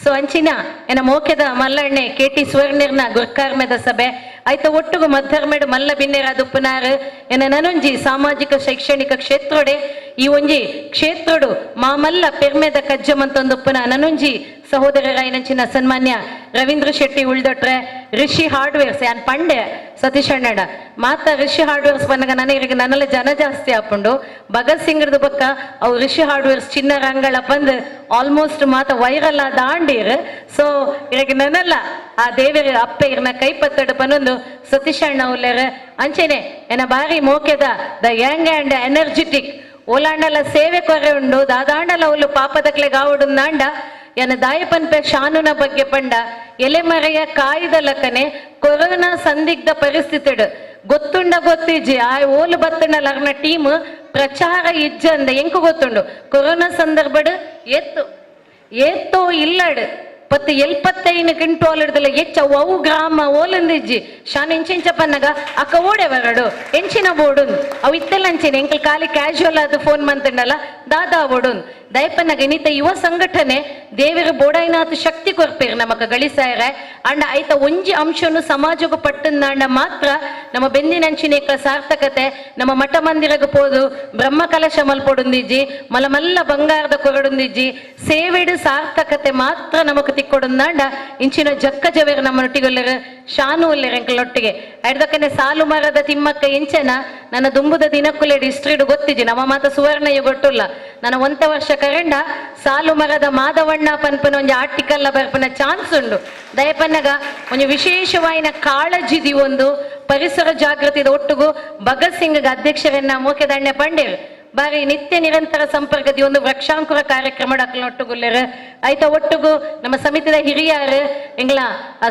So ಅಂಚಿನ ಎನ ಮೋಕೆದ ಮಲ್ಲಣ್ಣೆ ಕೆ ಟಿ ಸುವರ್ಣಿರ್ನ ಗುರ್ಕಾರ್ಮೆದ ಸಭೆ ಆಯ್ತ ಒಟ್ಟುಗು ಮದ್ದರ್ಮೆಡು ಮಲ್ಲ ಬಿನ್ನೆರಾದುಪ್ಪುನಾರು ಎನ ನನೊಂಜಿ ಸಾಮಾಜಿಕ ಶೈಕ್ಷಣಿಕ ಕ್ಷೇತ್ರೋಡೆ ಈ ಒಂಜಿ ಕ್ಷೇತ್ರೋಡು ಮಾಮಲ್ಲ ಪೆರ್ಮೆದ ಕಜ್ಜಮಂತೊಂದುಪ್ಪುನ ನನೊಂಜಿ ಸಹೋದರರಾಯನಂಚಿನ ಸನ್ಮಾನ್ಯ ರವೀಂದ್ರ ಶೆಟ್ಟಿ ಉಳ್ದೊಟ್ರೆ ರಿಷಿ ಹಾರ್ಡ್ವೇರ್ಸ್ ಯಾನ್ ಪಂಡೆ ಸತೀಶ್ ಅಣ್ಣಡ ಮಾತ ರಿಷಿ ಹಾರ್ಡ್ವೇರ್ಸ್ ಬಂದಾಗ ನನಗೆ ನನ್ನೆಲ್ಲ ಜನ ಜಾಸ್ತಿ ಆಪುಂಡು. ಭಗತ್ ಸಿಂಗ್ರದ ಬೊಕ್ಕ ಅವು ರಿಷಿ ಹಾರ್ಡ್ವೇರ್ಸ್ ಚಿನ್ನ ರಂಗಳ ಬಂದು ಆಲ್ಮೋಸ್ಟ್ ಮಾತ ವೈರಲ್ ಆದ ಆಂಡೀರ್. ಸೊ ಇರಗೆ ನನ್ನಲ್ಲ ಆ ದೇವರ ಅಪ್ಪೆ ಇರ್ನ ಕೈಪತ್ತಡು ಪನೊಂದು ಸತೀಶ್ ಅಣ್ಣ ಉಲ್ಲೇರ್. ಅಂಚೆನೆ ಎನ ಬಾರಿ ಮೋಕೆದ the Young and energetic ಓಲಾಂಡಲ ಸೇವೆ ಕೊರೆ ಉಂಡು ದಾದಾಂಡಲ ಉಲ್ಲು ಪಾಪದಕ್ಲೆ ಗಾವುಡುಂದಾಂಡ ಎನ ದಾಯಪನ್ಪೆ ಶಾನುನ ಬಗ್ಗೆ ಪಂಡ ಎಲೆಮರೆಯ ಕಾಯ್ದ ಲಕ್ಕನೆ ಕೊರೋನಾ ಸಂದಿಗ್ಧ ಪರಿಸ್ಥಿತಿಡು ಗೊತ್ತುಂಡ ಗೊತ್ತಿಜ್ಜಿ ಆ ಓಲು ಬತ್ತುಂಡ ಲರ್ನ ಟೀಮ್ ಪ್ರಚಾರ ಇಜ್ಜಂದ ಎಂಕು ಗೊತ್ತುಂಡು ಕೊರೋನಾ ಸಂದರ್ಭಡ್ ಏತ್ತು ಏತ್ತೋ ಇಲ್ಲಡ್ ಪತ್ತು ಎಲ್ಪತ್ತೈನು ಕ್ವಿಂಟೋಲ್ ಹಿಡ್ದಲ್ಲ ಹೆಚ್ಚ ಅವು ಗ್ರಾಮ ಓಲಂದಿಜ್ಜಿ ಶಾನ್ ಎಂಚೆಂಚ ಪನ್ನಗ ಅಕ್ಕ ಓಡೆ ಬರಡು ಎಂಚಿನ ಬೋಡುನ್ ಅವು ಇತ್ತೆಲ್ಲ ಅಂಚಿನ ಎಂಕಲ್ ಖಾಲಿ ಕ್ಯಾಶುವಲ್ ಅದು ಫೋನ್ ಮಂತಂಡಲ್ಲ ದಾದಾ ಬೋಡುನ್. ದಯಪನ್ನಗ ಇನ್ನಿತ ಯುವ ಸಂಘಟನೆ ದೇವರ ಬೋಡೈನಾಥ ಶಕ್ತಿ ಕೊರ್ಪೇರು ನಮಕ ಗಳಿಸಾಯರೆ ಅಂಡ ಐತ ಒಂಜಿ ಅಂಶನು ಸಮಾಜಕ್ಕೂ ಪಟ್ಟಂದಾಂಡ ಮಾತ್ರ ನಮ್ಮ ಬೆಂದಿನಂಚಿನೇಕ ಸಾರ್ಥಕತೆ. ನಮ್ಮ ಮಠ ಮಂದಿರಗ ಪೋದು ಬ್ರಹ್ಮ ಕಲಶ ಮಲ್ಪೊಡುಂದಿಜ್ಜಿ ಮಲ ಮಲ್ಲ ಬಂಗಾರದ ಕೊರಡುಂದಿಜ್ಜಿ ಸೇವೆಡು ಸಾರ್ಥಕತೆ ಮಾತ್ರ ನಮಕ್ ತಿಕ್ಕೊಡುಂದಾಂಡ ಇಂಚಿನ ಜಕ್ಕ ಜವೇರು ನಮ್ಮ ನೊಟ್ಟಿಗೊಲ್ಲೆರು ಶಾನು ಉಲ್ಲೆರ್ ಎಂಕಲೊಟ್ಟಿಗೆ ಅಡ್ದಕ್ಕನೆ ಸಾಲು ಮರದ ತಿಮ್ಮಕ್ಕ ಎಂಚನ ನನ್ನ ದುಂಬುದ ದಿನಕ್ಕುಲೆಡ್ ಹಿಸ್ಟ್ರಿಡು ಗೊತ್ತಿಜ್ಜಿ ನಮ್ಮ ಮಾತ ಸುವರ್ಣ ಗೊಟ್ಟುಲ್ಲ ನನ್ನ ಒಂತ ವರ್ಷ ಕರೆಂಡ ಸಾಲು ಮರದ ಮಾಧವಣ್ಣ ಪನ್ಪನ ಒಂಜಿ ಆರ್ಟಿಕಲ್ ಬರ್ಪನ ಚಾನ್ಸ್ ಉಂಡು. ದಯಪನ್ನಗ ಒಂಜಿ ವಿಶೇಷವಾಯಿನ ಕಾಳಜಿದಿ ಒಂದು ಪರಿಸರ ಜಾಗೃತಿದ ಒಟ್ಟುಗು ಭಗತ್ ಸಿಂಗ್ ಅಧ್ಯಕ್ಷರನ್ನ ಮೋಕೆದಣ್ಣೆ ಪಂಡೇರ್ ಬಾರಿ ನಿತ್ಯ ನಿರಂತರ ಸಂಪರ್ಕದ ಒಂದು ವೃಕ್ಷಾಂಕುರ ಕಾರ್ಯಕ್ರಮ ಒಟ್ಟುಗುಲ್ಲೆರ್. ಆಯ್ತ ಒಟ್ಟುಗು ನಮ್ಮ ಸಮಿತಿದ ಹಿರಿಯರು ಎಂಗ್ಲ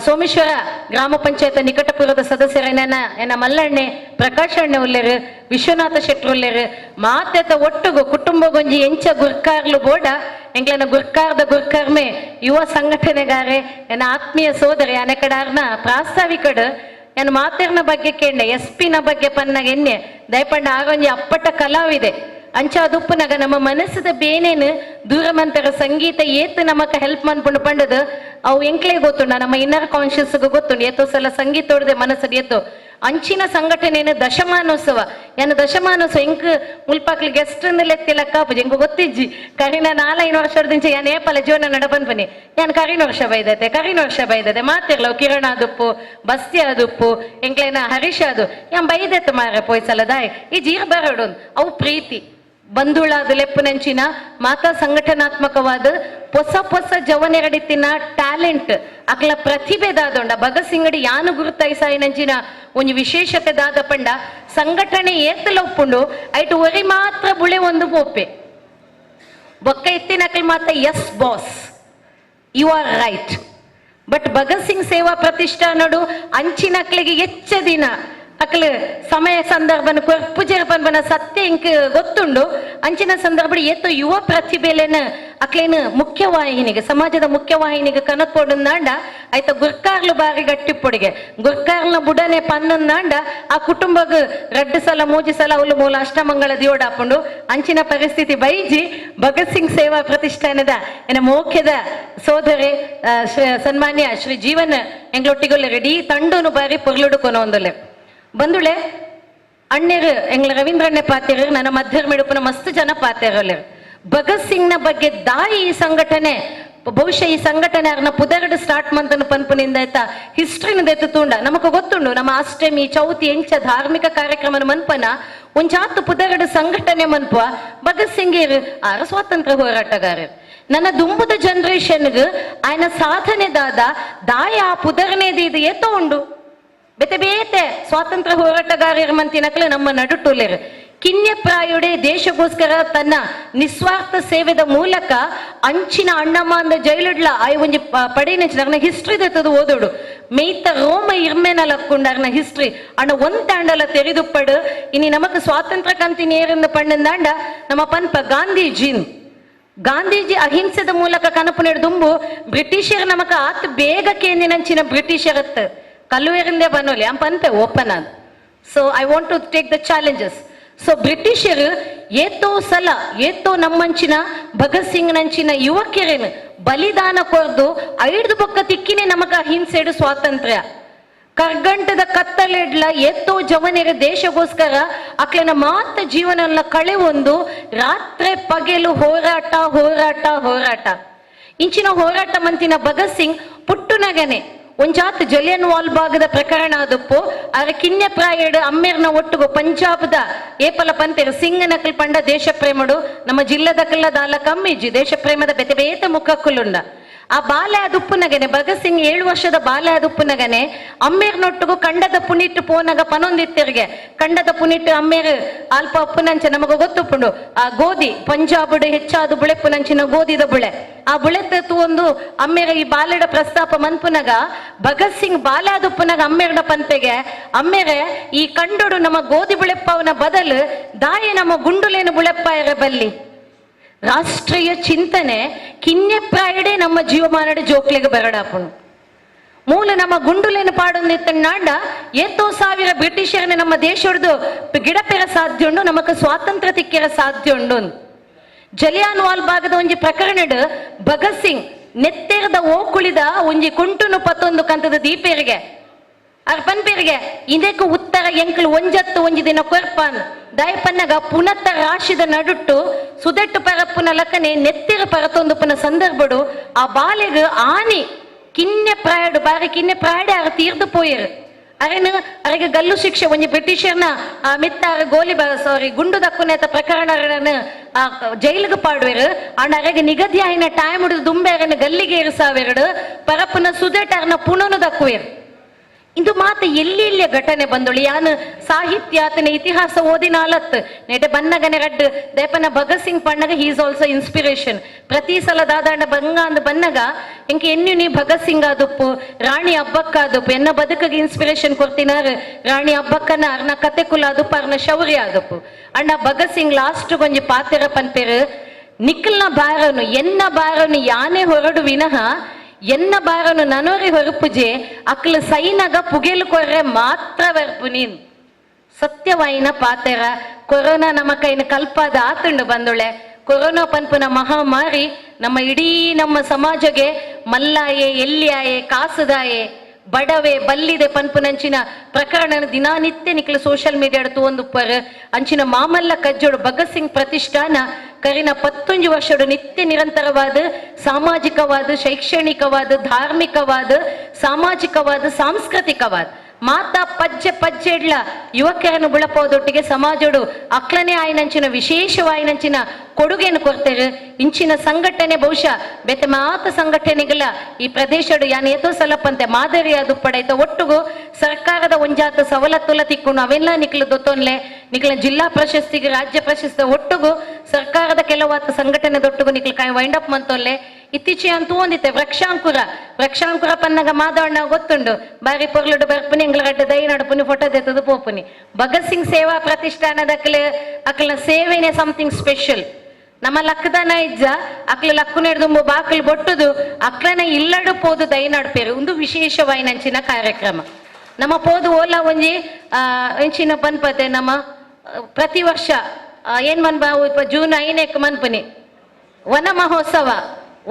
ಸೋಮೇಶ್ವರ ಗ್ರಾಮ ಪಂಚಾಯತ್ ನಿಕಟಪುರದ ಸದಸ್ಯರ ಎನ್ನ ಮಲ್ಲಣ್ಣೆ ಪ್ರಕಾಶ್ ಅಣ್ಣೆ ಉಲ್ಲೆರ್, ವಿಶ್ವನಾಥ ಶೆಟ್ರು ಉಲ್ಲೆರ್. ಮಾತೆತ ಒಟ್ಟುಗು ಕುಟುಂಬಗೊಂಜಿ ಎಂಚ ಗುರ್ಕಾರ್ಲು ಬೋಡ ಎಂಗ್ಲನ ಗುರ್ಕಾರ್ದ ಗುರ್ಕರ್ಮೆ ಯುವ ಸಂಘಟನೆಗಾರೆ ಎನ್ನ ಆತ್ಮೀಯ ಸೋದರಿ ಅನೆಕಡಾರ್ನ ಪ್ರಾಸ್ತಾವಿಕಡು ನಾನು ಮಾತೆರ್ನ ಬಗ್ಗೆ ಕೇಂಡೆ ಎಸ್ ಪಿನ ಬಗ್ಗೆ ಪನ್ನಾಗ ಎನ್ನೆ ದಯಪಂಡ ಆಗೊಂಜಿ ಅಪ್ಪಟ ಕಲಾವಿದೆ ಅಂಚ ಅದುಪ್ಪುನಗ ನಮ್ಮ ಮನಸ್ಸದ ಬೇನೇನು ದೂರ ಮಂತರ ಸಂಗೀತ ಏತ್ ನಮಕ ಹೆಲ್ಪ್ ಮನ್ಪುಂಡು ಪಂಡದು ಅವು ಎಂಕ್ಲೆ ಗೊತ್ತುಂಡ ನಮ್ಮ ಇನ್ನರ್ ಕಾನ್ಶಿಯಸ್ ಗೊತ್ತುಂಡು ಏತೋ ಸಲ ಸಂಗೀತ ಹೊಡೆದೆ ಮನಸ್ಸು ಏತೋ ಅಂಚಿನ ಸಂಘಟನೆಯನ್ನು ದಶಮಾನೋತ್ಸವ ಯಾನ ದಶಮಾನೋತ್ಸವ ಎಂಕ್ ಮುಲ್ಪಾಕ್ಲಿ ಗೆಸ್ಟ್ ಲೆತ್ತಿಲಕ್ಕ ಎಂಕ್ ಗೊತ್ತಿಜ್ಜಿ ಕರಿನ ನಾಲೈನು ವರ್ಷದಿಂಚ ಯಾನ್ ಏಪಲ ಜೀವನ ನಡಬನ್ಪನಿ ಯಾನ್ ಕರಿನ ವರ್ಷ ಬೈದತೆ ಕರಿನ ವರ್ಷ ಬೈದತೆ ಮಾತಿರ್ಲ ಕಿರಣ ಅದುಪ್ಪು ಬಸ್ತಿ ಅದುಪ್ಪು ಎಂಕ್ಲೇನ ಹರೀಶ ಅದು ಯಾನ್ ಬೈದೆತ್ತು ಮಾರ ಪೋಯ್ಸಲ ದಾಯ್ ಈ ಜೀರ್ ಬರಡು ಅವು ಪ್ರೀತಿ ಬಂಧುಳಾದ ಲೆಪ್ಪುನಂಚಿನ ಮಾತಾ ಸಂಘಟನಾತ್ಮಕವಾದ ಪೊಸ ಪೊಸ ಜವನೆರಡಿತ್ತಿನ ಟ್ಯಾಲೆಂಟ್ ಅಕ್ಲ ಪ್ರತಿಭೆ ದಾದೊಂಡ ಭಗತ್ ಸಿಂಗಡಿ ಯಾನು ಗುರುತೈಸಾಯಿನಂಚಿನ ಒಂಜಿ ವಿಶೇಷತೆ ದಾದ ಪಂಡ ಸಂಘಟನೆ ಏತಲ ಉಪ್ಪುಂಡು ಐಟು ಒರಿ ಮಾತ್ರ ಬುಳೆ ಒಂದು ಪೋಪೆ ಬೊಕ್ಕ ಎತ್ತಿನಕಲ್ ಮಾತ್ರ yes boss you are right. But Bhagat Singh ಸೇವಾ ಪ್ರತಿಷ್ಠಾನಡು ಅಂಚಿನಕ್ಲಿಗೆ ಹೆಚ್ಚ ದಿನ ಅಕ್ಲು ಸಮಯ ಸಂದರ್ಭನ ಪೂಜೆ ಪನ್ಪನ ಸತ್ಯ ಇಂಕ್ ಗೊತ್ತುಂಡು. ಅಂಚಿನ ಸಂದರ್ಭ ಏತೋ ಯುವ ಪ್ರತಿಭೆಲೇನ ಅಕ್ಲೇನು ಮುಖ್ಯವಾಹಿನಿಗೆ ಸಮಾಜದ ಮುಖ್ಯವಾಹಿನಿಗೆ ಕನಕೊಡುಂದಾಂಡ ಆಯ್ತ ಗುರ್ಕಾರ್ಲು ಬಾರಿ ಗಟ್ಟಿಪ್ಪೊಡಿಗೆ ಗುರ್ಕಾರ್ಲ ಬುಡನೆ ಪನ್ನೊಂದಾಂಡ ಆ ಕುಟುಂಬಗ್ ರಡ್ಡು ಸಲ ಮೂಜಿ ಸಲ ಅವಳು ಮೂಲ ಅಷ್ಟಮಂಗಳ ದಿಯೋಡಾಪುಂಡು ಅಂಚಿನ ಪರಿಸ್ಥಿತಿ ಬೈಜಿ ಭಗತ್ ಸಿಂಗ್ ಸೇವಾ ಪ್ರತಿಷ್ಠಾನದ ಎನ ಮೋಖ್ಯದ ಸೋದರಿ ಸನ್ಮಾನ್ಯ ಶ್ರೀ ಜೀವನ್ ಎಂಗ್ಲೊಟ್ಟಿಗೊಲ್ಲೆ ರೆಡಿ ತಂಡುನು ಬಾರಿ ಪೊರ್ಲುಡು ಕೊನೊಂದುಲೆ ಬಂದುಳೆ ಅಣ್ಣರು ಎಂಗ್ಲ ರವೀಂದ್ರಣ್ಣೆ ಪಾತೆರು ನನ್ನ ಮಧ್ಯರ್ ಮೆಡುಪುನ ಮಸ್ತ್ ಜನ ಪಾತೆರಲ್ಲೆರ್. ಭಗತ್ ಸಿಂಗ್ನ ಬಗ್ಗೆ ದಾಯಿ ಈ ಸಂಘಟನೆ ಬಹುಶಃ ಈ ಸಂಘಟನೆ ಅರ್ನ ಪುದರಡು ಸ್ಟಾರ್ಟ್ ಮಂತನು ಪನ್ಪುನಿಂದ ಆಯ್ತಾ ಹಿಸ್ಟ್ರಿನ ದೆತ್ತು ತೂಂಡ ನಮಕ್ ಗೊತ್ತುಂಡು ನಮ್ಮ ಅಷ್ಟಮಿ ಚೌತಿ ಎಂಚ ಧಾರ್ಮಿಕ ಕಾರ್ಯಕ್ರಮನ ಮನ್ಪನ ಒಂಜಾತು ಪುದರಡು ಸಂಘಟನೆ ಮನ್ಪುವ ಭಗತ್ ಸಿಂಗ್ ಆರ ಸ್ವಾತಂತ್ರ್ಯ ಹೋರಾಟಗಾರರು. ನನ್ನ ದುಂಬುದ ಜನರೇಷನ್ಗ್ ಆಯನ ಸಾಧನೆ ದಾದ ದಾಯ ಆ ಪುದರನೇದಿ ಇದು ಏತೋ ಉಂಡು ಬೇತೆ ಬೇತೆ ಸ್ವಾತಂತ್ರ್ಯ ಹೋರಾಟಗಾರರ ಮಂತಿನಕ್ಲು ನಮ್ಮ ನಡುಟುಲೆರ್ ಕಿನ್ಯ ಪ್ರಾಯುಡೆ ದೇಶಗೋಸ್ಕರ ತನ್ನ ನಿಸ್ವಾರ್ಥ ಸೇವೆದ ಮೂಲಕ ಅಂಚಿನ ಅಣ್ಣಮ್ಮ ಜೈಲುಡ್ಲ ಆಯ್ ಒಂಜಿ ಪಡೆಯಿನ ಹಿಸ್ಟ್ರಿ ದತ್ತದು ಓದೋಡು ಮೇಯ್ತ ರೋಮ ಇರ್ಮೇನ ಲಕ್ಕೊಂಡಾರ್ನ ಹಿಸ್ಟ್ರಿ ಅಣ್ಣ ಒಂತಾಂಡಲ ತೆರೆದುಪ್ಪಡು ಇನಿ ನಮಕ್ ಸ್ವಾತಂತ್ರ್ಯ ಕಂತಿ ನೇರಿಂದ ಪಣ್ಣಂದಾಂಡ ನಮ್ಮ ಪನ್ಪ ಗಾಂಧೀಜಿನ್ ಗಾಂಧೀಜಿ ಅಹಿಂಸೆದ ಮೂಲಕ ಕನಪು ದುಂಬು ಬ್ರಿಟಿಷರ್ ನಮಕ ಆತ್ ಬೇಗ ಕೇಂದಿನಂಚಿನ ಬ್ರಿಟಿಷರತ್ ಕಲ್ಲುವೇರಿಂದೇ ಬನ್ನೋಲಿ ಅಂ ಪನ್ಪೆ ಓಪನ್ ಅದು. So I want to take the challenges. ಸೊ ಬ್ರಿಟಿಷರು ಏತೋ ಸಲ ಏತೋ ನಮ್ಮಂಚಿನ ಭಗತ್ ಸಿಂಗ್ ನಂಚಿನ ಯುವಕರೇನು ಬಲಿದಾನ ಕೊರ್ದು ಐದು ಬೊಕ್ಕ ತಿಕ್ಕಿನೇ ನಮಗ ಅಹಿಂಸೆಡು ಸ್ವಾತಂತ್ರ್ಯ. ಕರ್ಗಂಟದ ಕತ್ತಲೆಡ್ಲ ಏತೋ ಜವನಿರ ದೇಶಗೋಸ್ಕರ ಅಕ್ಲೆನ ಮಾತ ಜೀವನ ಕಳೆ ಒಂದು ರಾತ್ರಿ ಪಗೆಲು ಹೋರಾಟ ಹೋರಾಟ ಹೋರಾಟ. ಇಂಚಿನ ಹೋರಾಟ ಮಂತಿನ ಭಗತ್ ಸಿಂಗ್ ಪುಟ್ಟುನಗನೆ ಒಂಜಾತ್ ಜಲಿಯನ್ ವಾಲ್ಬಾಗದ ಪ್ರಕರಣ ಆದಪ್ಪು ಅರ ಕಿನ್ಯ ಪ್ರಾಯಡ್ ಅಮ್ಮೇರ್ನ ಒಟ್ಟುಗು ಪಂಜಾಬ್ದ ಏಪಲ ಪಂತೆರ್ ಸಿಂಗ್ ನಕಲ್ ಪಂಡ ದೇಶ ಪ್ರೇಮಡು ನಮ್ಮ ಜಿಲ್ಲದಕಲ್ಲ ದಾಲ ಕಮ್ಮಿಜ್ಜಿ ದೇಶ ಪ್ರೇಮದ ಬೆತೆ ಬೇತ ಮುಖಕ್ಕುಲುಂಡ. ಆ ಬಾಲೆ ಅದುಪ್ಪುನಗನೆ ಭಗತ್ ಸಿಂಗ್ 7 ವರ್ಷದ ಬಾಲೆ ಅದುಪ್ಪುನಗನೆ ಅಮ್ಮೇರ್ನೊಟ್ಟುಗು ಕಂಡದ ಪುನಿಟ್ಟು ಪೋನಗ ಪನೊಂದಿತ್ತೆರ್ಗೆ ಕಂಡದ ಪುನಿಟ್ಟು ಅಮ್ಮೇರ್ ಅಲ್ಪ ಅಪ್ಪುನಂಚ ನಮಗ ಗೊತ್ತುಪ್ಪುಂಡು. ಆ ಗೋಧಿ ಪಂಜಾಬುಡು ಹೆಚ್ಚಾದ ಬುಳೆಪ್ಪುನಂಚಿನ ಗೋಧಿದ ಬುಳೆ ಆ ಬುಳೆತ್ತ ಒಂದು ಅಮ್ಮೇರ ಈ ಬಾಲೆಡ ಪ್ರಸ್ತಾಪ ಮನ್ಪುನಗ ಭಗತ್ ಸಿಂಗ್ ಬಾಲೆ ಅದುಪ್ಪುನಗ ಅಮ್ಮೇರ್ಡ ಪಂತೆಗೆ ಅಮ್ಮೇರೆ ಈ ಕಂಡೋಡು ನಮ್ಮ ಗೋಧಿ ಬುಳೆಪ್ಪವನ ಬದಲು ದಾಯ ನಮ್ಮ ಗುಂಡುಲೇನು ಬುಳೆಪ್ಪ ಬಲ್ಲಿ. ರಾಷ್ಟ್ರೀಯ ಚಿಂತನೆ ಕಿನ್ಯಪ್ರಾಯಡೆ ನಮ್ಮ ಜೀವಮಾನಡ ಜೋಕ್ಲೆಗೆ ಬರಡಾಪುನು ಮೂಲ ನಮ್ಮ ಗುಂಡುಲೇನು ಪಾಡೊಂದಿತ್ತನಾಂಡ ಏತೋ ಸಾವಿರ ಬ್ರಿಟಿಷರನ್ನ ನಮ್ಮ ದೇಶಡ್ದು ಗಿಡಪೆರ ಸಾಧ್ಯ ಉಂಡು, ನಮಕ್ ಸ್ವಾತಂತ್ರ್ಯ ತಿಕ್ಕೆರ ಸಾಧ್ಯ ಉಂಡು. ಜಲಿಯಾನ್ ವಾಲ್ ಭಾಗದ ಒಂಜಿ ಪ್ರಕರಣಡ್ ಭಗತ್ ಸಿಂಗ್ ನೆತ್ತೆರದ ಓಕುಳಿದ ಒಂಜಿ ಕುಂಟುನು ಪತ್ತೊಂದು ಕಂತದ ದೀಪೇರಿಗೆ ಅರ್ಪನ್ಪೇರಿಗೆ ಇದಕ್ಕೆ ಉತ್ತರ ಎಂಕ್ಲು ಒಂಜತ್ತು ಒಂಜಿ ದಿನ ಕೊರ್ಪಾನ್ ದಯಪನ್ನಗ ಪುನತ್ತ ರಾಶಿದ ನಡುಟ್ಟು ಸುದೆಟ್ಟು ಪರಪ್ಪುನ ಲಕ್ಕನೆ ನೆತ್ತಿರ ಪರತೊಂದು ಪುನ ಸಂದರ್ಭಡು ಆ ಬಾಲೆಗ್ ಆನಿ ಕಿನ್ನೆ ಪ್ರಾಯಡು ಬಾರಿ ಕಿನ್ನೆ ಪ್ರಾಯಡೆ ಅರ ತೀರ್ದು ಪೋಯರು. ಅರೆನ ಅರೆಗೆ ಗಲ್ಲು ಶಿಕ್ಷೆ ಒಂಜಿ ಬ್ರಿಟಿಷರ್ನ ಮಿತ್ತಾರ ಗೋಲಿ ಸಾರಿ ಗುಂಡು ದಕ್ಕುನೇತ ಪ್ರಕರಣ ಜೈಲಿಗೆ ಪಾಡುವೆರು. ಅಂಡ್ ಅರೆಗೆ ನಿಗದಿ ಆಯಿನ ಟೈಮ್ ಹಿಡಿದು ದುಂಬೆ ಅರೆನ ಗಲ್ಲಿಗೆ ಇರಿಸಾವೆರಡು ಪರಪ್ಪನ ಸುದೆಟ್ ಅರನ ಪುನನು ದಕ್ಕುವೆರು. ಇಂದು ಮಾತ ಎಲ್ಲಿ ಎಲ್ಲಿಯ ಘಟನೆ ಬಂದೊಳಿ ಯಾನು ಸಾಹಿತ್ಯ ಆತನ ಇತಿಹಾಸ ಓದಿನಾಲತ್ ನೆಟೆ ಬನ್ನಗನೆ ರಡ್ಡು ದೇಪನ ಭಗತ್ ಸಿಂಗ್ ಪಣ್ಣಗ ಹಿ is also inspiration. ಪ್ರತಿ ಸಲ ದಾದಾಂಡ ಬಂಗ ಅಂದ್ ಬನ್ನಗ ಇಂಕ ಎನ್ನು ನೀ ಭಗತ್ ಸಿಂಗ್ ಆದುಪ್ಪು ರಾಣಿ ಅಬ್ಬಕ್ಕ ಆದುಪ್ಪು ಎನ್ನ ಬದುಕಿಗೆ ಇನ್ಸ್ಪಿರೇಷನ್ ಕೊಡ್ತಿನಾರು ರಾಣಿ ಅಬ್ಬಕ್ಕನ ಅರ್ನ ಕತೆ ಕುಲ ಆದುಪ್ಪು ಅರ್ನ ಶೌರ್ಯ ಆದುಪ್ಪು. ಅಣ್ಣ ಭಗತ್ ಸಿಂಗ್ ಲಾಸ್ಟ್ ಗೊಂಜಿ ಪಾತೆರ ಪನ್ಪೇರು ನಿಖಲ್ನ ಬಾರನು ಎನ್ನ ಬಾರನು ಯಾನೇ ಹೊರಡು ವಿನಃ ಎನ್ನ ಬಾರನು ನನೋರಿ ಹೊರಪುಜೆ ಅಕ್ಲ ಸೈನಗ ಪುಗೆಲು ಕೊರ್ರೆ ಮಾತ್ರ ವರ್ಪು ನೀನ್. ಸತ್ಯವಾಯಿನ ಪಾತೆರ ಕೊರೋನಾ ನಮ್ಮ ಕೈನ ಕಲ್ಪಾದ ಆತುಂಡು ಬಂದುಳೆ. ಕೊರೋನಾ ಪನ್ಪುನ ಮಹಾಮಾರಿ ನಮ್ಮ ಇಡೀ ನಮ್ಮ ಸಮಾಜಗೆ ಮಲ್ಲಾಯೆ ಎಲ್ಲಿಯಾಯೆ ಕಾಸುದಾಯೆ ಬಡವೆ ಬಲ್ಲಿದೆ ಪನ್ಪುನಂಚಿನ ಪ್ರಕರಣ ದಿನಾನಿತ್ಯ ನಿಕ್ಲ ಸೋಷಿಯಲ್ ಮೀಡಿಯಾ ತೂವೊಂದುಪ್ಪರ್. ಅಂಚಿನ ಮಾಮಲ್ಲ ಕಜ್ಜೋಡು ಭಗತ್ ಸಿಂಗ್ ಪ್ರತಿಷ್ಠಾನ ಕರಿನ 11 ವರ್ಷಡು ನಿತ್ಯ ನಿರಂತರವಾದ ಸಾಮಾಜಿಕವಾದ ಶೈಕ್ಷಣಿಕವಾದ ಧಾರ್ಮಿಕವಾದ ಸಾಮಾಜಿಕವಾದ ಸಾಂಸ್ಕೃತಿಕವಾದ ಮಾತಾ ಪಜ್ಜೆ ಪಜ್ಜೆ ಇಡ್ಲ ಯುವಕರನ್ನು ಬುಳಪೋದೊಟ್ಟಿಗೆ ಸಮಾಜೋಡು ಅಕ್ಲನೆ ಆಯ್ನಂಚಿನ ವಿಶೇಷವಾಯಿನಂಚಿನ ಕೊಡುಗೆಯನ್ನು ಕೊಡ್ತೇವೆ. ಇಂಚಿನ ಸಂಘಟನೆ ಬಹುಶಃ ಬೇತೆ ಮಾತ ಸಂಘಟನೆಗಳ ಈ ಪ್ರದೇಶಡು ಯಾನ್ ಏತೋ ಸಲಪಂತೆ ಮಾದರಿ ಅದು ಒಟ್ಟುಗು ಸರ್ಕಾರದ ಒಂಜಾತ ಸವಲತ್ತುಲ ತಿಕ್ಕೊಂಡು ಅವೆಲ್ಲ ನಿಕ್ಲ ದೊತ್ತೊನ್ಲೆ ನಿಕ್ಲ ಜಿಲ್ಲಾ ಪ್ರಶಸ್ತಿಗೆ ರಾಜ್ಯ ಪ್ರಶಸ್ತಿ ಒಟ್ಟುಗು ಸರ್ಕಾರದ ಕೆಲವಾತ ಸಂಘಟನೆ ದೊಟ್ಟುಗು ನಿಕ್ಲ ಕಾಯಿ ವೈಂಡ್ ಅಪ್ ಮಂತೊಲ್ಲೆ. ಇತ್ತೀಚೆ ಅಂತೂ ಒಂದಿತ್ತೆ ವೃಕ್ಷಾಂಕುರ ವೃಕ್ಷಾಂಕುರ ಪನ್ನಗ ಮಾದವಣ್ಣ ಗೊತ್ತುಂಡು ಬಾರಿ ಪೊರ್ಲುಡು ಬರ್ಪುನಿ ಎಂಗ್ಲಗಡ್ಡೆ ದೈ ನಡುಪುನಿ ಫೋಟೋ ತೆತ್ತದು ಪೋಪುನಿ. ಭಗತ್ ಸಿಂಗ್ ಸೇವಾ ಪ್ರತಿಷ್ಠಾನದ ಅಕ್ಲೆ ಅಕ್ಲ ಸೇವೆನೆ ಸಮಥಿಂಗ್ ಸ್ಪೆಷಲ್. ನಮ್ಮ ಲಕ್ಕದನ ಇಜ್ಜ ಅಕ್ಲ ಲಕ್ಕು ನೆಡ್ದುಂಬು ಬಾಕಲು ಬೊಟ್ಟುದು ಅಕ್ಲನ ಇಲ್ಲಡು ಪೋದು ದೈ ನಡ್ಪೇರು ಒಂದು ವಿಶೇಷವಾಯಿನಂಚಿನ ಕಾರ್ಯಕ್ರಮ. ನಮ್ಮ ಪೋದು ಓಲ ಒಂಜಿ ಎಂಚಿನ ಪನ್ಪತೆ ನಮ್ಮ ಪ್ರತಿ ವರ್ಷ ಏನ್ ಮನ್ಬ ಜೂನ್ 5 ಮನ್ಪುನಿ ವನ ಮಹೋತ್ಸವ.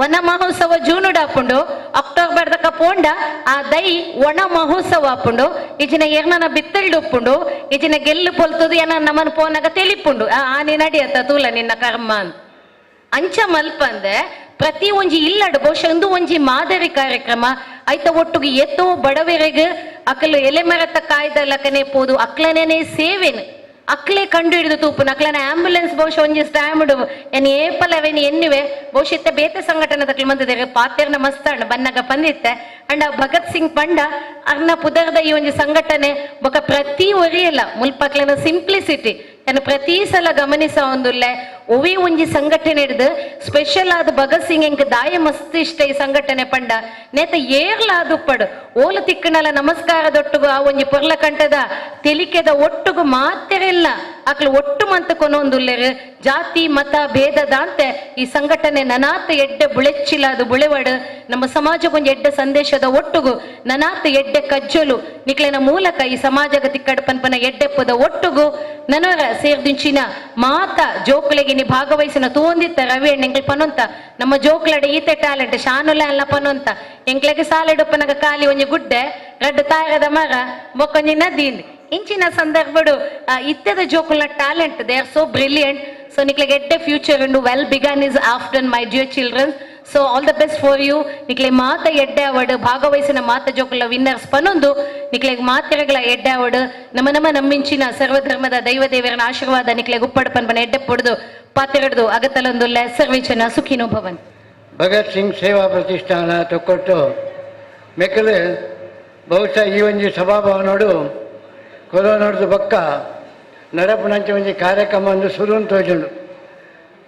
ವನ ಮಹೋತ್ಸವ ಜೂನ್ ಡಾಪುಂಡು ಅಕ್ಟೋಬರ್ ದಕ ಪೋಂಡ ಆ ದೈ ಒಣ ಮಹೋತ್ಸವ ಆಪುಂಡು ಇಜಿನ ಎರ್ನನ ಬಿತ್ತಲ್ಡು ಉಪ್ಪುಂಡು ಇಜಿನ ಗೆಲ್ಲು ಪೊಲ್ತುದು ಏನ ನಮನ್ ಪೋನಾಗ ತೆಲಿಪುಂಡು ಆನೆ ನಡಿಯತ್ತ ತೂಲ ನಿನ್ನ ಕರ್ಮ ಅಂತ ಅಂಚ ಮಲ್ಪಂದೆ ಪ್ರತಿ ಒಂಜಿ ಇಲ್ಲಡು ಬಹುಶಃ ಒಂದು ಒಂಜಿ ಮಾದರಿ ಕಾರ್ಯಕ್ರಮ ಐತ ಒಟ್ಟುಗು ಎತ್ತೋ ಬಡವರಿಗೆ ಅಕಲು ಎಲೆ ಮರತ ಕಾಯ್ದ ಲಕನೆ ಪೋದು ಅಕ್ಲನೇ ಸೇವೆನು ಅಕ್ಲೆ ಕಂಡು ಹಿಡಿದು ತೂಪುನ ಅಕ್ಲನ ಆಂಬ್ಯುಲೆನ್ಸ್ ಬಹುಶಃ ಒಂಜಿ ಸ್ಟ್ಯಾಮ್ಡ್ ಎನ್ ಏಪಲವೇನು ಎನ್ನುವೆ ಬಹುಶಃ ಇತ್ತೆ ಬೇತೆ ಸಂಘಟನೆ ತಕ್ಲು ಮಂದಿದ್ದಾರೆ ಪಾತೆರ್ನ ಮಸ್ತಾಂಡ್ ಬನ್ನಗ ಪಂದಿತ್ತೆ. ಅಂಡ ಭಗತ್ ಸಿಂಗ್ ಪಂಡ ಅರ್ನ ಪುದರ್ದ ಈ ಒಂಜಿ ಸಂಘಟನೆ ಬೊಕ ಪ್ರತಿ ಒರಿಯಲ್ಲ ಮುಲ್ಪಕ್ಲನ ಸಿಂಪ್ಲಿಸಿಟಿ ನಾನು ಪ್ರತಿ ಸಲ ಗಮನಿಸ ಒಂದುಲ್ಲೆ ಒವಿ ಒಂಜಿ ಸಂಘಟನೆ ಹಿಡ್ದು ಸ್ಪೆಷಲ್ ಆದ ಭಗತ್ ಸಿಂಗ್ ಎಂಕ್ ದಾಯ ಮಸ್ತ್ ಇಷ್ಟ ಈ ಸಂಘಟನೆ ಪಂಡ ನೇತ ಏರ್ಲ ಉಪ್ಪಡು ಓಲು ತಿಕ್ಕಣಲ ನಮಸ್ಕಾರದೊಟ್ಟುಗು ಆ ಒಂಜಿ ಪೊರ್ಲ ಕಂಠದ ತೆಲಿಕೆದ ಒಟ್ಟುಗು ಮಾತೆರೆಲ್ಲ ಅಕ್ಲು ಒಟ್ಟು ಮಂತ ಕೊನೊಂದುಲ್ಲೆರ್. ಜಾತಿ ಮತ ಭೇದದಾಂತೆ ಈ ಸಂಘಟನೆ ನನಾತ್ ಎಡ್ಡೆ ಬುಳೆಚ್ಚಿಲ ಅದು ಬುಳೆವಡು ನಮ್ಮ ಸಮಾಜಕ್ಕೊಂಜಿ ಎಡ್ಡೆ ಸಂದೇಶದ ಒಟ್ಟುಗು ನನಾತ್ ಎಡ್ಡೆ ಕಜ್ಜೊಲು ನಿಕ್ಲೆನ ಮೂಲಕ ಈ ಸಮಾಜಗ ತಿಕ್ಕಡ್ ಪನ್ಪನ ಎಡ್ಡೆಪ್ಪದ ಒಟ್ಟುಗು ನನವರ ಸೇರ್ದಿಂಚಿನ ಮಾತ ಜೋಕುಲೆಗೆ ನೀ ಭಾಗವಹಿಸಿನ ತೂಂದಿತ್ತ ರವಿ ಅಣ್ಣ ಪನೊಂತ ನಮ್ಮ ಜೋಕುಲಡೆ ಈತೆ ಟ್ಯಾಲೆಂಟ್ ಶಾನುಲ ಅಲ್ಲ ಪನೊಂತ ಎಂಕ್ಲೆಗೆ ಸಾಲೆಡುಪ್ಪನಗ ಖಾಲಿ ಒಂಜಿ ಗುಡ್ಡೆ ರಡ್ಡು ತಾರದ ಮರ ಬೊಕ್ಕೊಂಜಿ ನದಿ. ಇಂಚಿನ ಸಂದರ್ಭಡು ಇತ್ತೆದ ಜೋಕುಲ್ನ talent, they are so brilliant. So ನಿಕ್ಲೆಗೆ ಎಡ್ಡೆ ಫ್ಯೂಚರ್ ಉಂಡು. Well begun is half done, my dear children. So all the best for you. ನಿಕ್ಲೆ ಮಾತ ಎಡ್ಡೆ ಅವಡ್ ಭಾಗವಹಿಸಿನ ಮಾತ ಜೋಕುಲ ವಿನ್ನರ್ಸ್ ಪನೊಂದು ನಿಕ್ಲೆಗ್ ಮಾತೆರೆಗಳ ಎಡ್ಡೆ ಅವಡ್ ನಮ್ಮ ನಮ್ಮ ನಮ್ಮಿಂಚಿನ ಸರ್ವಧರ್ಮದ ದೈವ ದೇವರನ ಆಶೀರ್ವಾದ ನಿಕ್ಲೆಗ್ ಉಪ್ಪಡ್ ಪನ್ಪನ ಎಡ್ಡೆ ಪೊಡ್ದು ಪಾತೆರಡ್ದು ಅಗತಲೊಂದುಲ್ಲೆ. ಸರ್ವೇಚನ ಸುಖಿನೋ ಭವನ್. ಭಗತ್ ಸಿಂಗ್ ಸೇವಾ ಪ್ರತಿಷ್ಠಾನ ತೊಕ್ಕೊಟ್ಟು ಮೆಕ್ಕಲು ಬಹುಶಃ ಈ ಒಂಜಿ ಸಭಾಭವನೋಡು ಕೊರೋನಾಡ್ದು ಬೊಕ್ಕ ನಡಪುನಂಚ ಒಂಜಿ ಕಾರ್ಯಕ್ರಮ ಒಂದು ಸುರುನ್ ತೋಜುಂಡು.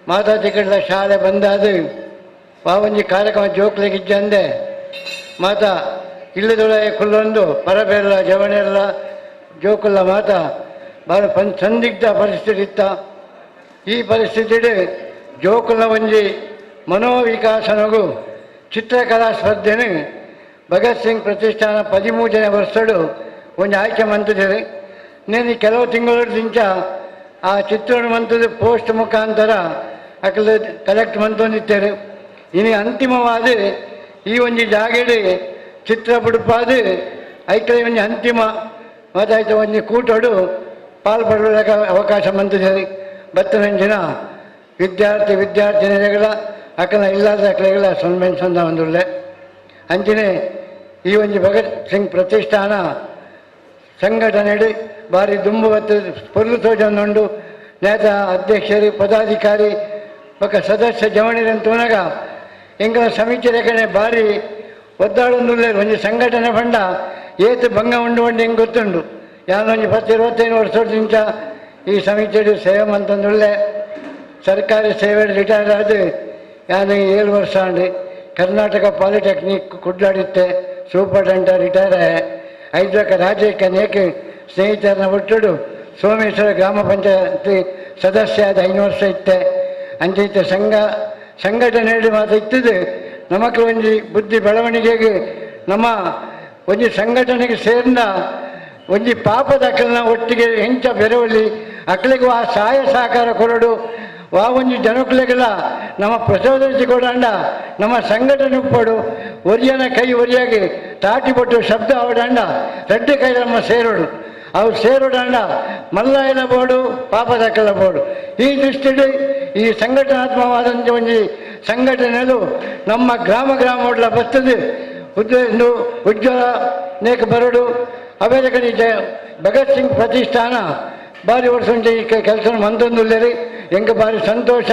ಮಾತಾ ತಿಕ್ಕಡ್ಲ ಶಾಲೆ ಬಂದಾದ ವಾ ಒಂಜಿ ಕಾರ್ಯಕ್ರಮ ಜೋಕ್ಲೆಗಿಜ್ಜಂದೆ ಮಾತಾ ಇಲ್ಲದೊಳಗೆ ಕುಲ್ಲೊಂದು ಪರಬೇರ್ಲ ಜವನೆರ್ಲ ಜೋಕುಲ್ಲ ಮಾತಾ ಬಾರ ಪನ್ ಸಂದಿಗ್ಧ ಪರಿಸ್ಥಿತಿ ಇತ್ತ. ಈ ಪರಿಸ್ಥಿತಿಡ್ ಜೋಕುಲ ಒಂಜಿ ಮನೋವಿಕಾಸನಗು ಚಿತ್ರಕಲಾ ಸ್ಪರ್ಧೆನು ಭಗತ್ ಸಿಂಗ್ ಪ್ರತಿಷ್ಠಾನ 13ನೇ ವರ್ಷಡು ಒಂಜಿ ಆಯ್ಕೆ ಮಂತುದೆರ್. ನೇನು ಕೆಲವು ತಿಂಗಳು ಆ ಚಿತ್ರಣ ಮಂತದ್ದು ಪೋಸ್ಟ್ ಮುಖಾಂತರ ಅಕಲು ಕಲೆಕ್ಟ್ ಮಂತೊಂದಿತ್ತೇರು. ಇನಿ ಅಂತಿಮವಾದ ಈ ಒಂಜಿ ಜಾಗೆಡ್ ಚಿತ್ರ ಬುಡುಪಾದ ಐಕಲೆ ಒಂಜಿ ಅಂತಿಮ ಮಾತಾಯ್ತ ಒಂಜಿ ಕೂಟಡು ಪಾಲ್ಪಡುವ ಅವಕಾಶ ಮಂತಿದ್ದಾರೆ. ಬತ್ತನಂಚಿನ ವಿದ್ಯಾರ್ಥಿ ವಿದ್ಯಾರ್ಥಿನಿಯರ ಅಕಲ ಇಲ್ಲಾದ ಅಕಲೆಗಳ ಸೊನ್ಮೆನ್ ಸಂದ ಒಂದುಳ್ಳೆ. ಅಂಚನೆ ಈ ಒಂಜಿ ಭಗತ್ ಸಿಂಗ್ ಪ್ರತಿಷ್ಠಾನ ಸಂಘಟನೆ ಬಾರಿ ದುಂಬು ಬತ್ತು ಪೊರ್ಲು ತೋಜೊಂದುಂಡು. ನೇತ ಅಧ್ಯಕ್ಷರು ಪದಾಧಿಕಾರಿ ಬೊಕ್ಕ ಸದಸ್ಯ ಜವಣಿರಂತೂನಗ ಎಂಕಲ ಸಮಿತಿ ರೇಖಣೆ ಬಾರಿ ಒದ್ದಾಡೊಂದುಲ್ಲೆರ್. ಒಂಜಿ ಸಂಘಟನೆ ಪಂಡ ಏತ್ ಭಂಗ ಉಂಡು ಪಂಡ ಎಂಕ್ ಗೊತ್ತುಂಡು. ಯಾನ್ ಒಂಜಿ 10 25 ವರ್ಷದಿಂಚ ಈ ಸಮಿತಿಡ್ ಸೇವೆ ಮಂತೊಂದುಲ್ಲೆ. ಸರ್ಕಾರಿ ಸೇವೆ ರಿಟೈರ್ ಆದ್ ಯಾನ್ 7 ವರ್ಷ ಆಂಡ್. ಕರ್ನಾಟಕ ಪಾಲಿಟೆಕ್ನಿಕ್ ಕುಡ್ಲಾಡಿತ್ತೆ ಸೂಪರ್ಟೆಂಡೆಂಟ್ ರಿಟೈರ್ ಆಯೆ. ಐದಕ ರಾಜ್ಯಕ್ಕೆ ಅನೇಕ ಸ್ನೇಹಿತರನ್ನ ಒಟ್ಟುಡು ಸೋಮೇಶ್ವರ ಗ್ರಾಮ ಪಂಚಾಯತಿ ಸದಸ್ಯ ಆದ 5 ವರ್ಷ ಇತ್ತೆ. ಅಂಚ ಸಂಘ ಸಂಘಟನೆ ಮಾತ್ರ ಇತ್ತದು ನಮಕ್ ಒಂಜಿ ಬುದ್ಧಿ ಬೆಳವಣಿಗೆಗೆ ನಮ್ಮ ಒಂಜಿ ಸಂಘಟನೆಗೆ ಸೇರಿದ ಒಂಜಿ ಪಾಪದ ಅಕಲ್ನ ಒಟ್ಟಿಗೆ ಹೆಂಚ ಬೆರವಲಿ ಅಕ್ಲೆಗ್ ಆ ಸಹಾಯ ಸಹಕಾರ ಕೊರಡು ವಾ ಒಂಜಿ ಜನಕ್ಲೆಗೆಲ್ಲ ನಮ್ಮ ಪ್ರಚೋದಿಸಿ ಕೊಡಂಡ ನಮ್ಮ ಸಂಘಟನೆ ಉಪ್ಪಡು ಒರಿಯನ ಕೈ ಒರಿಯಾಗಿ ತಾಟಿ ಪಟ್ಟು ಶಬ್ದ ಅವಡಂಡ ರಡ್ಡು ಕೈ ನಮ್ಮ ಸೇರೋಡು ಅವು ಸೇರೋಡಂಡ ಮಲ್ಲಾಯನ ಬೋಡು ಪಾಪದ ಅಕ್ಕಲ ಬೋಡು. ಈ ದೃಷ್ಟಿಡ್ ಈ ಸಂಘಟನಾತ್ಮಕವಾದಂಥ ಒಂಜಿ ಸಂಘಟನೆಲು ನಮ್ಮ ಗ್ರಾಮ ಗ್ರಾಮೋಡ್ಲ ಬರ್ತದೆ ಉಜ್ವಲ ನೇಕ ಬರಡು ಅವೇದಕನಿ ಭಗತ್ ಸಿಂಗ್ ಪ್ರತಿಷ್ಠಾನ ಬಾರಿ ವರ್ಷ ಒಂಜಿ ಕೆಲಸ ಮಂತೊಂದುಲ್ಲೆರ್. ಎಂಕ್ ಬಾರಿ ಸಂತೋಷ.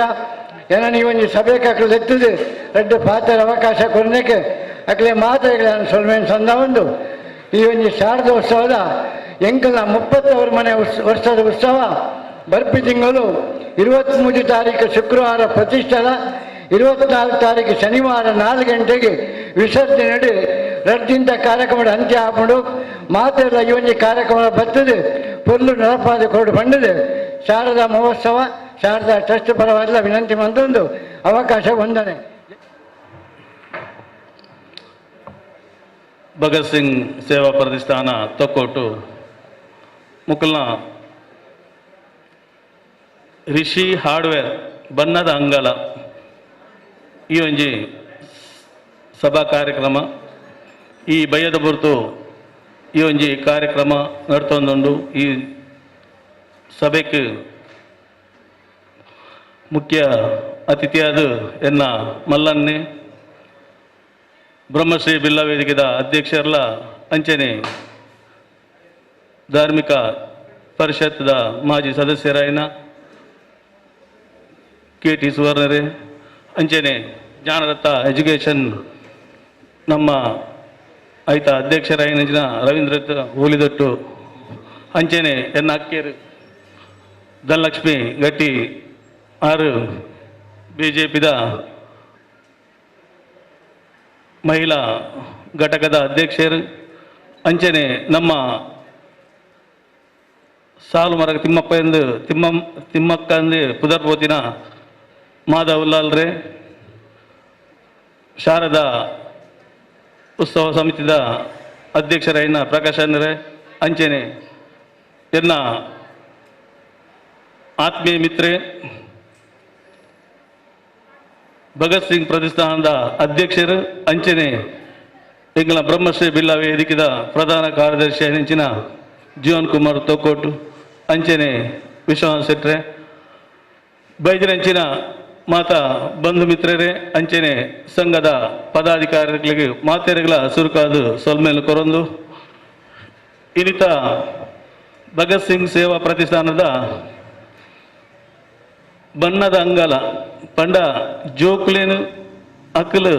ಏನ ನೀವು ಒಂಜಿ ಸಭೆಗೆ ಅಕ್ಲು ಎತ್ತುದು ರಡ್ಡು ಪಾತ್ರ ಅವಕಾಶ ಕೊರ್ನೆಕ್ ಅಕ್ಲೆ ಮಾತೆರ್ಗ್ಲ ಸೊಲ್ಮೆನ್ ಸಂದ ಉಂಡು. ಈ ಒಂಜಿ ಶಾರದೋತ್ಸವದ ಎಂಕಲ್ನ 30 ಮನೆ ವರ್ಷದ ಉತ್ಸವ ಬರ್ಪಿ ತಿಂಗಳು 23 ತಾರೀಕು ಶುಕ್ರವಾರ ಪ್ರತಿಷ್ಠಾನ, 24 ತಾರೀಕು ಶನಿವಾರ 4 ಗಂಟೆಗೆ ವಿಸರ್ಜನೆ ರಡ್ಡಿಂತ ಕಾರ್ಯಕ್ರಮದ ಅಂತ್ಯ ಹಾಕೊಂಡು ಮಾತೆಲ್ಲ ಈ ಒಂಜಿ ಕಾರ್ಯಕ್ರಮ ಬರ್ತದೆ ಪೊರ್ಲು ನಡಪಾದ ಕೊರಡು ಬಂಡದೆ ಶಾರದಾ ಮಹೋತ್ಸವ ಶಾರದಾ ಟ್ರಸ್ಟ್ ಪರವಾದ ವಿನಂತಿ ಮಂತೊಂದು ಅವಕಾಶ ವಂದನೆ. ಭಗತ್ ಸಿಂಗ್ ಸೇವಾ ಪ್ರತಿಷ್ಠಾನ ತೊಕ್ಕೊಟ್ಟು ಮುಕಲ್ನ ರಿಷಿ ಹಾರ್ಡ್ವೇರ್ ಬಣ್ಣದ ಅಂಗಳ ಈ ಒಂಜಿ ಸಭಾ ಕಾರ್ಯಕ್ರಮ ಈ ಬಯ್ಯದ ಬುರ್ತು ಈ ಒಂಜಿ ಕಾರ್ಯಕ್ರಮ ನಡ್ತೊಂದುಂಡು. ಈ ಸಭೆಗೆ ಮುಖ್ಯ ಅತಿಥಿಯಾದ ಎನ್ನ ಮಲ್ಲನ್ನೆ ಬ್ರಹ್ಮಶ್ರೀ ಬಿಲ್ಲ ವೇದಿಕೆದ ಅಧ್ಯಕ್ಷರ್ಲ ಅಂಚನೆ ಧಾರ್ಮಿಕ ಪರಿಷತ್ದ ಮಾಜಿ ಸದಸ್ಯರಾಯಿನ ಕೆ ಟಿ ಸುವರ್ಣರೇ, ಅಂಚನೆ ಜ್ಞಾನರತ್ನ ಎಜುಕೇಷನ್ ನಮ್ಮ ಐತ ಅಧ್ಯಕ್ಷರಾಯಿನ ರವೀಂದ್ರ ಹೂಲಿದೊಟ್ಟು, ಅಂಚನೆ ಎನ್ನ ಅಕ್ಕೇರು ಧನಲಕ್ಷ್ಮಿ ಗಟ್ಟಿ ಆರು ಬಿ ಜೆ ಪಿದ ಮಹಿಳಾ ಘಟಕದ ಅಧ್ಯಕ್ಷರು, ಅಂಚನೆ ನಮ್ಮ ಸಾಲು ಮರಗ ತಿಮ್ಮಪ್ಪ ಎಂದು ತಿಮ್ಮ ತಿಮ್ಮಕ್ಕ ಅಂದು ಪುದರ್ಪೋತಿನ ಮಾಧವ್ ಲಾಲ್ರೆ, ಶಾರದಾ ಉತ್ಸವ ಸಮಿತಿದ ಅಧ್ಯಕ್ಷರಾಯಿನ ಪ್ರಕಾಶ್ ಅನ್ನರೆ, ಅಂಚೆನೆ ಎನ್ನ ಆತ್ಮೀಯ ಮಿತ್ರೆ ಭಗತ್ ಸಿಂಗ್ ಪ್ರತಿಷ್ಠಾನದ ಅಧ್ಯಕ್ಷರು, ಅಂಚೆನೆ ಎಂಗಳ ಬ್ರಹ್ಮಶ್ರೀ ಬಿಲ್ಲ ವೇದಿಕೆದ ಪ್ರಧಾನ ಕಾರ್ಯದರ್ಶಿ ಅಂಚಿನ ಜೀವನ್ ಕುಮಾರ್ ತೋಕೋಟು, ಅಂಚೆನೆ ವಿಶ್ವನಾಥ್ ಶೆಟ್ರೆ, ಬೈಜರಂಚಿನ ಮಾತಾ ಬಂಧು ಮಿತ್ರರೇ, ಅಂಚೆನೆ ಸಂಘದ ಪದಾಧಿಕಾರಿಗಳಿಗೆ ಮಾತೆರೆಗಳ ಸುರುಕಾದು ಸೊಲ್ಮೇಲು ಕೊರೊಂದು ಇನ್ನಿತ ಭಗತ್ ಸಿಂಗ್ ಸೇವಾ ಪ್ರತಿಷ್ಠಾನದ ಬಣ್ಣದ ಅಂಗಲ ಪಂಡ ಜೋಕ್ಲೇನು ಅಕಲು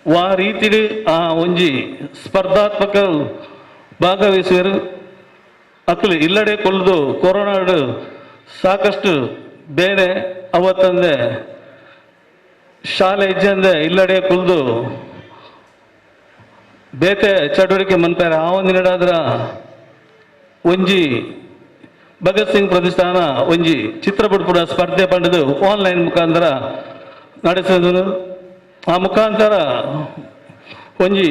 ವಾ ರೀತಿಡು ಆ ಒಂಜಿ ಸ್ಪರ್ಧಾತ್ಮಕ ಭಾಗವಹಿಸುವರು. ಅಕಲು ಇಲ್ಲಡೆ ಕೊಲ್ದು ಕೊರೋನಾಡು ಸಾಕಷ್ಟು ಬೇರೆ ಅವತ್ತಂದೆ ಶಾಲೆ ಇಜ್ಜಂದೆ ಇಲ್ಲಡೆ ಕುಲ್ದು ಬೇತೆ ಚಟುವಟಿಕೆ ಮನ್ಪಾರೆ. ಆ ಒಂದು ನಡಾದ್ರ ಒಂಜಿ ಭಗತ್ ಸಿಂಗ್ ಪ್ರತಿಷ್ಠಾನ ಒಂಜಿ ಚಿತ್ರ ಬಿಡ್ಪುಡ ಸ್ಪರ್ಧೆ ಪಂಡದು ಆನ್ಲೈನ್ ಮುಖಾಂತರ ನಡೆಸಿದ್ರು. ಆ ಮುಖಾಂತರ ಒಂಜಿ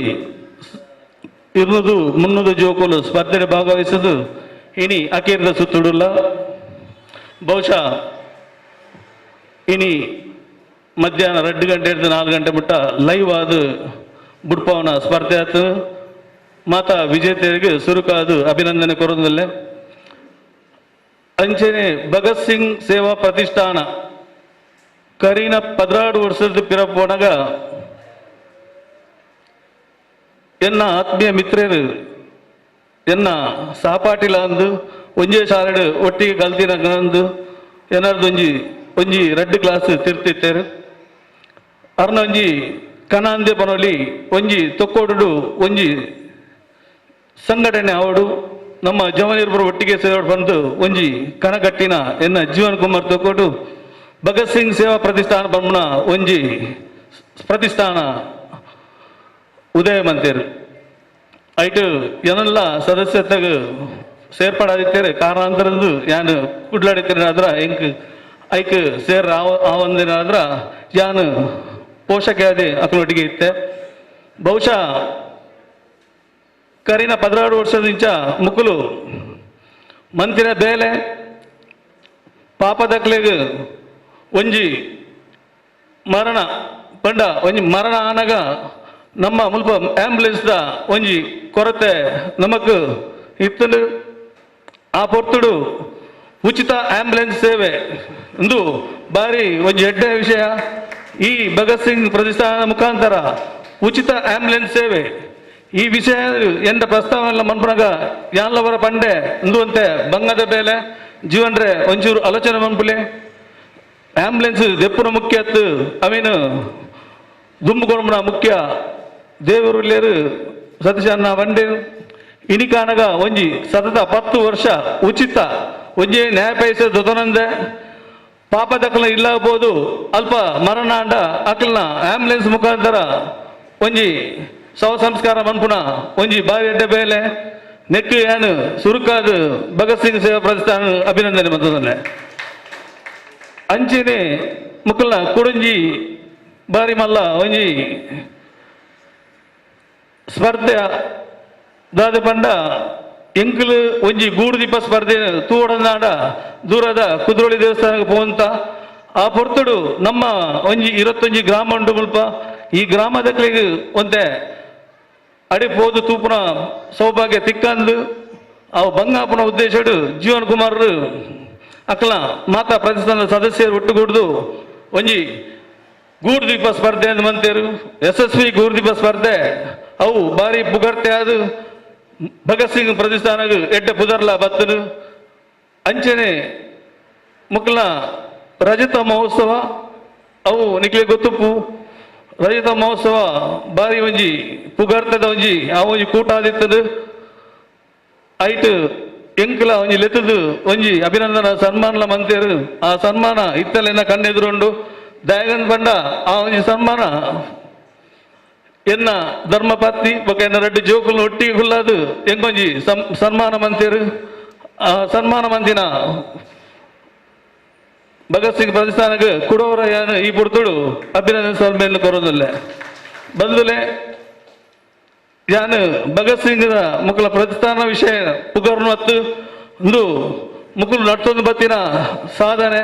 200 300 ಜೋಕುಲು ಸ್ಪರ್ಧೆ ಭಾಗವಹಿಸುದು ಇನಿ ಅಕೇರಿದ ಸುತ್ತುಡುಲ್ಲ. ಬಹುಶಃ ಇನಿ ಮಧ್ಯಾಹ್ನ 2 ಗಂಟೆ ಹಿಡಿದು 4 ಗಂಟೆ ಮುಟ್ಟ ಲೈವ್ ಆದ ಬುಡ್ಪವನ ಸ್ಪರ್ಧೆ ಆತು. ಮಾತಾ ವಿಜೇತರಿಗೆ ಸುರುಕಾದು ಅಭಿನಂದನೆ ಕೊರೊಂದಲ್ಲೇ. ಅಂಚೆನೆ ಭಗತ್ ಸಿಂಗ್ ಸೇವಾ ಪ್ರತಿಷ್ಠಾನ ಕರೀನ 16 ವರ್ಷದ ಪಿರಪೋಣಗ ಎನ್ನ ಆತ್ಮೀಯ ಮಿತ್ರರು ಎನ್ನ ಸಹಪಾಠಿಲ ಅಂದು ಒಂಜೇ ಶಾಲೆಡು ಒಟ್ಟಿಗೆ ಕಲ್ತಿನ ಅಂದು ಏನಾರ್ದು ಒಂಜಿ ಒಂಜಿ ರೆಡ್ ಕ್ಲಾಸ್ ತಿರ್ತಿತ್ತೇರು. ಅರ್ನ ಒಂಜಿ ಕನಾಂದೆ ಪನೊಲಿ ಒಂಜಿ ತೊಕ್ಕೋಡು ಒಂಜಿ ಸಂಘಟನೆ ಅವಡು ನಮ್ಮ ಜವನಿರ್ಬರು ಒಟ್ಟಿಗೆ ಸೇರೋಡು ಬಂದು ಒಂಜಿ ಕನಕಟ್ಟಿನ ಎನ್ನ ಜೀವನ್ ಕುಮಾರ್ ತೊಕ್ಕೋಡು ಭಗತ್ ಸಿಂಗ್ ಸೇವಾ ಪ್ರತಿಷ್ಠಾನ ಬಂಬನ ಒಂಜಿ ಪ್ರತಿಷ್ಠಾನ ಉದಯ ಮಂತೇರು. ಐಟು ಎನೆಲ್ಲ ಸದಸ್ಯತೆಗ್ ಸೇರ್ಪಡಾದಿತ್ತೇರು. ಕಾರಣಾಂತರದ್ದು ಯಾನು ಕುಡ್ಲಾಡಿತ್ತೇನೆ ಆದ್ರ ಎಂಕ್ ಐಕ್ ಸೇರ್ ಆವಂದಿನ ಆದ್ರ ಯಾನು ಪೋಷಕ ಆದಿ ಅಕ್ಲೊಟ್ಟಿಗೆ ಇತ್ತೆ. ಬಹುಶಃ ಕರಿನ 16 ವರ್ಷದಿಂಚ ಮುಕುಲು ಮಂತಿನ ಬೇಲೆ ಪಾಪದಕ್ಲೆಗ್ ಒಂಜಿ ಮರಣ ಪಂಡ ಒಂಜಿ ಮರಣ ಆನಗ ನಮ್ಮ ಮುಲ್ಪ ಆಂಬ್ಯುಲೆನ್ಸ್ ದ ಒಂಜಿ ಕೊರತೆ ನಮಕ್ ಇತ್ತಲು. ಆ ಪೊರ್ತುಡು ಉಚಿತ ಆಂಬ್ಯುಲೆನ್ಸ್ ಸೇವೆ ಇಂದು ಬಾರಿ ಒಂಜಿ ಎಡ್ಡೆ ವಿಷಯ. ಈ ಭಗತ್ ಸಿಂಗ್ ಪ್ರತಿಷ್ಠಾನದ ಮುಖಾಂತರ ಉಚಿತ ಆಂಬ್ಯುಲೆನ್ಸ್ ಸೇವೆ ಈ ವಿಷಯ ಎಂದ ಪ್ರಸ್ತಾವನೆ ಮನ್ಪುನಗ ಯಾನ್ಲವರ ಪಂಡೆ ಇಂದು ಅಂತೆ ಬಂಗದ ಬೇಲೆ ಜೀವನ್ರೆ ಒಂಚೂರು ಆಲೋಚನೆ ಮನ್ಪುಲೆ. ಆಂಬ್ಯುಲೆನ್ಸ್ ದೆಪ್ಪುನ ಮುಖ್ಯ ಅವೇನು ದುಂಬು ಮುಖ್ಯ ದೇವರು ಲೇರು ಸತೀಶ್ ಅಣ್ಣ ಬಂಡೆ ಇನಿಕಾನಗ ಒಂಜಿ ಸತತ 10 ವರ್ಷ ಉಚಿತ ಒಂಜಿ ನ್ಯಾಯ ಪೈಸೆ ದೊತನಂದೆ ಪಾಪದಕ್ಕಲ ಇಲ್ಲಬೋದು ಅಲ್ಪ ಮರಣಾಂಡ ಅಕಲ್ನ ಆಂಬ್ಯುಲೆನ್ಸ್ ಮುಖಾಂತರ ಒಂಜಿ ಶವ ಸಂಸ್ಕಾರ ಮನ್ಪುನ ಒಂಜಿ ಬಾರಿ ಎಡ್ಡೆ ಬೇಲೆ ನೆಕ್ಕು ಏನು ಸುರುಕಾದ ಭಗತ್ ಸಿಂಗ್ ಸೇವಾ ಪ್ರತಿಷ್ಠಾನ ಅಭಿನಂದನೆ ಮಂತದನ್ನೆ. ಅಂಚೆನೆ ಮುಕ್ಕಲ್ನ ಕುಡಂಜಿ ಬಾರಿ ಮಲ್ಲ ಒಂಜಿ ಸ್ಪರ್ಧೆ ದಾದ ಪಂಡ ಎಂಕುಲು ಒಂಜಿ ಗೂಡುದೀಪ ಸ್ಪರ್ಧೆ ತೂವಡನಾಡ ದೂರದ ಕುದ್ರೋಳಿ ದೇವಸ್ಥಾನಕ್ಕೆ ಪೋಂತ ಆ ಪೊರ್ತುಡು ನಮ್ಮ ಒಂಜಿ 21 ಗ್ರಾಮ ಉಂಟು ಮುಲ್ಪ. ಈ ಗ್ರಾಮದಕ್ಲಿಗೆ ಒಂತೆ ಅಡಿ ಪೋದು ತೂಪುನ ಸೌಭಾಗ್ಯ ತಿಕ್ಕಂದು ಅವು ಬಂಗಾಪುನ ಉದ್ದೇಶಡು ಜೀವನ್ ಕುಮಾರ್ ಅಕ್ಲ ಮಾತಾ ಪ್ರತಿಷ್ಠಾನದ ಸದಸ್ಯರು ಒಟ್ಟುಗೂಡ್ದು ಒಂಜಿ ಗೂಡುದೀಪ ಸ್ಪರ್ಧೆ ಅಂತ ಮಂತೇರು. ಯಶಸ್ವಿ ಗೂಡುದೀಪ ಸ್ಪರ್ಧೆ ಅವು ಬಾರಿ ಪುಗರ್ತೆ ಅದು ಭಗತ್ ಸಿಂಗ್ ಪ್ರತಿಷ್ಠಾನಗ್ ಎಡ್ಡೆ ಪುದರ್ಲ ಬತ್ತನು. ಅಂಚೆನೆ ಮುಕ್ಲ ರಜತ ಮಹೋತ್ಸವ ಅವು ನಿಕ್ಲೆ ಗೊತ್ತುಪ್ಪು. ರಜತ ಮಹೋತ್ಸವ ಬಾರಿ ಒಂಜಿ ಪುಗರ್ತದ ಒಂಜಿ ಆ ಒಂಜಿ ಕೂಟ ಆದಿತ್ತದು. ಐಟ್ ಎಂಕ್ಲ ಒಂಜಿ ಲೆತ್ತದು ಒಂಜಿ ಅಭಿನಂದನ ಸನ್ಮಾನಲ ಮಂತೇರು. ಆ ಸನ್ಮಾನ ಇತ್ತಲೆನ ಕಣ್ಣೆದುರುಂಡು ದಯಗನ್ ಪಂಡ ಆ ಒಂಜಿ ಸನ್ಮಾನ ಎನ್ನ ಧರ್ಮಪತ್ನಿ ಬೊಕ ಎನ್ನ ರೆಡ್ಡಿ ಜೋಕುಲು ಒಟ್ಟಿಗೆ ಕುಲ್ಲಾದು ಎಂಕೊಂಜಿ ಸನ್ಮಾನ ಮಂತೇರು. ಸನ್ಮಾನ ಮಂದಿನ ಭಗತ್ ಸಿಂಗ್ ಪ್ರತಿಷ್ಠಾನಕ್ಕೆ ಕುಡೋರ ಯಾನು ಈ ಪುರ್ತುಡು ಅಭಿನಂದನೆ ಸಲ್ಮೇಲೆ ಕೊರೋದಿಲ್ಲ. ಬಂದುಲೆ ಯಾನು ಭಗತ್ ಸಿಂಗ್ದ ಮುಕ್ಕಲ ಪ್ರತಿಷ್ಠಾನ ವಿಷಯ ಪುಗರ್ನು ಹತ್ತು ಒಂದು ಮುಕುಲು ನಡ್ತೊಂದು ಬತ್ತಿನ ಸಾಧನೆ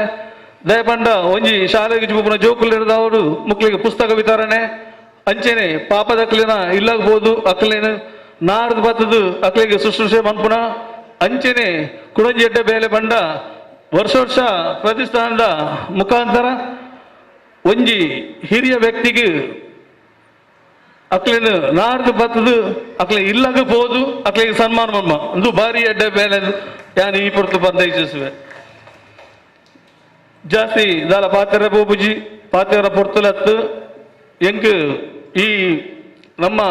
ದಯಪಂಡ ಒಂಜಿ ಶಾಲೆಗೆ ಜುಪುನ ಜೋಕುಲಿರದವರು ಮುಕ್ಲಿಗೆ ಪುಸ್ತಕ ವಿತರಣೆ ಅಂಚೆನೆ ಪಾಪದಕ್ಲಿನ ಇಲ್ಲಾಗ್ಬೋದು ಅಕ್ಲೇನು ನಾಡ್ದು ಬತ್ತದು ಅಕ್ಲಿಗೆ ಶುಶ್ರೂಷೆ ಮನ್ಪುನ ಅಂಚೆನೆ ಕುಡಂಜಿ ಎಡ್ಡೆ ಬೇಲೆ ಬಂಡ ವರ್ಷ ವರ್ಷ ಪ್ರತಿಷ್ಠಾನದ ಮುಖಾಂತರ ಒಂಜಿ ಹಿರಿಯ ವ್ಯಕ್ತಿಗೆ ಅಕ್ಲೇನು ನಾಡ್ದು ಬತ್ತದು ಅಕ್ಲೆ ಇಲ್ಲಾಗ ಬೋದು ಅಕ್ಲಿಗೆ ಸನ್ಮಾನ ಮನ್ಮ ಒಂದು ಭಾರಿ ಎಡ್ಡೆ ಬೇಲೆ ಯಾನು ಈ ಪೊರ್ತು ಬಂದ ಇಚ್ಛಿಸುವೆ. ಜಾಸ್ತಿ ದಾಲ ಪಾತೆರ ಬೋಬುಜಿ ಪಾತೆರ ಪೊರ್ತುಲತ್ತು ಎಂಕ್ ಈ ನಮ್ಮ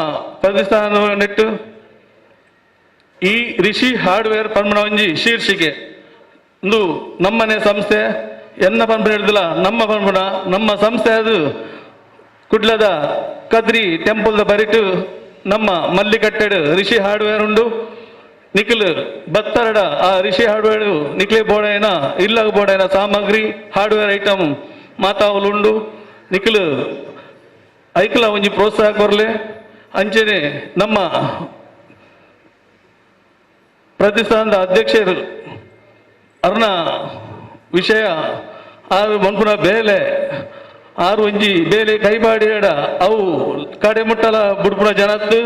ಪ್ರತಿಷ್ಠಾನ ನೆಟ್ಟು ಈ ರಿಷಿ ಹಾರ್ಡ್ವೇರ್ ಪನ್ಮನ ಒಂಜಿ ಶೀರ್ಷಿಕೆ ಒಂದು ನಮ್ಮನೆ ಸಂಸ್ಥೆ ಎನ್ನ ಪನ್ಪುನ ಹಿಡ್ದಿಲ್ಲ ನಮ್ಮ ಪನ್ಪುನ ನಮ್ಮ ಸಂಸ್ಥೆ ಅದು ಕುಡ್ಲದ ಕದ್ರಿ ಟೆಂಪಲ್ದ ಬರಿಟು ನಮ್ಮ ಮಲ್ಲಿಕಟ್ಟೆಡು ರಿಷಿ ಹಾರ್ಡ್ವೇರ್ ಉಂಡು. ನಿಖಿಲ್ ಬತ್ತರಡ ಆ ರಿಷಿ ಹಾರ್ಡ್ವೇರ್ ನಿಖಿಲೆ ಬೋಡೈನ ಇಲ್ಲಗ ಬೋಡೈನ ಸಾಮಗ್ರಿ ಹಾರ್ಡ್ವೇರ್ ಐಟಮ್ ಮಾತಾವಲು ಉಂಡು. ನಿಖಿಲ್ ಐಕ್ಲ ಒಂಜಿ ಪ್ರೋತ್ಸಾಹ ಕೊರ್ಲೆ. ಅಂಚೆನೆ ನಮ್ಮ ಪ್ರತಿಷ್ಠಾನದ ಅಧ್ಯಕ್ಷರು ಅರ್ನ ವಿಷಯ ಆರು ಮನ್ಪುನ ಬೇಲೆ ಆರು ಒಂಜಿ ಬೇಲೆ ಕೈಬಾಡಿಯಡ ಅವು ಕಡೆ ಮುಟ್ಟಲ ಬುಡ್ಪುನ ಜನತ್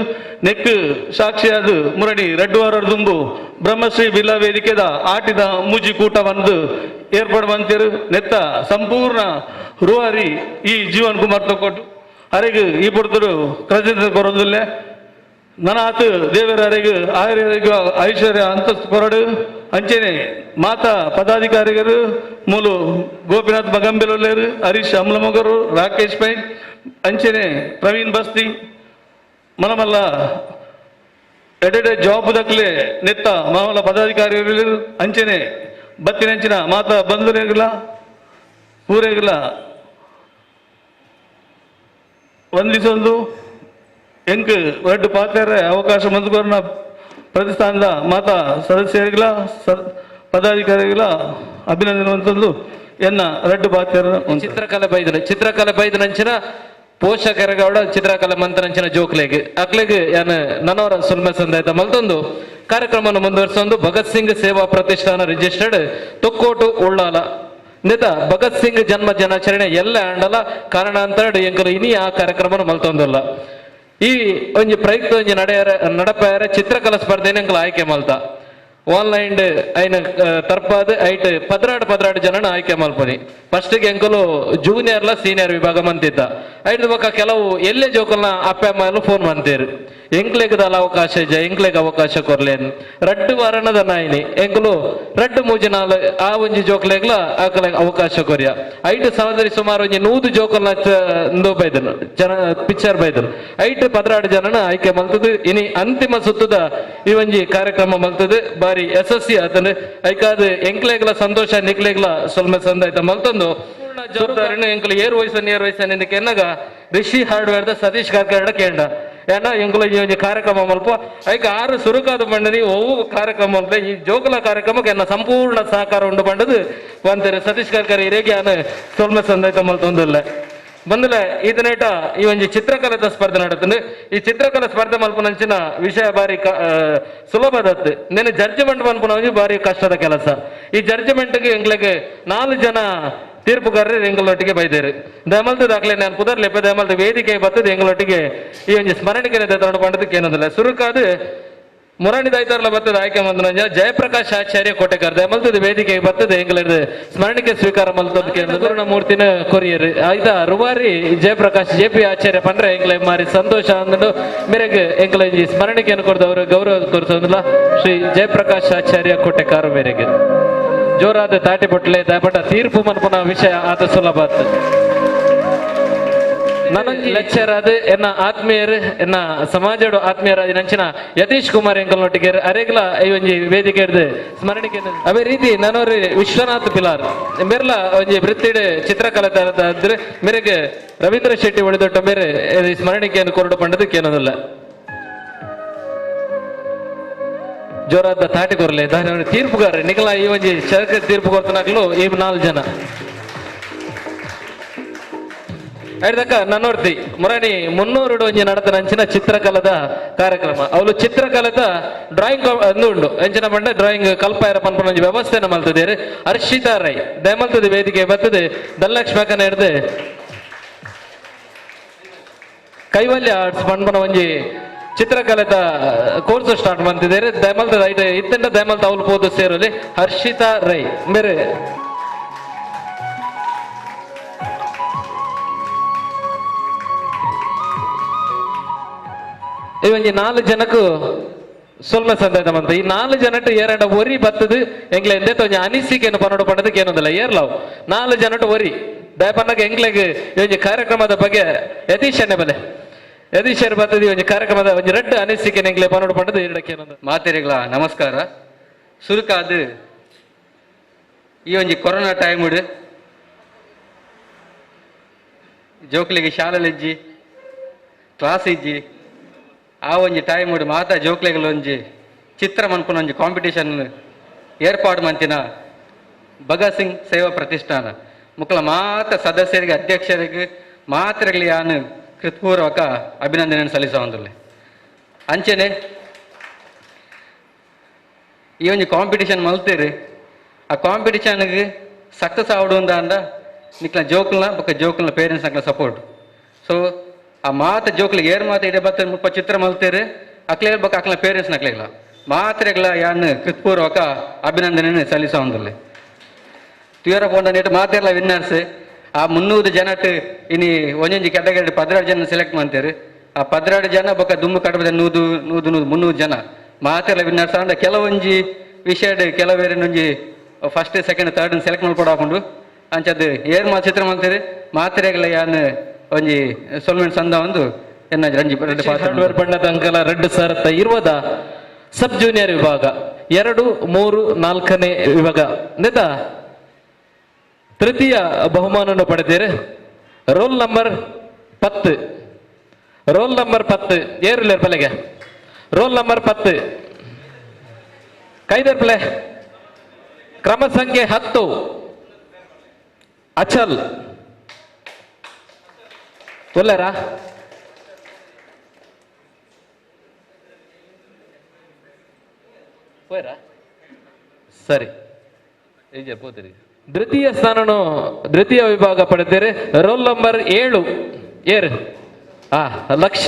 ನೆಕ್ ಸಾಕ್ಷಿಯಾದ ಮುರಣಿ ರಡ್ಡುವಾರ ದುಂಬು ಬ್ರಹ್ಮಶ್ರೀ ಬಿಲ್ಲ ವೇದಿಕೆದ ಆಟಿದ ಮೂಜಿ ಕೂಟ ಬಂದು ಏರ್ಪಾಡು ಮಂತಿರು. ನೆತ್ತ ಸಂಪೂರ್ಣ ರೂವಾರಿ ಈ ಜೀವನ್ ಕುಮಾರ್ ತಕೊಟ್ಟು ಅರೆಗ್ ಈ ಪೊರ್ತುಡು ಕೃತಜ್ಞತೆ ಕೊರೊಂದುಲ್ಲೆ. ನನಾತ್ ದೇವರ ಅರೆಗ್ ಆಯುರ್ವೇಗ ಐಶ್ವರ್ಯ ಅಂತಸ್ತು ಕೊರಡು. ಅಂಚೆನೆ ಮಾತಾ ಪದಾಧಿಕಾರಿಗಳು ಮೂಲು ಗೋಪಿನಾಥ್ ಬಗಂಬೆಲೊಲ್ಲೇರು, ಹರೀಶ್ ಅಮ್ಲಮೊಗರು, ರಾಕೇಶ್ ಪೈನ್, ಅಂಚೆನೆ ಪ್ರವೀಣ್ ಬಸ್ತಿ ಮನಮಲ್ಲ ಎಡೆಡೆ ಜಾಬ್ ದಕ್ಲೆ ನೆತ್ತ ಮಾಮಲ್ಲ ಪದಾಧಿಕಾರಿಗಳು ಅಂಚೆನೆ ಬತ್ತಿನಂಚಿನ ಮಾತಾ ಬಂಧುರೇಗುಲ ಪೂರೇಗುಲ ವಂದಿಸೊಂದು ಎಂಕ್ ರಡ್ಡು ಪಾತೆರೆ ಅವಕಾಶ ಮಂದುಕೊರ್ನ ಪ್ರತಿಷ್ಠಾನದ ಮಾತಾ ಸದಸ್ಯರಿಗಳ ಪದಾಧಿಕಾರಿಗಳ ಅಭಿನಂದನೆ ಎನ್ನ ರಡ್ಡು ಪಾತೆರ. ಚಿತ್ರಕಲೆ ಬೈದನ ಚಿತ್ರಕಲೆ ಬೈದನಂಚಿನ ಪೋಷಕರಗೌಡ ಚಿತ್ರಕಲೆ ಮಂತ್ರನಂಚಿನ ಜೋಕ್ಲೆಗ್ ಅಕ್ಲೆಗ್ ಯಾನ್ ನನವರ ಸುಲ್ಮೆ ಸಂದಾಯ್ತ ಮಲ್ತೊಂದು ಕಾರ್ಯಕ್ರಮವನ್ನು ಮುಂದುವರಿಸೊಂದು ಭಗತ್ ಸಿಂಗ್ ಸೇವಾ ಪ್ರತಿಷ್ಠಾನ ರಿಜಿಸ್ಟರ್ಡ್ ತೊಕ್ಕೋಟು ಉಳ್ಳಾಲ ನೇತ ಭಗತ್ ಸಿಂಗ್ ಜನ್ಮ ದಿನಾಚರಣೆ ಎಲ್ಲ ಆಂಡಲ ಕಾರಣಾಂತರ ಎಂಕಲು ಇನಿ ಆ ಕಾರ್ಯಕ್ರಮ ಮಲ್ತೊಂದಲ್ಲ. ಈ ಒಂಜಿ ಪ್ರಯುಕ್ತ ಒಂಜಿ ನಡೆಯರ ನಡಪಾಯರ ಚಿತ್ರಕಲಾ ಸ್ಪರ್ಧೆನ ಎಂಕಲು ಆಯ್ಕೆ ಮಲ್ತ ಆನ್ಲೈನ್ ಐನ ತರ್ಪಾದ್ ಐಟ್ ಪದ್ರಾಡ್ ಪದ್ರಾಡ್ ಜನನ ಆಯ್ಕೆ ಮಲ್ಪನಿ. ಫಸ್ಟ್ ಎಂಕಲು ಜೂನಿಯರ್ಲ ಸೀನಿಯರ್ ವಿಭಾಗ ಮಂತಿದ್ದ ಐಟ್ ಬೊಕ್ಕ ಕೆಲವು ಎಲ್ಲೆ ಜೋಕಲ್ನ ಅಪ್ಪ ಅಮ್ಮ ಫೋನ್ ಮಂತೇರು ಎಂಕ್ಲೆಗ್ ದಾಲ ಅವಕಾಶ ಇಜ್ಜ ಎಂಕ್ಲೆಗ್ ಅವಕಾಶ ಕೊರ್ಲೇನ್ ರಡ್ಡು ವಾರಣದ ನಾಯಿನಿ ಎಂಕಲು ರಡ್ಡು ಮೂಜಿ ನಾಲ್ ಆ ಒಂಜಿ ಜೋಕ್ಲೆಗ್ಲ ಆಕಲೆ ಅವಕಾಶ ಕೊರಿಯ. ಐಟ್ ಸಹೋದರಿ ಸುಮಾರು ಒಂಜಿ 100 ಜೋಕಲ್ನ ಇಂದು ಬೈದನು ಜನ ಪಿಕ್ಚರ್ ಬೈದನು ಐಟ್ 12 ಜನನ ಆಯ್ಕೆ ಮಲ್ತದು. ಇನಿ ಅಂತಿಮ ಸುತ್ತದ ಈ ಒಂಜಿ ಕಾರ್ಯಕ್ರಮ ಮಲ್ತದು ಬಾರಿ ಯಶಸ್ವಿ ಆತಂದ್ರೆ ಐಕಾದ ಎಂಕ್ಲೆಗ್ಲ ಸಂತೋಷ ನಿಕ್ಲೆಗ್ಲ ಸೊಲ್ಮೆ ಸಂದಾಯ್ತ ಮಲ್ತೊಂದು ಜವಾಬ್ದಾರಿನ ಎಂಕಲು ಏರು ವಯಸ್ಸು ನೇರು ವಯಸ್ಸು ಕೆನ್ನಗ ರಿಷಿ ಹಾರ್ಡ್ವೇರ್ದ ಸತೀಶ್ ಕಾರ್ಕಳ ಕೇಂದ್ರ ಏನ ಎಂಕುಲು ಈ ಒಂಜಿ ಕಾರ್ಯಕ್ರಮ ಮಲ್ಪ ಐಕ ಆರು ಸುರುಕಾದ ಬಂಡನಿ ಒವು ಕಾರ್ಯಕ್ರಮ ಮಲ್ಪ ಈ ಜೋಕುಲ ಕಾರ್ಯಕ್ರಮಕ್ಕೆ ಎನ್ನ ಸಂಪೂರ್ಣ ಸಹಕಾರ ಉಂಡು ಬಂಡದು ಒಂತಾರೆ ಸತೀಶ್ ಕಾರ್ಕರ್ ಇರೇಗೆ ಆನ ಸೊಲ್ಮೆ ಸಂದಾಯ್ತ ಮಲ್ತೊಂದಿಲ್ಲ. ಬಂದಲೆ ಇದನೇಟ ಈ ಒಂಜಿ ಚಿತ್ರಕಲೆದ ಸ್ಪರ್ಧೆ ನಡತಂದು. ಈ ಚಿತ್ರಕಲೆ ಸ್ಪರ್ಧೆ ಮಲ್ಪುನಂಚಿನ ವಿಷಯ ಬಾರಿ ಸುಲಭದತ್ತು ನೆನೆ ಜಡ್ಜ್ಮೆಂಟ್ ಮನ್ಪುನ ಒಂಜಿ ಬಾರಿ ಕಷ್ಟದ ಕೆಲಸ. ಈ ಜಡ್ಜ್ಮೆಂಟ್ಗೆ ಎಂಗ್ಲೆಗ್ 4 ಜನ ತೀರ್ಪುಗಾರರು ಎಂಗಳೊಟ್ಟಿಗೆ ಬೈದೇರು. ದಯಮಲ್ತು ದಾಖಲೆ ನಾನು ಪುದರ್ಲೆಪ್ಪ ದಯಮಲ್ತು ವೇದಿಕೆ ಬರ್ತದೆ ಎಂಗಳೊಟ್ಟಿಗೆ ಈ ಒಂಜಿ ಸ್ಮರಣಿಕೆ ತಗೊಂಡು ಪಂಡದಕ್ಕೆ ಏನಂದಿಲ್ಲ. ಸುರುಕಾದ ಮುರಾಣಿ ದಾಯ್ತಾರಲ್ಲ ಬರ್ತದೆ ಆಯ್ಕೆ ಮಂದನಂಜ ಜಯಪ್ರಕಾಶ್ ಆಚಾರ್ಯ ಕೋಟೆಕಾರ್ ದಯಮಲ್ತದ ವೇದಿಕೆ ಬರ್ತದೆ ಎಂಗಳದ್ದು ಸ್ಮರಣಿಕೆ ಸ್ವೀಕಾರ ಮಲ್ತದಕ್ಕೆ ಗುರುಣ ಮೂರ್ತಿನ ಕೊರಿಯರ್ ಆಯ್ತಾ ರುವಾರಿ ಜಯಪ್ರಕಾಶ್ ಜೆ ಪಿ ಆಚಾರ್ಯ ಪಂಡ್ರೆ ಎಂಗ್ಲೆ ಮಾರಿ ಸಂತೋಷ ಅಂದು ಮೇರೆಗೆ ಎಂಗ್ಲ ಈ ಸ್ಮರಣಿಕೆಯನ್ನು ಕೊಡ್ದವರು ಗೌರವ ಕೊಡ್ತಂದಿಲ್ಲ ಶ್ರೀ ಜಯಪ್ರಕಾಶ್ ಆಚಾರ್ಯ ಕೋಟೆಕಾರು ಮೇರೆಗೆ ಜೋರಾದ ತಾಟಿ ಬೊಟ್ಲೆ ದಯಪಟ್ಟ ತೀರ್ಪು ಮನ್ಪುನ ವಿಷಯ ಆತ ಸುಲಭ. ನನೊಂಜಿ ಲೆಕ್ಚರ್ ಆದ್ ಎನ್ನ ಆತ್ಮೀಯರು ಎನ್ನ ಸಮಾಜಡು ಆತ್ಮೀಯರಾದ ನಂಚಿನ ಯತೀಶ್ ಕುಮಾರ್ ಎಂಕಲ್ನೊಟ್ಟಿಗೆ ಅರೆಗ್ಲ ಈ ಒಂಜಿ ವೇದಿಕೆ ಹಿಡ್ದು ಸ್ಮರಣಿಕೆ. ಅದೇ ರೀತಿ ನನೋರಿ ವಿಶ್ವನಾಥ್ ಪಿಲಾರ್ ಮೇರ್ಲ ಒಂಜಿ ವೃತ್ತಿಡ್ ಚಿತ್ರಕಲೆ ತರದಾದ್ರೆ ಮೇರೆಗೆ ರವೀಂದ್ರ ಶೆಟ್ಟಿ ಒಳಿದೊಟ್ಟ ಮೇರೆ ಸ್ಮರಣಿಕೆಯನ್ನು ಕೊರಡು ಪಂಡದಕ್ಕೆ ಏನೋದಿಲ್ಲ. ಜೋರಾದ ತಾಟಿ ಕೊರಲೆ ದಾನೆ ತೀರ್ಪುಗಾರ ನಿಕಲ ಈ ಒಂಜಿ ಚರಕ ತೀರ್ಪು ಕೊರ್ತನಾಗ್ಲು ಈ ನಾಲ್ ಜನ ಐದಕ್ಕ ನನ್ನೋರ್ತಿ ಮುರಾಣಿ 300 ಒಂಜಿ ನಡತನ ಅಂಚಿನ ಚಿತ್ರಕಲದ ಕಾರ್ಯಕ್ರಮ ಅವಳು ಚಿತ್ರಕಲದ ಡ್ರಾಯಿಂಗ್ ಅಂದು ಉಂಡು ಅಂಚಿನ ಪಂಡ ಡ್ರಾಯಿಂಗ್ ಕಲ್ಪಾಯರ ಪನ್ಪುನ ಒಂಜಿ ವ್ಯವಸ್ಥೆನ ಮಲ್ತದೇರು ಹರ್ಷಿತಾ ರೈ ದಯಮಲ್ತದೆ ವೇದಿಕೆ ಬರ್ತದೆ ಧನಲಕ್ಷ್ಮಿ ಅಕ್ಕನ ಹಿಡ್ದು ಕೈವಲ್ಯ ಆರ್ಟ್ಸ್ ಪನ್ಪುನ ಒಂಜಿ ಚಿತ್ರಕಲೆದ ಕೋರ್ಸ್ ಸ್ಟಾರ್ಟ್ ಮಂತಿದ್ದಾರೆ ದಯಮಲ್ತದ ಐಟ್ ಇತ್ತಂಡ ದಯಮಲ್ತ ಅವಳು ಪೋದು ಸೇರಲಿ ಹರ್ಷಿತಾ ರೈ ಬೇರೆ ಈ ಒಂಜಿ ನಾಲ್ ಜನಕ್ಕೂ ಸೊಲ್ಮೆ ಸಂದಾಯ್ತ ಮಂತ ಈ ನಾಲ್ ಜನಟ್ ಏರಂಡ ಒರಿ ಬತ್ತದು ಎಂಗ್ಲೆ ಎಂದೇತ ಒಂಜಿ ಅನಿಸಿಕೆಯನ್ನು ಪನ್ನೋಡು ಪಂಡದಕ್ಕೆ ಏನೊಂದಿಲ್ಲ ಏರ್ಲಾವ್ ನಾಲ್ ಜನಟ್ ಒರಿ ದಯಪನ್ನಗ ಎಂಗ್ಲೆಗ್ ಈ ಒಂಜಿ ಕಾರ್ಯಕ್ರಮದ ಬಗ್ಗೆ ಯತೀಶ್ ಅಣ್ಣೆ ಬಲೆ ಯತೀಶ್ ಬತ್ತದು ಈ ಒಂಜಿ ಕಾರ್ಯಕ್ರಮದ ಒಂಜಿ ರಡ್ಡ್ ಅನಿಸಿಕೆ ಎಂಗ್ಲೆ ಪನ್ನೋಡು ಪಂಡದು ಎರಡಕ್ಕೆ ಏನೊಂದು. ಮಾತೆರೆಗಳ ನಮಸ್ಕಾರ. ಸುರುಕಾದು ಈ ಒಂಜಿ ಕೊರೋನಾ ಟೈಮ್ ಜೋಕ್ಲಿಗೆ ಶಾಲೆಲಿಜ್ಜಿ ಕ್ಲಾಸ್ ಇಜ್ಜಿ ಆ ಒಂಜಿ ಟೈಮ್ ಮಾತಾ ಜೋಕ್ಲೆಗಳ ಒಂಜಿ ಚಿತ್ರ ಮನ್ಪುನ ಒಂಜಿ ಕಾಂಪಿಟೇಷನ್ ಏರ್ಪಾಡು ಮಂತಿನ ಭಗತ್ ಸಿಂಗ್ ಸೇವಾ ಪ್ರತಿಷ್ಠಾನ ಮುಕ್ಕಲ ಮಾತ ಸದಸ್ಯರಿಗೆ ಅಧ್ಯಕ್ಷರಿಗೆ ಮಾತ್ರೆಗಳಿಗೆ ಯಾನು ಕೃತ್ಪೂರ್ವಕ ಅಭಿನಂದನೆ ಸಲ್ಲಿಸುವಂದುಲ್ಲೆ. ಅಂಚೆನೆ ಈ ಒಂಜಿ ಕಾಂಪಿಟೇಷನ್ ಮಲ್ತೇರು ಆ ಕಾಂಪಿಟೇಷನ್ಗೆ ಸಕ್ಸಸ್ ಆವಡು ಅಂದ ನಿಕ್ಲ ಜೋಕ್ಲನ ಬೊಕ್ಕ ಜೋಕ್ಲನ ಪೇರೆಂಟ್ಸ್ ನಕ್ಲ ಸಪೋರ್ಟ್. ಸೊ ಆ ಮಾತ ಜೋಕ್ಲಿಗೆ ಏರ್ ಮಾತ ಇಡೆ ಬತ್ತ ಮುಪ್ಪ ಚಿತ್ರ ಮಲ್ತೇರು ಅಕ್ಲೆ ಬೊಕ್ಕ ಅಕ್ಲ ಪೇರೆಂಟ್ಸ್ ನಕ್ಲೆಗ್ಲ ಮಾತ್ರೆಗಳ ಯಾನ್ ಕೃತ್ಪೂರ್ವಕ ಅಭಿನಂದನೆ ಸಲ್ಲಿಸುವಂದುಲ್ಲೆ. ತುಯರ ಪೋಂಡ ನೆಟ್ ಮಾತೆರ್ಲ ವಿನ್ನರ್ಸ್ ಆ 300 ಜನಟ್ ಇನಿ ಒಂಜೊಂಜಿ ಕ್ಯಾಟಗರಿ 12 ಜನ ಸೆಲೆಕ್ಟ್ ಮಾಡ್ತಾರೆ. ಆ 12 ಜನ ಬೊಕ್ಕ ದುಮ್ಮು ಕಡಬದ 100 100 100 300 ಜನ ಮಾತೆರ್ಲ ವಿನ್ನರ್ಸ್ ಅಂಡ ಕೆಲವೊಂಜಿ ವಿಷಯಡ್ ಕೆಲವೇರೊಂಜಿ ಫಸ್ಟ್ ಸೆಕೆಂಡ್ ಥರ್ಡ್ ಸೆಲೆಕ್ಟ್ ಮಾಡ್ಕೊಡ ಹಾಕೊಂಡು ಅಂಚದ್ ಏರ್ ಮಾ ಚಿತ್ರ ಮಾಡ್ತಾರೆ ಮಾತ್ರೆಗಳ ಯಾನ್ ಒಂಜಿ ಸೊಲ್ಮೆಂಟ್ ಸಂದ ಒಂದು ಎನ್ನ ರಂಜಿ ರೆಡ್ಡು ಪಾತ್ರ ಹಾರ್ಡ್ವೇರ್ ಬಣ್ಣದ ಅಂಕಲ ರೆಡ್ ಸರತ್ತ ಇರುವದ ಸಬ್ ಜೂನಿಯರ್ ವಿಭಾಗ 2 3 4ನೇ ವಿಭಾಗ ನೆತ ತೃತೀಯ ಬಹುಮಾನವನ್ನು ಪಡೆದಿರಿ. ರೋಲ್ ನಂಬರ್ 10, ರೋಲ್ ನಂಬರ್ 10 ಏರುಲೇರ್ ಪಲೆಗೆ ರೋಲ್ ನಂಬರ್ 10 ಕೈದರ್ ಪ್ಲೆ ಕ್ರಮ ಸಂಖ್ಯೆ 10 ಅಚಲ್ ಒಲ್ಲೆರಾ ಹೋಯ್ರಾ ಸರಿ ಪೋತಿರಿ. ದ್ವಿತೀಯ ಸ್ಥಾನನು ದ್ವಿತೀಯ ವಿಭಾಗ ಪಡೆದಿರಿ. ರೋಲ್ ನಂಬರ್ 7 ಏರ್ ಲಕ್ಷ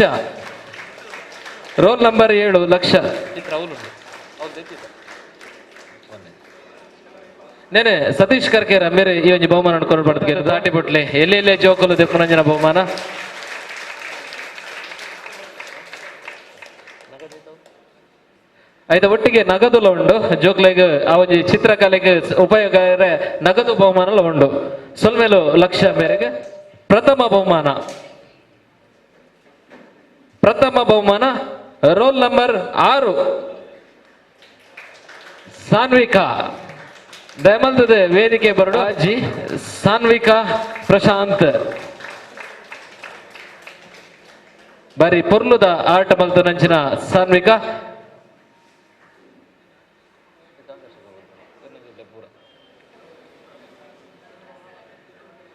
ರೋಲ್ ನಂಬರ್ 7 ಲಕ್ಷ ನೇನೆ ಸತೀಶ್ ಕರ್ಕೇರ ಮೇರೆ ಈ ಒಂಜಿ ಬಹುಮಾನ ಕೊರಡು ದಾಟಿ ಬಿಟ್ಲೆ ಎಲ್ಲೆಲ್ಲೇ ಎಲ್ಲೆ ಜೋಕುಲು ದೆಪ್ಪುನಂಜನ ಬಹುಮಾನ. ಆಯ್ತಾ ಒಟ್ಟಿಗೆ ನಗದುಲ ಉಂಡು ಜೋಕ್ಲೆಗ್ ಆ ಒಂಜಿ ಚಿತ್ರಕಲೆಗೆ ಉಪಯೋಗ ನಗದು ಬಹುಮಾನಲ ಉಂಡು. ಸೊಲ್ಮೇಲು ಲಕ್ಷ ಮೇರೆಗೆ ಪ್ರಥಮ ಬಹುಮಾನ, ಪ್ರಥಮ ಬಹುಮಾನ ರೋಲ್ ನಂಬರ್ 6 ಸಾನ್ವಿಕಾ ದಯಮಲ್ತದೆ ವೇದಿಕೆ ಬರಡು ಅಜ್ಜಿ ಸಾನ್ವಿಕಾ ಪ್ರಶಾಂತ್ ಬಾರಿ ಪೊರ್ಲುದ ಆಟ ಮಲ್ತ ನಂಚಿನ ಸಾನ್ವಿಕಾ.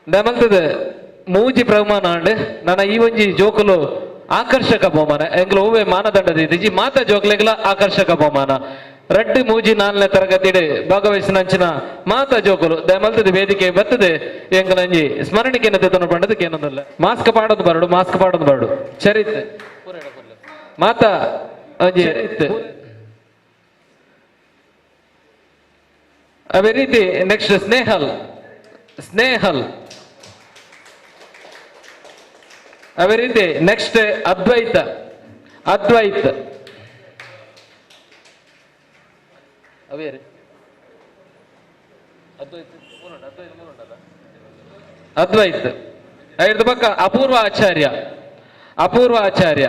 ದಯಮಲ್ತದೆ ಮೂಜಿ ಪ್ರಮಾಣ ಅಂಡ್ ನನ್ನ ಈ ಒಂಜಿ ಜೋಕುಲು ಆಕರ್ಷಕ ಬಹುಮಾನ ಎಂಗ್ಲ ಹೂವೆ ಮಾನದಂಡದ ಇದ್ದೀಜಿ ಮಾತಾ ಜೋಕ್ಲೆಗ್ಲ ಆಕರ್ಷಕ ಬಹುಮಾನ. ರಡ್ಡು ಮೂಜಿ ನಾಲ್ನೇ ತರಗತಿ ಭಾಗವಹಿಸಿನಂಚಿನ ಮಾತಾ ಜೋಕುಲು ದಯಮಲ್ತದೆ ವೇದಿಕೆ ಬರ್ತದೆ ಎಂಕಲಂಜಿ ಸ್ಮರಣಿಕೆನ ತೆತ್ತನ ಪಂಡದಕ್ಕೆ ಏನೊಂದಲ್ಲ. ಮಾಸ್ಕ್ ಪಾಡೋದು ಬರಡು, ಮಾಸ್ಕ್ ಪಾಡೋದು ಬರಡು ಚರಿತ್ ಮಾತಾ ಒಂಜಿ ಅದೇ ರೀತಿ ನೆಕ್ಸ್ಟ್ ಸ್ನೇಹಲ್, ಸ್ನೇಹಲ್ ಅದೇ ರೀತಿ ನೆಕ್ಸ್ಟ್ ಅದ್ವೈತ, ಅದ್ವೈತ್ ಅವೇರಿ ಅದ್ವೈತ್ ಐದು ಪಕ್ಕ ಅಪೂರ್ವ ಆಚಾರ್ಯ, ಅಪೂರ್ವ ಆಚಾರ್ಯ,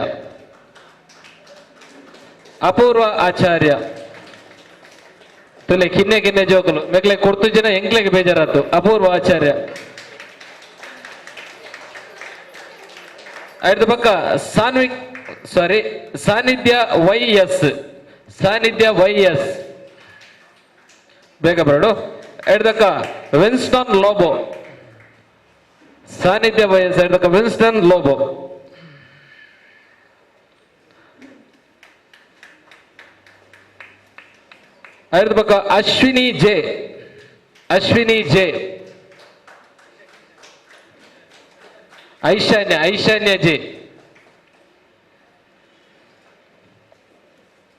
ಅಪೂರ್ವ ಆಚಾರ್ಯ ತುಲೆ ಕಿನ್ನೆ ಕಿನ್ನೆ ಜೋಕುಲು ಮೆಕ್ಲೆ ಕೊಡ್ತು ಜನ ಎಂಕ್ಲೆಗೆ ಬೇಜಾರಾತು. ಅಪೂರ್ವ ಆಚಾರ್ಯ ಐದು ಪಕ್ಕ Sanvik sorry Sannidhya Y S, Sannidhya Y S ಬೇಗ ಬರಡು. ಎಡ್ದಕ್ಕ Winston Lobo, Sannidhya Y S ಎಡ್ದಕ್ಕ ವಿನ್ಸ್ಟನ್ ಲೋಬೋ. ಐದು ಪಕ್ಕ Ashwini J, Ashwini J, Aishanya, Aishanya J.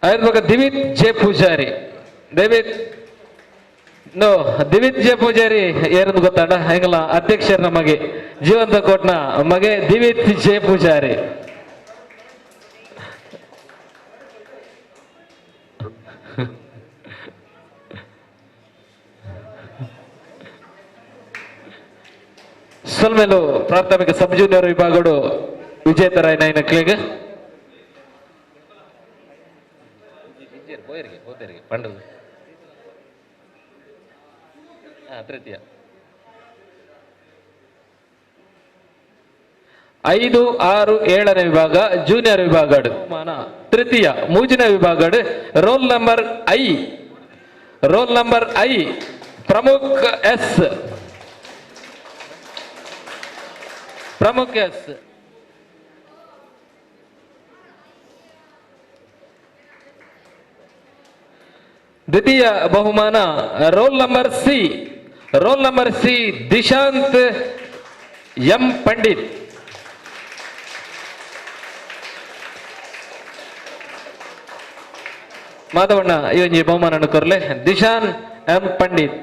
ಐದು ಪಕ್ಕ Divith J Poojary, Divith no Divith J Poojary ಏನಂದು ಗೊತ್ತಾಡ ಹೆಂಗಲ್ಲ ಅಧ್ಯಕ್ಷರ ನಮಗೆ ಜೀವಂತ ಕೋಟ್ನ ಮಗೆ ದಿವಿತ್ ಜೆ ಪೂಜಾರಿ. ಸೊಲ್ಮೇಲು ಪ್ರಾಥಮಿಕ ಸಬ್ ಜೂನಿಯರ್ ವಿಭಾಗಡು ವಿಜೇತರಾಯ ನೈನ ಕ್ಲೇಗ್ ತೃತೀಯ 5, 6, 7ನೇ ವಿಭಾಗ ಜೂನಿಯರ್ ವಿಭಾಗಡು ತೃತೀಯ ಮೂಜನೇ ವಿಭಾಗಡು roll number I, roll number I Pramukh S, Pramukh S. ದ್ವಿತೀಯ ಬಹುಮಾನ roll number C, roll number C Dishant M Pandit. Madhavanna ಈ ಒಂಜಿ ಬಹುಮಾನ ಕೊರ್ಲೆ ದಿಶಾಂತ್ ಎಂ ಪಂಡಿತ್.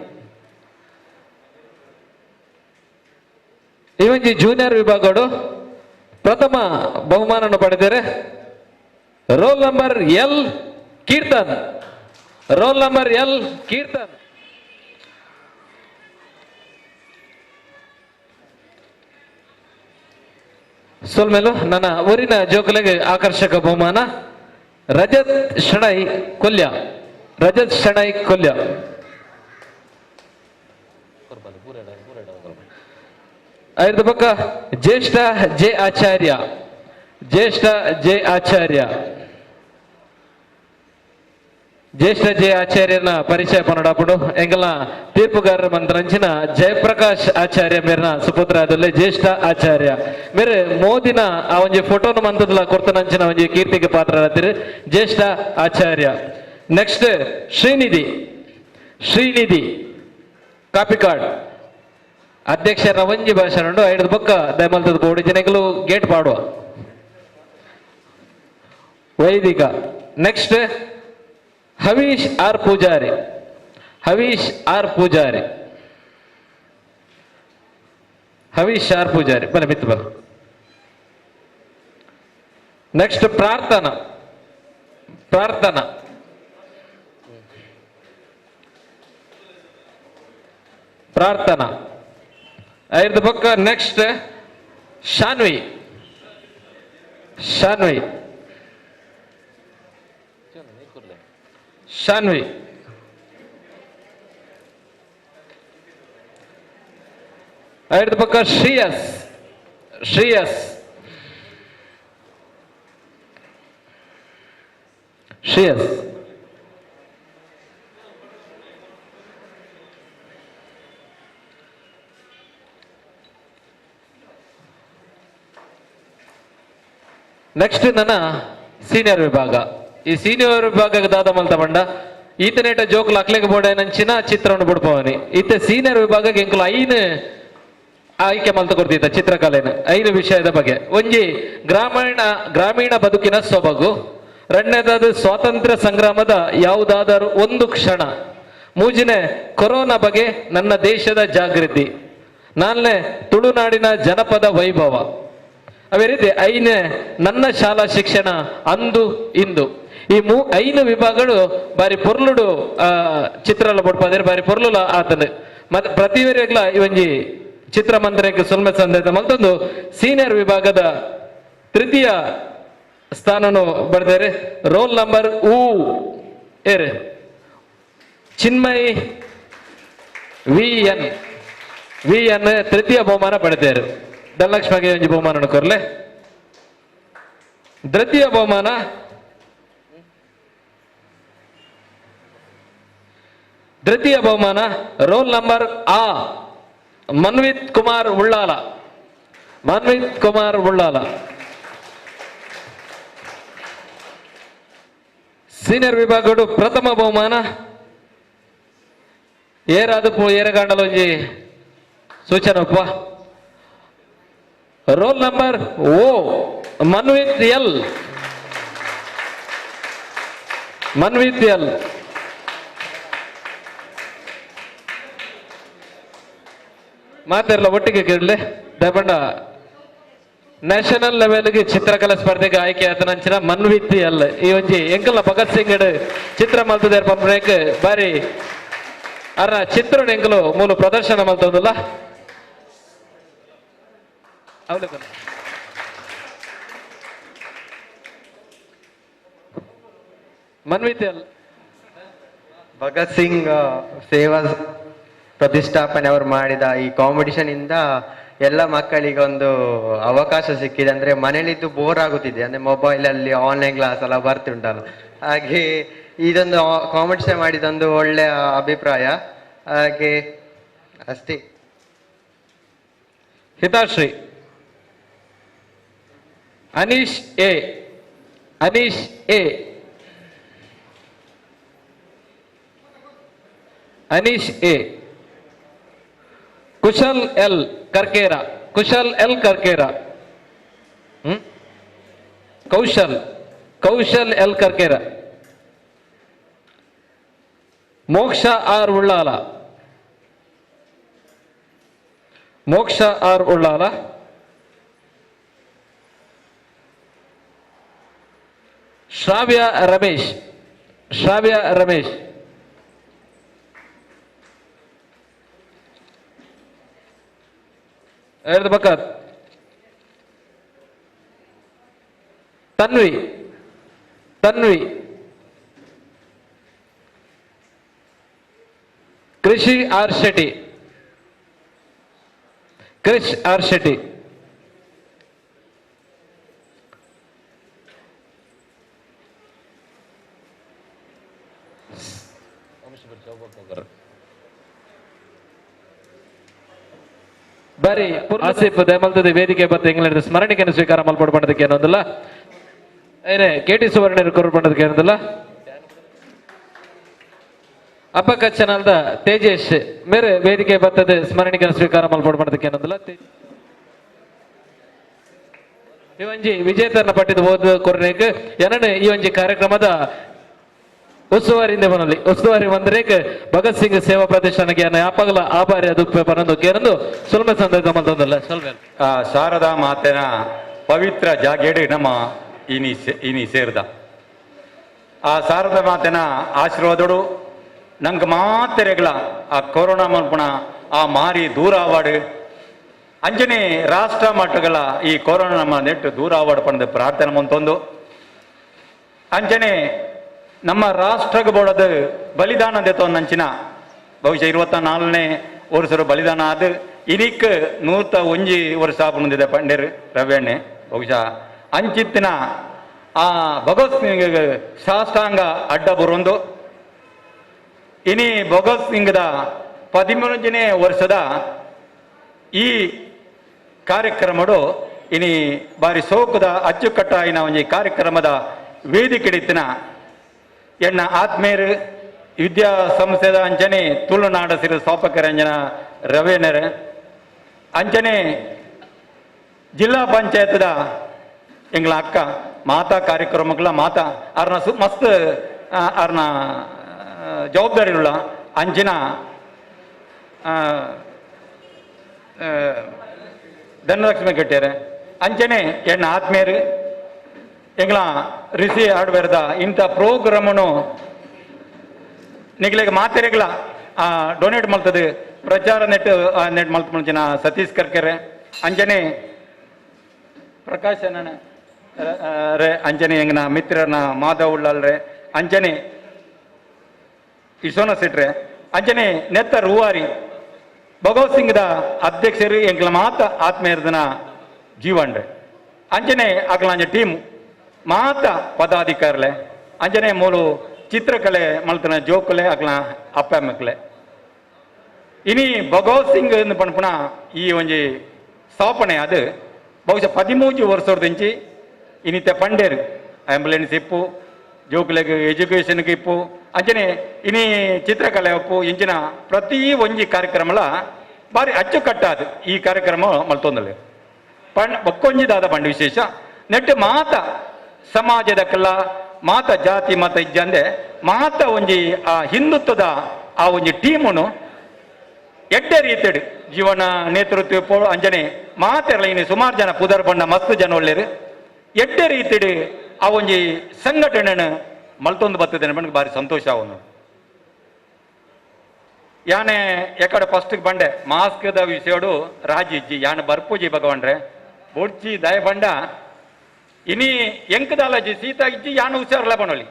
ಈ ಒಂಜಿ ಜೂನಿಯರ್ ವಿಭಾಗಡು ಪ್ರಥಮ ಬಹುಮಾನವನ್ನು ಪಡೆದರೆ roll number L Keerthan, roll number L Keerthan. ಸೊಲ್ಮೇಲು ನನ್ನ ಊರಿನ ಜೋಕುಲೆಗೆ ಆಕರ್ಷಕ ಬಹುಮಾನ ರಜತ್ ಶೆಣೈ ಕೊಲ್ಯ, ರಜತ್ ಶೆಣೈ ಕೊಲ್ಯ. ಐದು ಪಕ್ಕ ಜ್ಯೇಷ್ಠ ಜೆ ಆಚಾರ್ಯ, ಜ್ಯೇಷ್ಠ ಜೆ ಆಚಾರ್ಯ, ಜ್ಯೇಷ್ಠ ಜೆ ಆಚಾರ್ಯನ ಪರಿಚಯ ಪನ್ನಡಾಪುಡು ಎಂಗಲ ತೀರ್ಪುಗಾರರ ಮಂತ್ರಂಚಿನ ಜಯಪ್ರಕಾಶ್ ಆಚಾರ್ಯ ಮೇರಿನ ಸುಪುತ್ರ ಅದಲ್ಲಿ ಜ್ಯೇಷ್ಠ ಆಚಾರ್ಯ ಮೇರೆ ಮೋದಿನ ಆ ಒಂಜಿ ಫೋಟೋನು ಮಂತದಲ ಕೊರ್ತನಂಚಿನ ಒಂಜಿ ಕೀರ್ತಿಗೆ ಪಾತ್ರರಾದಿರು ಜ್ಯೇಷ್ಠ ಆಚಾರ್ಯ. ನೆಕ್ಸ್ಟ್ ಶ್ರೀನಿಧಿ, ಶ್ರೀನಿಧಿ ಕಾಪಿಕಾಡ್ ಅಧ್ಯಕ್ಷರ ಒಂಜಿ ಭಾಷಣ ಉಂಡು. ಐದು ಬೊಕ್ಕ ದಯಮಲ್ತದ ಬೋರ್ಡ್ ಜನಗಳು gate ಪಾಡುವ Vaidika. Next Havish R Poojari, Havish R Poojari, Havish R Poojari ಬನ್ನಿ ಮಿತ್ತು ಬನ್ನಿ. ನೆಕ್ಸ್ಟ್ ಪ್ರಾರ್ಥನಾ, ಪ್ರಾರ್ಥನಾ ಪ್ರಾರ್ಥನಾ ಐದು ಪಕ್ಕ. ನೆಕ್ಸ್ಟ್ ಶಾನ್ವಿ, ಶಾನ್ವಿ, ಶಾನ್ವಿ. ಐದು ಪಕ್ಕ ಶ್ರೀಯಸ್, ಶ್ರೀಯಸ್, ಶ್ರೀಯಸ್. ನೆಕ್ಸ್ಟ್ ನನ್ನ ಸೀನಿಯರ್ ವಿಭಾಗ. ಈ ಸೀನಿಯರ್ ವಿಭಾಗಕ್ಕೆ ದಾದ ಮಲ್ತ ಬಂಡ ಈತನೇಟ ಜೋಕುಲು ಅಕ್ಲೆಗ್ ಬೋಡೈನಂಚಿನ ಚಿತ್ರವನ್ನು ಬುಡ್ಪವನಿ. ಈತ ಸೀನಿಯರ್ ವಿಭಾಗಕ್ಕೆ ಎಂಕುಲು ಐನು ಆಯ್ಕೆ ಮಲ್ತ ಕೊಡ್ತಿದ್ದ ಚಿತ್ರಕಲೆನ ಐನು ವಿಷಯದ ಬಗ್ಗೆ. ಒಂಜಿ ಗ್ರಾಮೀಣ ಗ್ರಾಮೀಣ ಬದುಕಿನ ಸೊಬಗು, ಎರಡನೇದಾದ ಸ್ವಾತಂತ್ರ್ಯ ಸಂಗ್ರಾಮದ ಯಾವುದಾದರೂ ಒಂದು ಕ್ಷಣ, ಮೂಜಿನೇ ಕೊರೋನಾ ಬಗ್ಗೆ ನನ್ನ ದೇಶದ ಜಾಗೃತಿ, ನಾಲ್ನೇ ತುಳುನಾಡಿನ ಜನಪದ ವೈಭವ, ಅದೇ ರೀತಿ ಐನೇ ನನ್ನ ಶಾಲಾ ಶಿಕ್ಷಣ ಅಂದು ಇಂದು. ಈ ಐನು ವಿಭಾಗಗಳು ಬಾರಿ ಪೊರ್ಲುಡು ಚಿತ್ರಲ ಬೊಡ್ಪಾದ್ರೆ ಬಾರಿ ಪೊರ್ಲುಲ ಆತಂದು. ಮತ್ತೆ ಪ್ರತಿವರಿಗ್ಲ ಈ ಒಂಜಿ ಚಿತ್ರಮಂದಿರಕ್ಕೆ ಸೊಲ್ಮೆ ಸಂದೇಶ ಮತ್ತೊಂದು ಸೀನಿಯರ್ ವಿಭಾಗದ ತೃತೀಯ ಸ್ಥಾನನು ಬರೆದರೆ ರೋಲ್ ನಂಬರ್ ಊ ಏರೆ ಚಿನ್ಮಯ್ ವಿ ಎನ್, ವಿ ಎನ್ ತೃತೀಯ ಬಹುಮಾನ ಪಡೆದಾರೆ. ಧನಲಕ್ಷ್ಮಿಗೆ ಒಂಜಿ ಬಹುಮಾನ ಕೊರ್ಲೆ. ದ್ವಿತೀಯ ಬಹುಮಾನ ದ್ವಿತೀಯ ಬಹುಮಾನ ರೋಲ್ ನಂಬರ್ ಆ ಮನ್ವಿತ್ ಕುಮಾರ್ ಉಳ್ಳಾಲ, ಮನ್ವಿತ್ ಕುಮಾರ್ ಉಳ್ಳಾಲ. ಸೀನಿಯರ್ ವಿಭಾಗಡು ಪ್ರಥಮ ಬಹುಮಾನ ಏರಾದಪ್ಪು ಏರಗಾಂಡಲೊಂಜಿ ಸೂಚನಪ್ಪ. Roll number O Manvith L, Manvith L. ಮಾತೆಲ್ಲ ಒಟ್ಟಿಗೆ ಕೇಳಲಿ. ದಯಪಂಡ ನ್ಯಾಷನಲ್ ಲೆವೆಲ್ಗೆ ಚಿತ್ರಕಲಾ ಸ್ಪರ್ಧೆಗೆ ಆಯ್ಕೆ ಆದ ನಂಚಿನ ಮನ್ವಿತ್ ಎಲ್. ಈ ಒಂಜಿ ಎಂಕಲ್ನ ಭಗತ್ ಸಿಂಗ್ ಚಿತ್ರ ಮಲ್ತದೇರ್ ಪಂಪನೇಕ್ ಬಾರಿ ಅರ್ನ ಚಿತ್ರ ಎಂಕಲು ಮೂಲ ಪ್ರದರ್ಶನ ಮಲ್ತೊಂದುಲ್ಲ. ಅವಲೋಕನ ಮನ್ವಿತ್ ಎಲ್. ಭಗತ್ ಸಿಂಗ್ ಸೇವಾ ಪ್ರತಿಷ್ಠಾಪನೆ ಅವರು ಮಾಡಿದ ಈ ಕಾಂಪಿಟಿಷನ್ ಇಂದ ಎಲ್ಲ ಮಕ್ಕಳಿಗೆ ಒಂದು ಅವಕಾಶ ಸಿಕ್ಕಿದೆ. ಅಂದ್ರೆ ಮನೇಲಿದ್ದು ಬೋರ್ ಆಗುತ್ತಿದೆ, ಅಂದ್ರೆ ಮೊಬೈಲ್ ಅಲ್ಲಿ ಆನ್ಲೈನ್ ಕ್ಲಾಸ್ ಎಲ್ಲ ಬರ್ತಿಂಟಲ್ಲ, ಹಾಗೆ ಇದೊಂದು ಕಾಂಪಿಟಿಷನ್ ಮಾಡಿದೊಂದು ಒಳ್ಳೆಯ ಅಭಿಪ್ರಾಯ. ಹಾಗೆ ಅಷ್ಟೇ. Hitashree, Anish A, Anish A, Anish A. Kushal L Karkera, Kushal L Karkera. Kaushal, Kaushal L Karkera. Moksha R Ullal, Moksha R Ullal. Shravya Ramesh, Shravya Ramesh. ಬಕ್ಕ ತನ್ವಿ, ತನ್ವಿ. ಕೃಷಿ R Shetty, Krish R Shetty. ಬಾರಿ ಆಸಿಫ್ ದಯಮಲ್ತದ ವೇದಿಕೆ ಬತ್ತ England ಸ್ಮರಣಿಕೆಯನ್ನು ಸ್ವೀಕಾರ ಮಲ್ಪಡ್ ಪಂಡದಕ್ಕೆ ಏನೊಂದಿಲ್ಲ. ಏನೇ K T ಸುವರ್ಣರು ಕೊರು ಪಂಡದಕ್ಕೆ ಏನೊಂದಿಲ್ಲ. ಅಪ್ಪಕ್ಕ ಚಾನಲ್ದ Tejesh ಮೇರೆ ವೇದಿಕೆ ಬರ್ತದೆ ಸ್ಮರಣಿಕೆಯನ್ನು ಸ್ವೀಕಾರ ಮಲ್ಪಡ್ ಪಂಡದಕ್ಕೆ ಏನೊಂದಿಲ್ಲ. ಈ ಒಂಜಿ ವಿಜೇತರನ್ನ ಪಟ್ಟಿದ ಓದು ಕೊರ್ನೇಕ್ ಎರಡನೇ ಈ ಒಂಜಿ ಕಾರ್ಯಕ್ರಮದ ಉಸ್ತುವಾರಿಯಿಂದ ಬನಲ್ಲಿ ಉಸ್ತುವಾರಿ ಬಂದ್ರೇಕ್ ಭಗತ್ ಸಿಂಗ್ ಸೇವಾ ಪ್ರತಿಷ್ಠಾನಕ್ಕೆ ಯಾಪಗಲ ಆಭಾರಿ ಅದು ಪನೊಂದು ಕೇರಂದು ಸುಲ್ಮೆ ಸಂದರ್ಭ ಮಲ್ತೊಂದಲ್ಲ ಸ್ವಲ್ಪ. ಶಾರದಾ ಮಾತೆನ ಪವಿತ್ರ ಜಾಗೇಡು ನಮ್ಮ ಇನಿ ಇನಿ ಸೇರ್ದ ಆ ಶಾರದಾ ಮಾತೆನ ಆಶೀರ್ವಾದಡು ನಂಗೆ ಮಾತೆರೆಗಳ ಆ ಕೊರೋನಾ ಮಲ್ಪುಣ ಆ ಮಾರಿ ದೂರ ಆವಾಡು ಅಂಜನೆ ರಾಷ್ಟ್ರ ಮಟ್ಟಗಳ ಈ ಕೊರೋನಾ ನಮ್ಮ ನೆಟ್ಟು ದೂರ ಆವಾಡು ಪಂಡ ಪ್ರಾರ್ಥನೆ ಮುಂತೊಂದು ಅಂಜನೆ ನಮ್ಮ ರಾಷ್ಟ್ರಕ್ಕೆ ಬೋಡದು ಬಲಿದಾನ ಅಂಚಿನ ಬಹುಶಃ 24ನೇ ವರ್ಷರು ಬಲಿದಾನ ಅದು ಇನಿಕ್ 101 ವರ್ಷ ಆಪುಂದಿದೆ ಪಂಡೇರು ರವ್ಯಣ್ಣೆ. ಬಹುಶಃ ಅಂಚಿತ್ತಿನ ಆ ಭಗತ್ ಸಿಂಗ್ ಸಾಷ್ಟಾಂಗ ಅಡ್ಡ ಬರೊಂದು ಇನಿ ಭಗತ್ ಸಿಂಗ್ದ 13ನೇ ವರ್ಷದ ಈ ಕಾರ್ಯಕ್ರಮಡು ಇನಿ ಬಾರಿ ಸೋಕದ ಅಚ್ಚುಕಟ್ಟಾಯಿನ ಒಂಜಿ ಕಾರ್ಯಕ್ರಮದ ವೇದಿಕೆಡಿತ್ತಿನ ಎಣ್ಣ ಆತ್ಮೇರು ವಿದ್ಯಾ ಸಂಸ್ಥೆದ ಅಂಚನೆ ತುಳುನಾಡ ಸಿರು ಸ್ಥಾಪಕರಂಜನ ರವೇನರ್ ಅಂಚನೆ ಜಿಲ್ಲಾ ಪಂಚಾಯತ್ದ ಎಂಗ್ಲ ಅಕ್ಕ ಮಾತಾ ಕಾರ್ಯಕ್ರಮಗಳ ಮಾತಾ ಅರ್ನ ಮಸ್ತ್ ಅರ್ನ ಜವಾಬ್ದಾರಿಗಳ ಅಂಚಿನ ಧನಲಕ್ಷ್ಮಿ ಕಟ್ಟಿಯಾರೆ ಅಂಚನೆ ಎಣ್ಣ ಆತ್ಮೇರು ಎಂಗ್ಲ ರಿಸಿ ಹಾರ್ಡ್ವೇರ್ದ ಇಂಥ ಪ್ರೋಗ್ರಾಮನು ನಿಗ್ಲಿಗೆ ಮಾತೆರೆಗ್ಲ ಡೊನೇಟ್ ಮಾಡ್ತದೆ ಪ್ರಚಾರ ನೆಟ್ ನೆಟ್ ಮಲ್ತ ಮುಂಚಿನ ಸತೀಶ್ ಕರ್ಕೆರೆ ಅಂಜನೆ ಪ್ರಕಾಶ್ ರೇ ಅಂಜನೆ ಎಂಗ್ನ ಮಿತ್ರನ ಮಾಧವ್ ಉಳ್ಳಾಲ್ರೆ ಅಂಜನೆ ಇಸೋನ ಸೆಟ್ರೆ ಅಂಜನೆ ನೆತ್ತ ರೂವಾರಿ ಭಗವತ್ ಸಿಂಗ್ದ ಅಧ್ಯಕ್ಷರು ಎಂಗ್ಲ ಮಾತ ಆತ್ಮೀಯರ್ದನ ಜೀವನ್ರೆ ಅಂಜನೆ ಅಕ್ಲಾಂಜ ಟೀಮ್ ಮಾತ ಪದಾಧಿಕಾರಿಲೆ ಅಂಜನೆ ಮೂಲು ಚಿತ್ರಕಲೆ ಮಲ್ತನ ಜೋಕುಲೆ ಅಕ್ಲ ಅಪ್ಪ ಅಮ್ಮಕ್ಲೆ. ಇನಿ ಭಗವತ್ ಸಿಂಗ್ ಎಂದು ಪನ್ಪುನ ಈ ಒಂಜಿ ಸ್ಥಾಪನೆ ಅದು ಬಹುಶಃ 13 ವರ್ಷದಿಂಚಿ ಇನಿತ ಪಂಡೇರು ಆಂಬ್ಯುಲೆನ್ಸ್ ಇಪ್ಪು, ಜೋಕುಲೆಗ್ ಎಜುಕೇಶನ್ಗೆ ಇಪ್ಪು, ಅಂಚನೆ ಇನಿ ಚಿತ್ರಕಲೆ ಒಪ್ಪು ಇಂಚಿನ ಪ್ರತಿ ಒಂಜಿ ಕಾರ್ಯಕ್ರಮಲ ಬಾರಿ ಅಚ್ಚುಕಟ್ಟಾದ ಈ ಕಾರ್ಯಕ್ರಮ ಮಲ್ತೊಂದಲೆ. ಪಂಡ್ ಬೊಕ್ಕೊಂಜಿ ದಾದ ಪಂಡ ವಿಶೇಷ ನೆಟ್ಟು ಮಾತ ಸಮಾಜದಕ್ಕೆಲ್ಲ ಮಾತ ಜಾತಿ ಮತ ಇಜ್ಜಂದೆ ಮಾತ ಒಂಜಿ ಆ ಹಿಂದುತ್ವದ ಆ ಒಂಜಿ ಟೀಮುನು ಎಡ್ಡೆ ರೀತಿಯಡ್ ಜೀವನ ನೇತೃತ್ವ ಪೋ ಅಂಜನೆ ಮಾತೆರ್ಲ ಇನಿ ಸುಮಾರು ಜನ ಪುದರ್ ಬಣ್ಣ ಮಸ್ತ್ ಜನ ಒಳ್ಳೆರು ಎಡ್ಡೆ ರೀತಿಡ್ ಆ ಒಂಜಿ ಸಂಘಟನೆನ ಮಲ್ತೊಂದು ಬರ್ತದೆ ನನಗೆ ಬಾರಿ ಸಂತೋಷ ಅವನು. ಯಾನೆ ಎಕಡೆ ಫಸ್ಟ್ ಬಂಡೆ ಮಾಸ್ಕ್ದ ವಿಷಯಡು ರಾಜಿ ಇಜ್ಜಿ ಯಾನೆ ಬರ್ಪೂಜಿ ಭಗವಂಡ್ರೆ ಬೊಡ್ಚಿ ದಯ ಬಂಡ ಇನಿ ಎಂಕದಾಲಜಿ ಸೀತಾ ಇಜ್ಜಿ ಯಾನು ಹುಷಾರ್ಲ ಬನೊಲಿ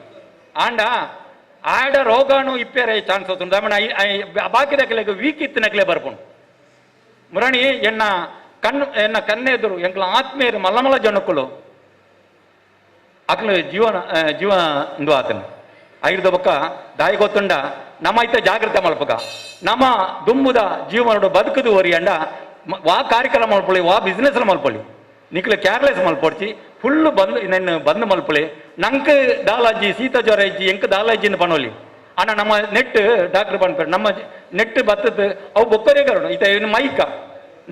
ಆಂಡ ಆಡ ರೋಗಾಣು ಇಪ್ಪೇರೆ ಚಾನ್ಸ್ ಉಂಡು ದಮಣ ಬಾಕಿದಕ್ಲೆಗ್ ವೀಕ್ ಇತ್ತಿನಕ್ಲೆ ಬರ್ಪುಂಡು. ಮುರಣಿ ಎನ್ನ ಕಣ್ಣು ಎನ್ನ ಕನ್ನೆದುರು ಎಂಕ್ಲ ಆತ್ಮೀಯರು ಮಲ್ಲ ಮಲ್ಲ ಜನಕ್ಕಳು ಅಕ್ಲು ಜೀವನ ಜೀವ ಇಂದು ಆತನ ಐರ್ದ ಬೊಕ್ಕ ದಾಯಿ ಗೊತ್ತುಂಡ ನಮ್ಮ ಐತ ಜಾಗ್ರತೆ ಮಲ್ಪಕ ನಮ್ಮ ದುಂಬುದ ಜೀವನಡು ಬದುಕುದು ಒರಿಯಂಡ ವಾ ಕಾರ್ಯಕ್ರಮ ಮಲ್ಪೊಳಿ ವಾ ಬಿಸ್ನೆಸ್ ಮಲ್ಪೊಳಿ ನಿಕ್ಲೆ ಕೇರ್ಲೆಸ್ ಮಲ್ಪೊಡ್ಚಿ ಫುಲ್ ಬಂದ್ ನನ್ನ ಬಂದ್ ಮಲ್ಪೊಳಿ ನಂಕ್ ದಾಲಾಜಿ ಶೀತ ಜ್ವರ ಇಜ್ಜಿ ಎಂಕ್ ದಾಲಾಜಿ ಪನೊಲಿ ಅಣ್ಣ ನಮ್ಮ ನೆಟ್ ಡಾಕ್ಟರ್ ಪನ್ಪೇರು ನಮ್ಮ ನೆಟ್ ಬತ್ತದ ಅವು ಬೊಕ್ಕರೆ ಕರೋಣ ಈತ ಇನ್ನು ಮೈಕ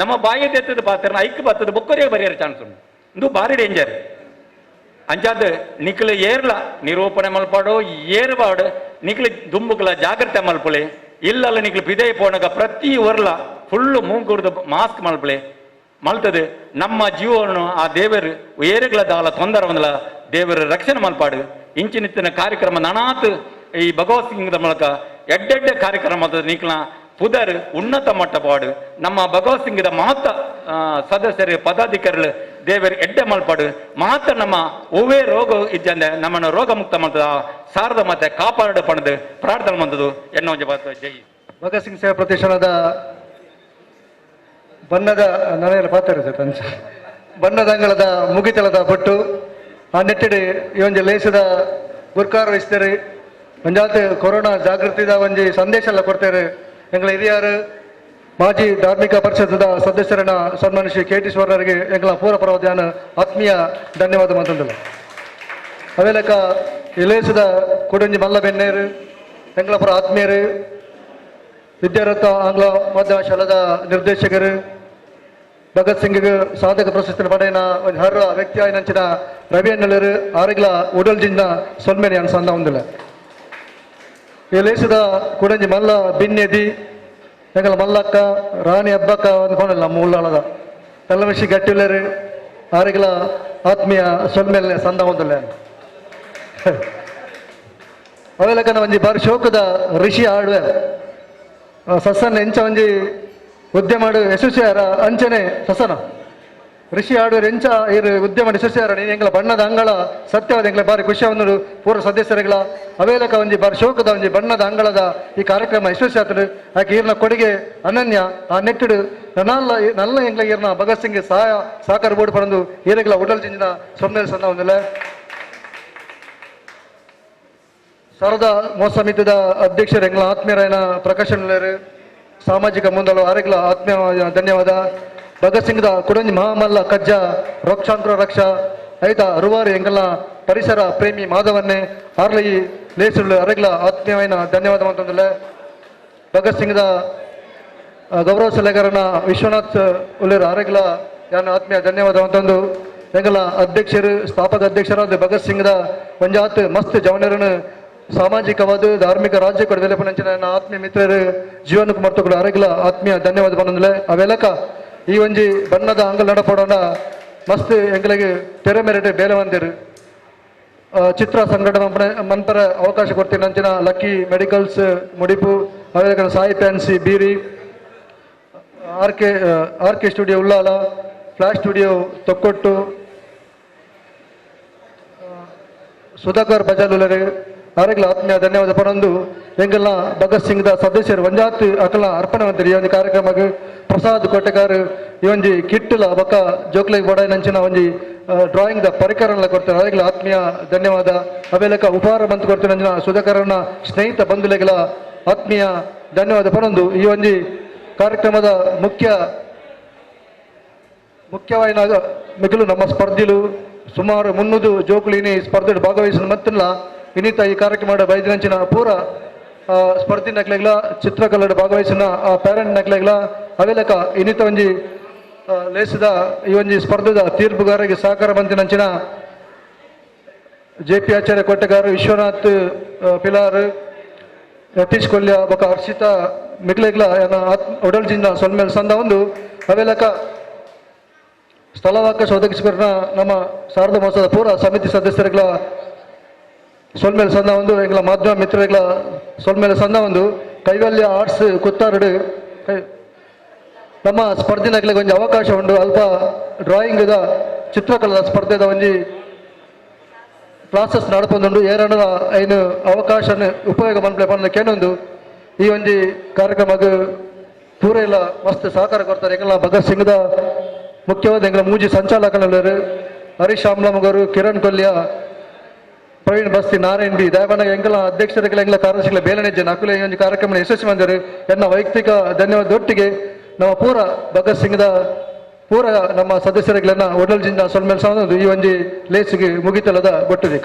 ನಮ್ಮ ಬಾಯಿ ಎತ್ತದ ಪಾತ್ರ ಐಕ್ ಬತ್ತದ ಬೊಕ್ಕರೆ ಬರಿಯರ ಚಾನ್ಸ್ ಉಂಟು ಇಂದು ಭಾರಿ ಡೇಂಜರ್. ಅಂಚಾದ ನಿಕ್ಲೆ ಏರ್ಲ ನಿರೂಪಣೆ ಮಲ್ಪಾಡು ಏರ್பாಡು ನಿಕ್ಲೆ ದುಂಬುಕಲ ಜಾಗ್ರತೆ ಮಲ್ಪೊಳಿ ಇಲ್ಲಲ್ಲ ನಿಕ್ಲೆ ಪಿದೈ ಪೋಣಗ ಪ್ರತಿ ವರ್ಲ ಫುಲ್ಲು ಮೂಂಕುರ್ದು ಮಾಸ್ಕ್ ಮಲ್ಪೊಳಿ ಮಲ್ತದೆ ನಮ್ಮ ಜೀವನ ಆ ದೇವರು ಏರುಗಳ ದಾಲ ತೊಂದರೆ ಒಂದಲ ದೇವರ ರಕ್ಷಣೆ ಮಲ್ಪಾಡು. ಇಂಚಿನಿತ್ತಿನ ಕಾರ್ಯಕ್ರಮ ನನಾತ್ ಈ ಭಗವತ್ ಸಿಂಗ್ದ ಮೂಲಕ ಎಡ್ಡೆಡ್ಡೆ ಕಾರ್ಯಕ್ರಮ ನಿಕ್ಲ ಪುದರ್ ಉನ್ನತ ಮಟ್ಟ ಪಾಡು ನಮ್ಮ ಭಗವತ್ ಸಿಂಗ್ದ ಮಾತ ಸದಸ್ಯರು ಪದಾಧಿಕಾರಿಗಳು ದೇವರು ಎಡ್ಡೆ ಮಲ್ಪಾಡು ಮಾತ್ರ ನಮ್ಮ ಒವ್ವೇ ರೋಗ ಇದ್ದಂದೆ ನಮ್ಮನ್ನು ರೋಗ ಮುಕ್ತ ಮಾಡ್ತದ ಸಾರದ ಮತ್ತೆ ಕಾಪಾಡು ಪಣದು ಪ್ರಾರ್ಥನೆ ಬಂದದು ಎನ್ನೋ ಒಂಜಿ ಜೈ. ಭಗತ್ ಸಿಂಗ್ ಸೇವಾ ಪ್ರತಿಷ್ಠಾನದ ಬಣ್ಣದ ನನಗೆಲ್ಲ ಪಾತ್ರ ಸರ್ ಅಂಚ ಬಣ್ಣದ ಅಂಗಳದ ಮುಗಿತಲದ ಬೊಟ್ಟು ಆ ನೆಟ್ಟಿಡ್ ಈ ಒಂಜಿ ಲೇಸದ ಗುರ್ಕಾರ ವಹಿಸ್ತಾರೆ ಒಂಜಾತ್ ಕೊರೋನಾ ಜಾಗೃತಿದ ಒಂಜಿ ಸಂದೇಶ ಎಲ್ಲ ಕೊಡ್ತಾರೆ. ಎಂಗಳ ಹಿರಿಯರು ಮಾಜಿ ಧಾರ್ಮಿಕ ಪರಿಷತ್ದ ಸದಸ್ಯರನ್ನ ಸನ್ಮಾನ್ಯ ಶ್ರೀ ಕೆ ಟಿ ಸುವರ್ಣರಿಗೆ ಎಂಗಳ ಪೂರ ಪರವಾದ ಆತ್ಮೀಯ ಧನ್ಯವಾದ ಮಾತಂದಲ್ಲ. ಅವೇಲಕ ಇಲೇಸದ ಕೊಡಂಜಿ ಮಲ್ಲ ಬೆನ್ನೇರು ಎಂಗಳಪುರ ಆತ್ಮೀಯರು ವಿದ್ಯಾರಥ ಆಂಗ್ಲ ಮಾಧ್ಯಮ ಶಾಲಾದ ನಿರ್ದೇಶಕರು ಭಗತ್ ಸಿಂಗ್ ಸಾಧಕ ಪ್ರಶಸ್ತಿ ಪಡೆಯನ ಒಂದು ಹರ್ರ ವ್ಯಕ್ತಿ ಆಯ್ನಂಚಿನ ರವಿ ಅಣ್ಣಲರು ಆರೆಗ್ಲ ಉಡಲ್ ಜಿಂಜ ಸೊಲ್ಮೇನೆ ಅನ್ಸಂದ ಒಂದಿಲ್ಲ. ಈ ಲೇಸದ ಕುಡಂಜಿ ಮಲ್ಲ ಬಿನ್ನೆದಿ ಎಂಗಲ ಮಲ್ಲಕ್ಕ ರಾಣಿ ಹಬ್ಬಕ್ಕ ಅಂದ್ಕೊಂಡಿಲ್ಲ ನಮ್ಮ ಉಳ್ಳಾಳದ ಕಲ್ಲಮಿಶಿ ಗಟ್ಟಿಲ್ಲರು ಆರೆಗ್ಲ ಆತ್ಮೀಯ ಸೊಲ್ಮೇಲೆ ಸಂದ ಹೊಂದಿಲ್ಲ. ಅವೆಲ್ಲಕನ ಒಂಜಿ ಬಾರಿ ಶೋಕದ ಋಷಿ ಆಡುವೆ ಸಸನ್ ಎಂಚ ಒಂಜಿ ಉದ್ಯಮ ಯಶಸ್ವಿಯಾರ ಅಂಚನೆ ಸಸನ ಋಷಿ ಆಡುವ ಎಂಚ ಇರು ಉದ್ಯಮ ಯಶಸ್ವಿಯಾರ ನೀನು ಎಂಗಳ ಬಣ್ಣದ ಅಂಗಳ ಸತ್ಯವಾದ ಎಂಗಳ ಬಾರಿ ಖುಷಿ ಒಂದು ಪೂರ್ವ ಸದಸ್ಯರುಗಳ ಅವೇಲಕ ಒಂಜಿ ಬಾರಿ ಶೋಕದ ಒಂಜಿ ಬಣ್ಣದ ಅಂಗಳದ ಈ ಕಾರ್ಯಕ್ರಮ ಯಶಸ್ವಿ ಆತಡು. ಆಕೆ ಈರ್ನ ಕೊಡುಗೆ ಅನನ್ಯ ಆ ನೆಟ್ಟುಡು ನಲ್ಲ ನಲ್ಲ ಎಂಗ್ಲ ಈರ್ನ ಭಗತ್ ಸಿಂಗ್ ಸಹಾಯ ಸಹಕಾರ ಬೋರ್ಡ್ ಪಡೆದು ಈರೆಗಳ ಉಡಲ್ ಜಿಂಜಿನ ಸೊಮ್ಮೇಲ್ ಸನ್ನ ಒಂದಿಲ್ಲ. ಶಾರದಾ ಮೋಸ ಸಮಿತಿದ ಅಧ್ಯಕ್ಷರು ಎಂಗ್ಲ ಆತ್ಮೀಯರಾಯನ ಪ್ರಕಾಶ್ ಸಾಮಾಜಿಕ ಮುಂದಳು ಆರೆಗ್ಲ ಆತ್ಮೀಯ ಧನ್ಯವಾದ. ಭಗತ್ ಸಿಂಗ್ದ ಕುಡಂಜಿ ಮಹಾಮಲ್ಲ ಕಜ್ಜ ರೋಕ್ಷಾಂತರ ರಕ್ಷಾ ಐತ ರುವಾರಿ ಎಂಗಲ ಪರಿಸರ ಪ್ರೇಮಿ ಮಾಧವನ್ನೇ ಆರ್ಲ ಈ ಲೇಸುಳು ಅರೆಗ್ಲ ಆತ್ಮೀಯమైన ಧನ್ಯವಾದ ಅಂತಂದ್ರೆ. ಭಗತ್ ಸಿಂಗ್ದ ಗೌರವ ಸಲಹೆಗಾರನ ವಿಶ್ವನಾಥ್ ಉಳ್ಳೇರು ಆರೆಗ್ಲ ಯಾನ ಆತ್ಮೀಯ ಧನ್ಯವಾದ ಅಂತಂದು. ಎಂಗಲ ಅಧ್ಯಕ್ಷರು ಸ್ಥಾಪಕ ಅಧ್ಯಕ್ಷರಾದ ಭಗತ್ ಸಿಂಗ್ದ ಒಂಜಾತ್ ಮಸ್ತ್ ಜವನರನ್ನು ಸಾಮಾಜಿಕವಾದ ಧಾರ್ಮಿಕ ರಾಜ್ಯ ಕೊಡದಲೆ ಪನಂಚಿನ ನನ್ನ ಆತ್ಮೀಯ ಮಿತ್ರರು ಜೀವನ ಕುಮಾರ್ ತಗೊಳ್ಳು ಆರೆಗ್ಲ ಆತ್ಮೀಯ ಧನ್ಯವಾದ ಬಂದ್ರೆ. ಅವೆಲಕ ಈ ಒಂಜಿ ಬಣ್ಣದ ಅಂಗಲ್ ನಡಪಡೋಣ ಮಸ್ತ್ ಎಂಗಳಿಗೆ ತೆರೆ ಮೇರೆಟೆ ಬೇಲೆ ಬಂದಿರು ಚಿತ್ರ ಸಂಘಟನೆ ಮನ್ಪರ ಅವಕಾಶ ಕೊಡ್ತೀನಿ ಅಂಚಿನ ಲಕ್ಕಿ ಮೆಡಿಕಲ್ಸ್ ಮುಡಿಪು ಅವೆಲ್ಲ Sai fancy Beeri R K R K studio Ullal flash studio Thokkottu Sudhakar ಬಜಾಲುಲರು ಆರೆಗ್ಲ ಆತ್ಮೀಯ ಧನ್ಯವಾದ ಪಡೊಂದು. ಎಂಗಲ್ನ ಭಗತ್ ಸಿಂಗ್ದ ಸದಸ್ಯರು ಒಂಜಾತ್ ಅಕಲ್ನ ಅರ್ಪಣೆ ಮಂತ್ರಿ ಈ ಒಂದು ಕಾರ್ಯಕ್ರಮಕ್ಕೆ ಪ್ರಸಾದ್ ಕೋಟೆಕಾರ್ ಈ ಒಂಜಿ ಕಿಟ್ಟುಲ ಬೊಕ್ಕ ಜೋಕ್ಲೆಗ್ ಬಡಾಯಿನಂಚಿನ ಒಂಜಿ ಡ್ರಾಯಿಂಗ್ ದ ಪರಿಕರಗಳ ಕೊಡ್ತಾರೆ. ಅವೆಗ್ಲ ಆತ್ಮೀಯ ಧನ್ಯವಾದ. ಅವೆಲಕ ಉಪಹಾರ ಬಂತು ಕೊಡ್ತಾರೆ ಸುಧಾಕರನ ಸ್ನೇಹಿತ ಬಂಧುಲೆಗಳ ಆತ್ಮೀಯ ಧನ್ಯವಾದ ಪರೊಂದು. ಈ ಒಂಜಿ ಕಾರ್ಯಕ್ರಮದ ಮುಖ್ಯವಾಯಿನ ಮಿಗಿಲು ನಮ್ಮ ಸ್ಪರ್ಧಿಲು ಸುಮಾರು 300 ಜೋಕುಲಿನಿ ಸ್ಪರ್ಧೆ ಭಾಗವಹಿಸಿದ ಮತ್ತಿಲ್ಲ ಇನ್ನಿತ ಈ ಕಾರ್ಯಕ್ರಮ ಬೈದಿನಂಚಿನ ಪೂರ ಸ್ಪರ್ಧಿ ನಕ್ಲೆಗ್ಲ, ಚಿತ್ರಕಲೆಡ್ ಭಾಗವಹಿಸಿನ ಪೇರೆಂಟ್ ನಕ್ಲೆಗ್ಲ, ಅವೆಲಕ ಇನ್ನಿತ ಒಂಜಿ ಲೇಸಿದ ಈ ಒಂಜಿ ಸ್ಪರ್ಧೆದ ತೀರ್ಪುಗಾರರಿಗೆ ಸಹಕಾರ ಬಂತಿನಂಚಿನ ಜೆ ಪಿ ಆಚಾರ್ಯ ಕೊಟ್ಟೆಗಾರ್, ವಿಶ್ವನಾಥ್ ಪಿಲಾರ್, ಯತೀಶ್ ಕೊಲ್ಯ ಬೊಕ ಹರ್ಷಿತಾ ಮಿಗ್ಲೆಗ್ಲ ಉಡಲ್ಜಿಂದ ಸೊಲ್ಮೇಲ್ ಸಂದ ಒಂದು. ಅವೆಲಕ ಸ್ಥಳಾವಕಾಶ ಒದಗಿಸಿಕೊರ ನಮ್ಮ ಶಾರದಾ ಮಹೋತ್ಸವದ ಪೂರ ಸಮಿತಿ ಸದಸ್ಯರುಗಳ ಸೊಲ್ಮೇಲ್ ಸಂದ ಒಂದು. ಎಂಗ್ಲ ಮಾಧ್ಯಮ ಮಿತ್ರರುಗಳ ಸೊಲ್ಮೇಲ್ ಸಂದ ಒಂದು. ಕೈವಲ್ಯ ಆರ್ಟ್ಸ್ ಕುತ್ತಾರಡು ನಮ್ಮ ಸ್ಪರ್ಧಿನಗಳಿಗೆ ಒಂಜಿ ಅವಕಾಶ ಉಂಡು. ಅಲ್ಪ ಡ್ರಾಯಿಂಗ್ the ಚಿತ್ರಕಲಾ ಸ್ಪರ್ಧೆದ ಒಂಜಿ ಕ್ಲಾಸಸ್ ನಡಪೊಂದುಂಡು. ಏರಣ್ಣದ ಐನು ಅವಕಾಶನ ಉಪಯೋಗ ಮನ್ಪಲೆ ಪಂಡ ಕೇನೊಂದು. ಈ ಒಂಜಿ ಕಾರ್ಯಕ್ರಮಗ್ ಪೂರ ಇಲ್ಲ ಮಸ್ತ್ ಸಹಕಾರ ಕೊಡ್ತಾರೆ. ಎಂಗಲ ಭಗತ್ ಸಿಂಗ್ದ ಮುಖ್ಯವಾದ ಎಂಗಲ ಮೂಜಿ ಸಂಚಾಲಕನಲ್ಲರು ಹರೀಶ್ ಆಮ್ಲಮಗರು, ಕಿರಣ್ ಕೊಲ್ಯ, ಪ್ರವೀಣ್ ಬಸ್ತಿ, ನಾರಾಯಣ್ ಬಿ ದಯಮಾನ ಎಂಗಲ ಅಧ್ಯಕ್ಷರುಗಳ, ಎಂಗಲ ಕಾರ್ಯದರ್ಶಿಗಳ ಬೇಲನೆಜ್ಜೆ ನಕುಲ ಈ ಒಂದು ಕಾರ್ಯಕ್ರಮ ಯಶಸ್ವಿ ಮಂದರು. ಎನ್ನ ವೈಯಕ್ತಿಕ ಧನ್ಯವಾದ. ಒಟ್ಟಿಗೆ ನಮ್ಮ ಪೂರ ಭಗತ್ ಸಿಂಗ್ದ ಪೂರ ನಮ್ಮ ಸದಸ್ಯರುಗಳನ್ನ ಒಡಲ್ ಜಿಂದ ಸೊಲ್ಮೇಲ್ ಈ ಒಂಜಿ ಲೇಸಿಗೆ ಮುಗಿತಲದ ಬೊಟ್ಟು.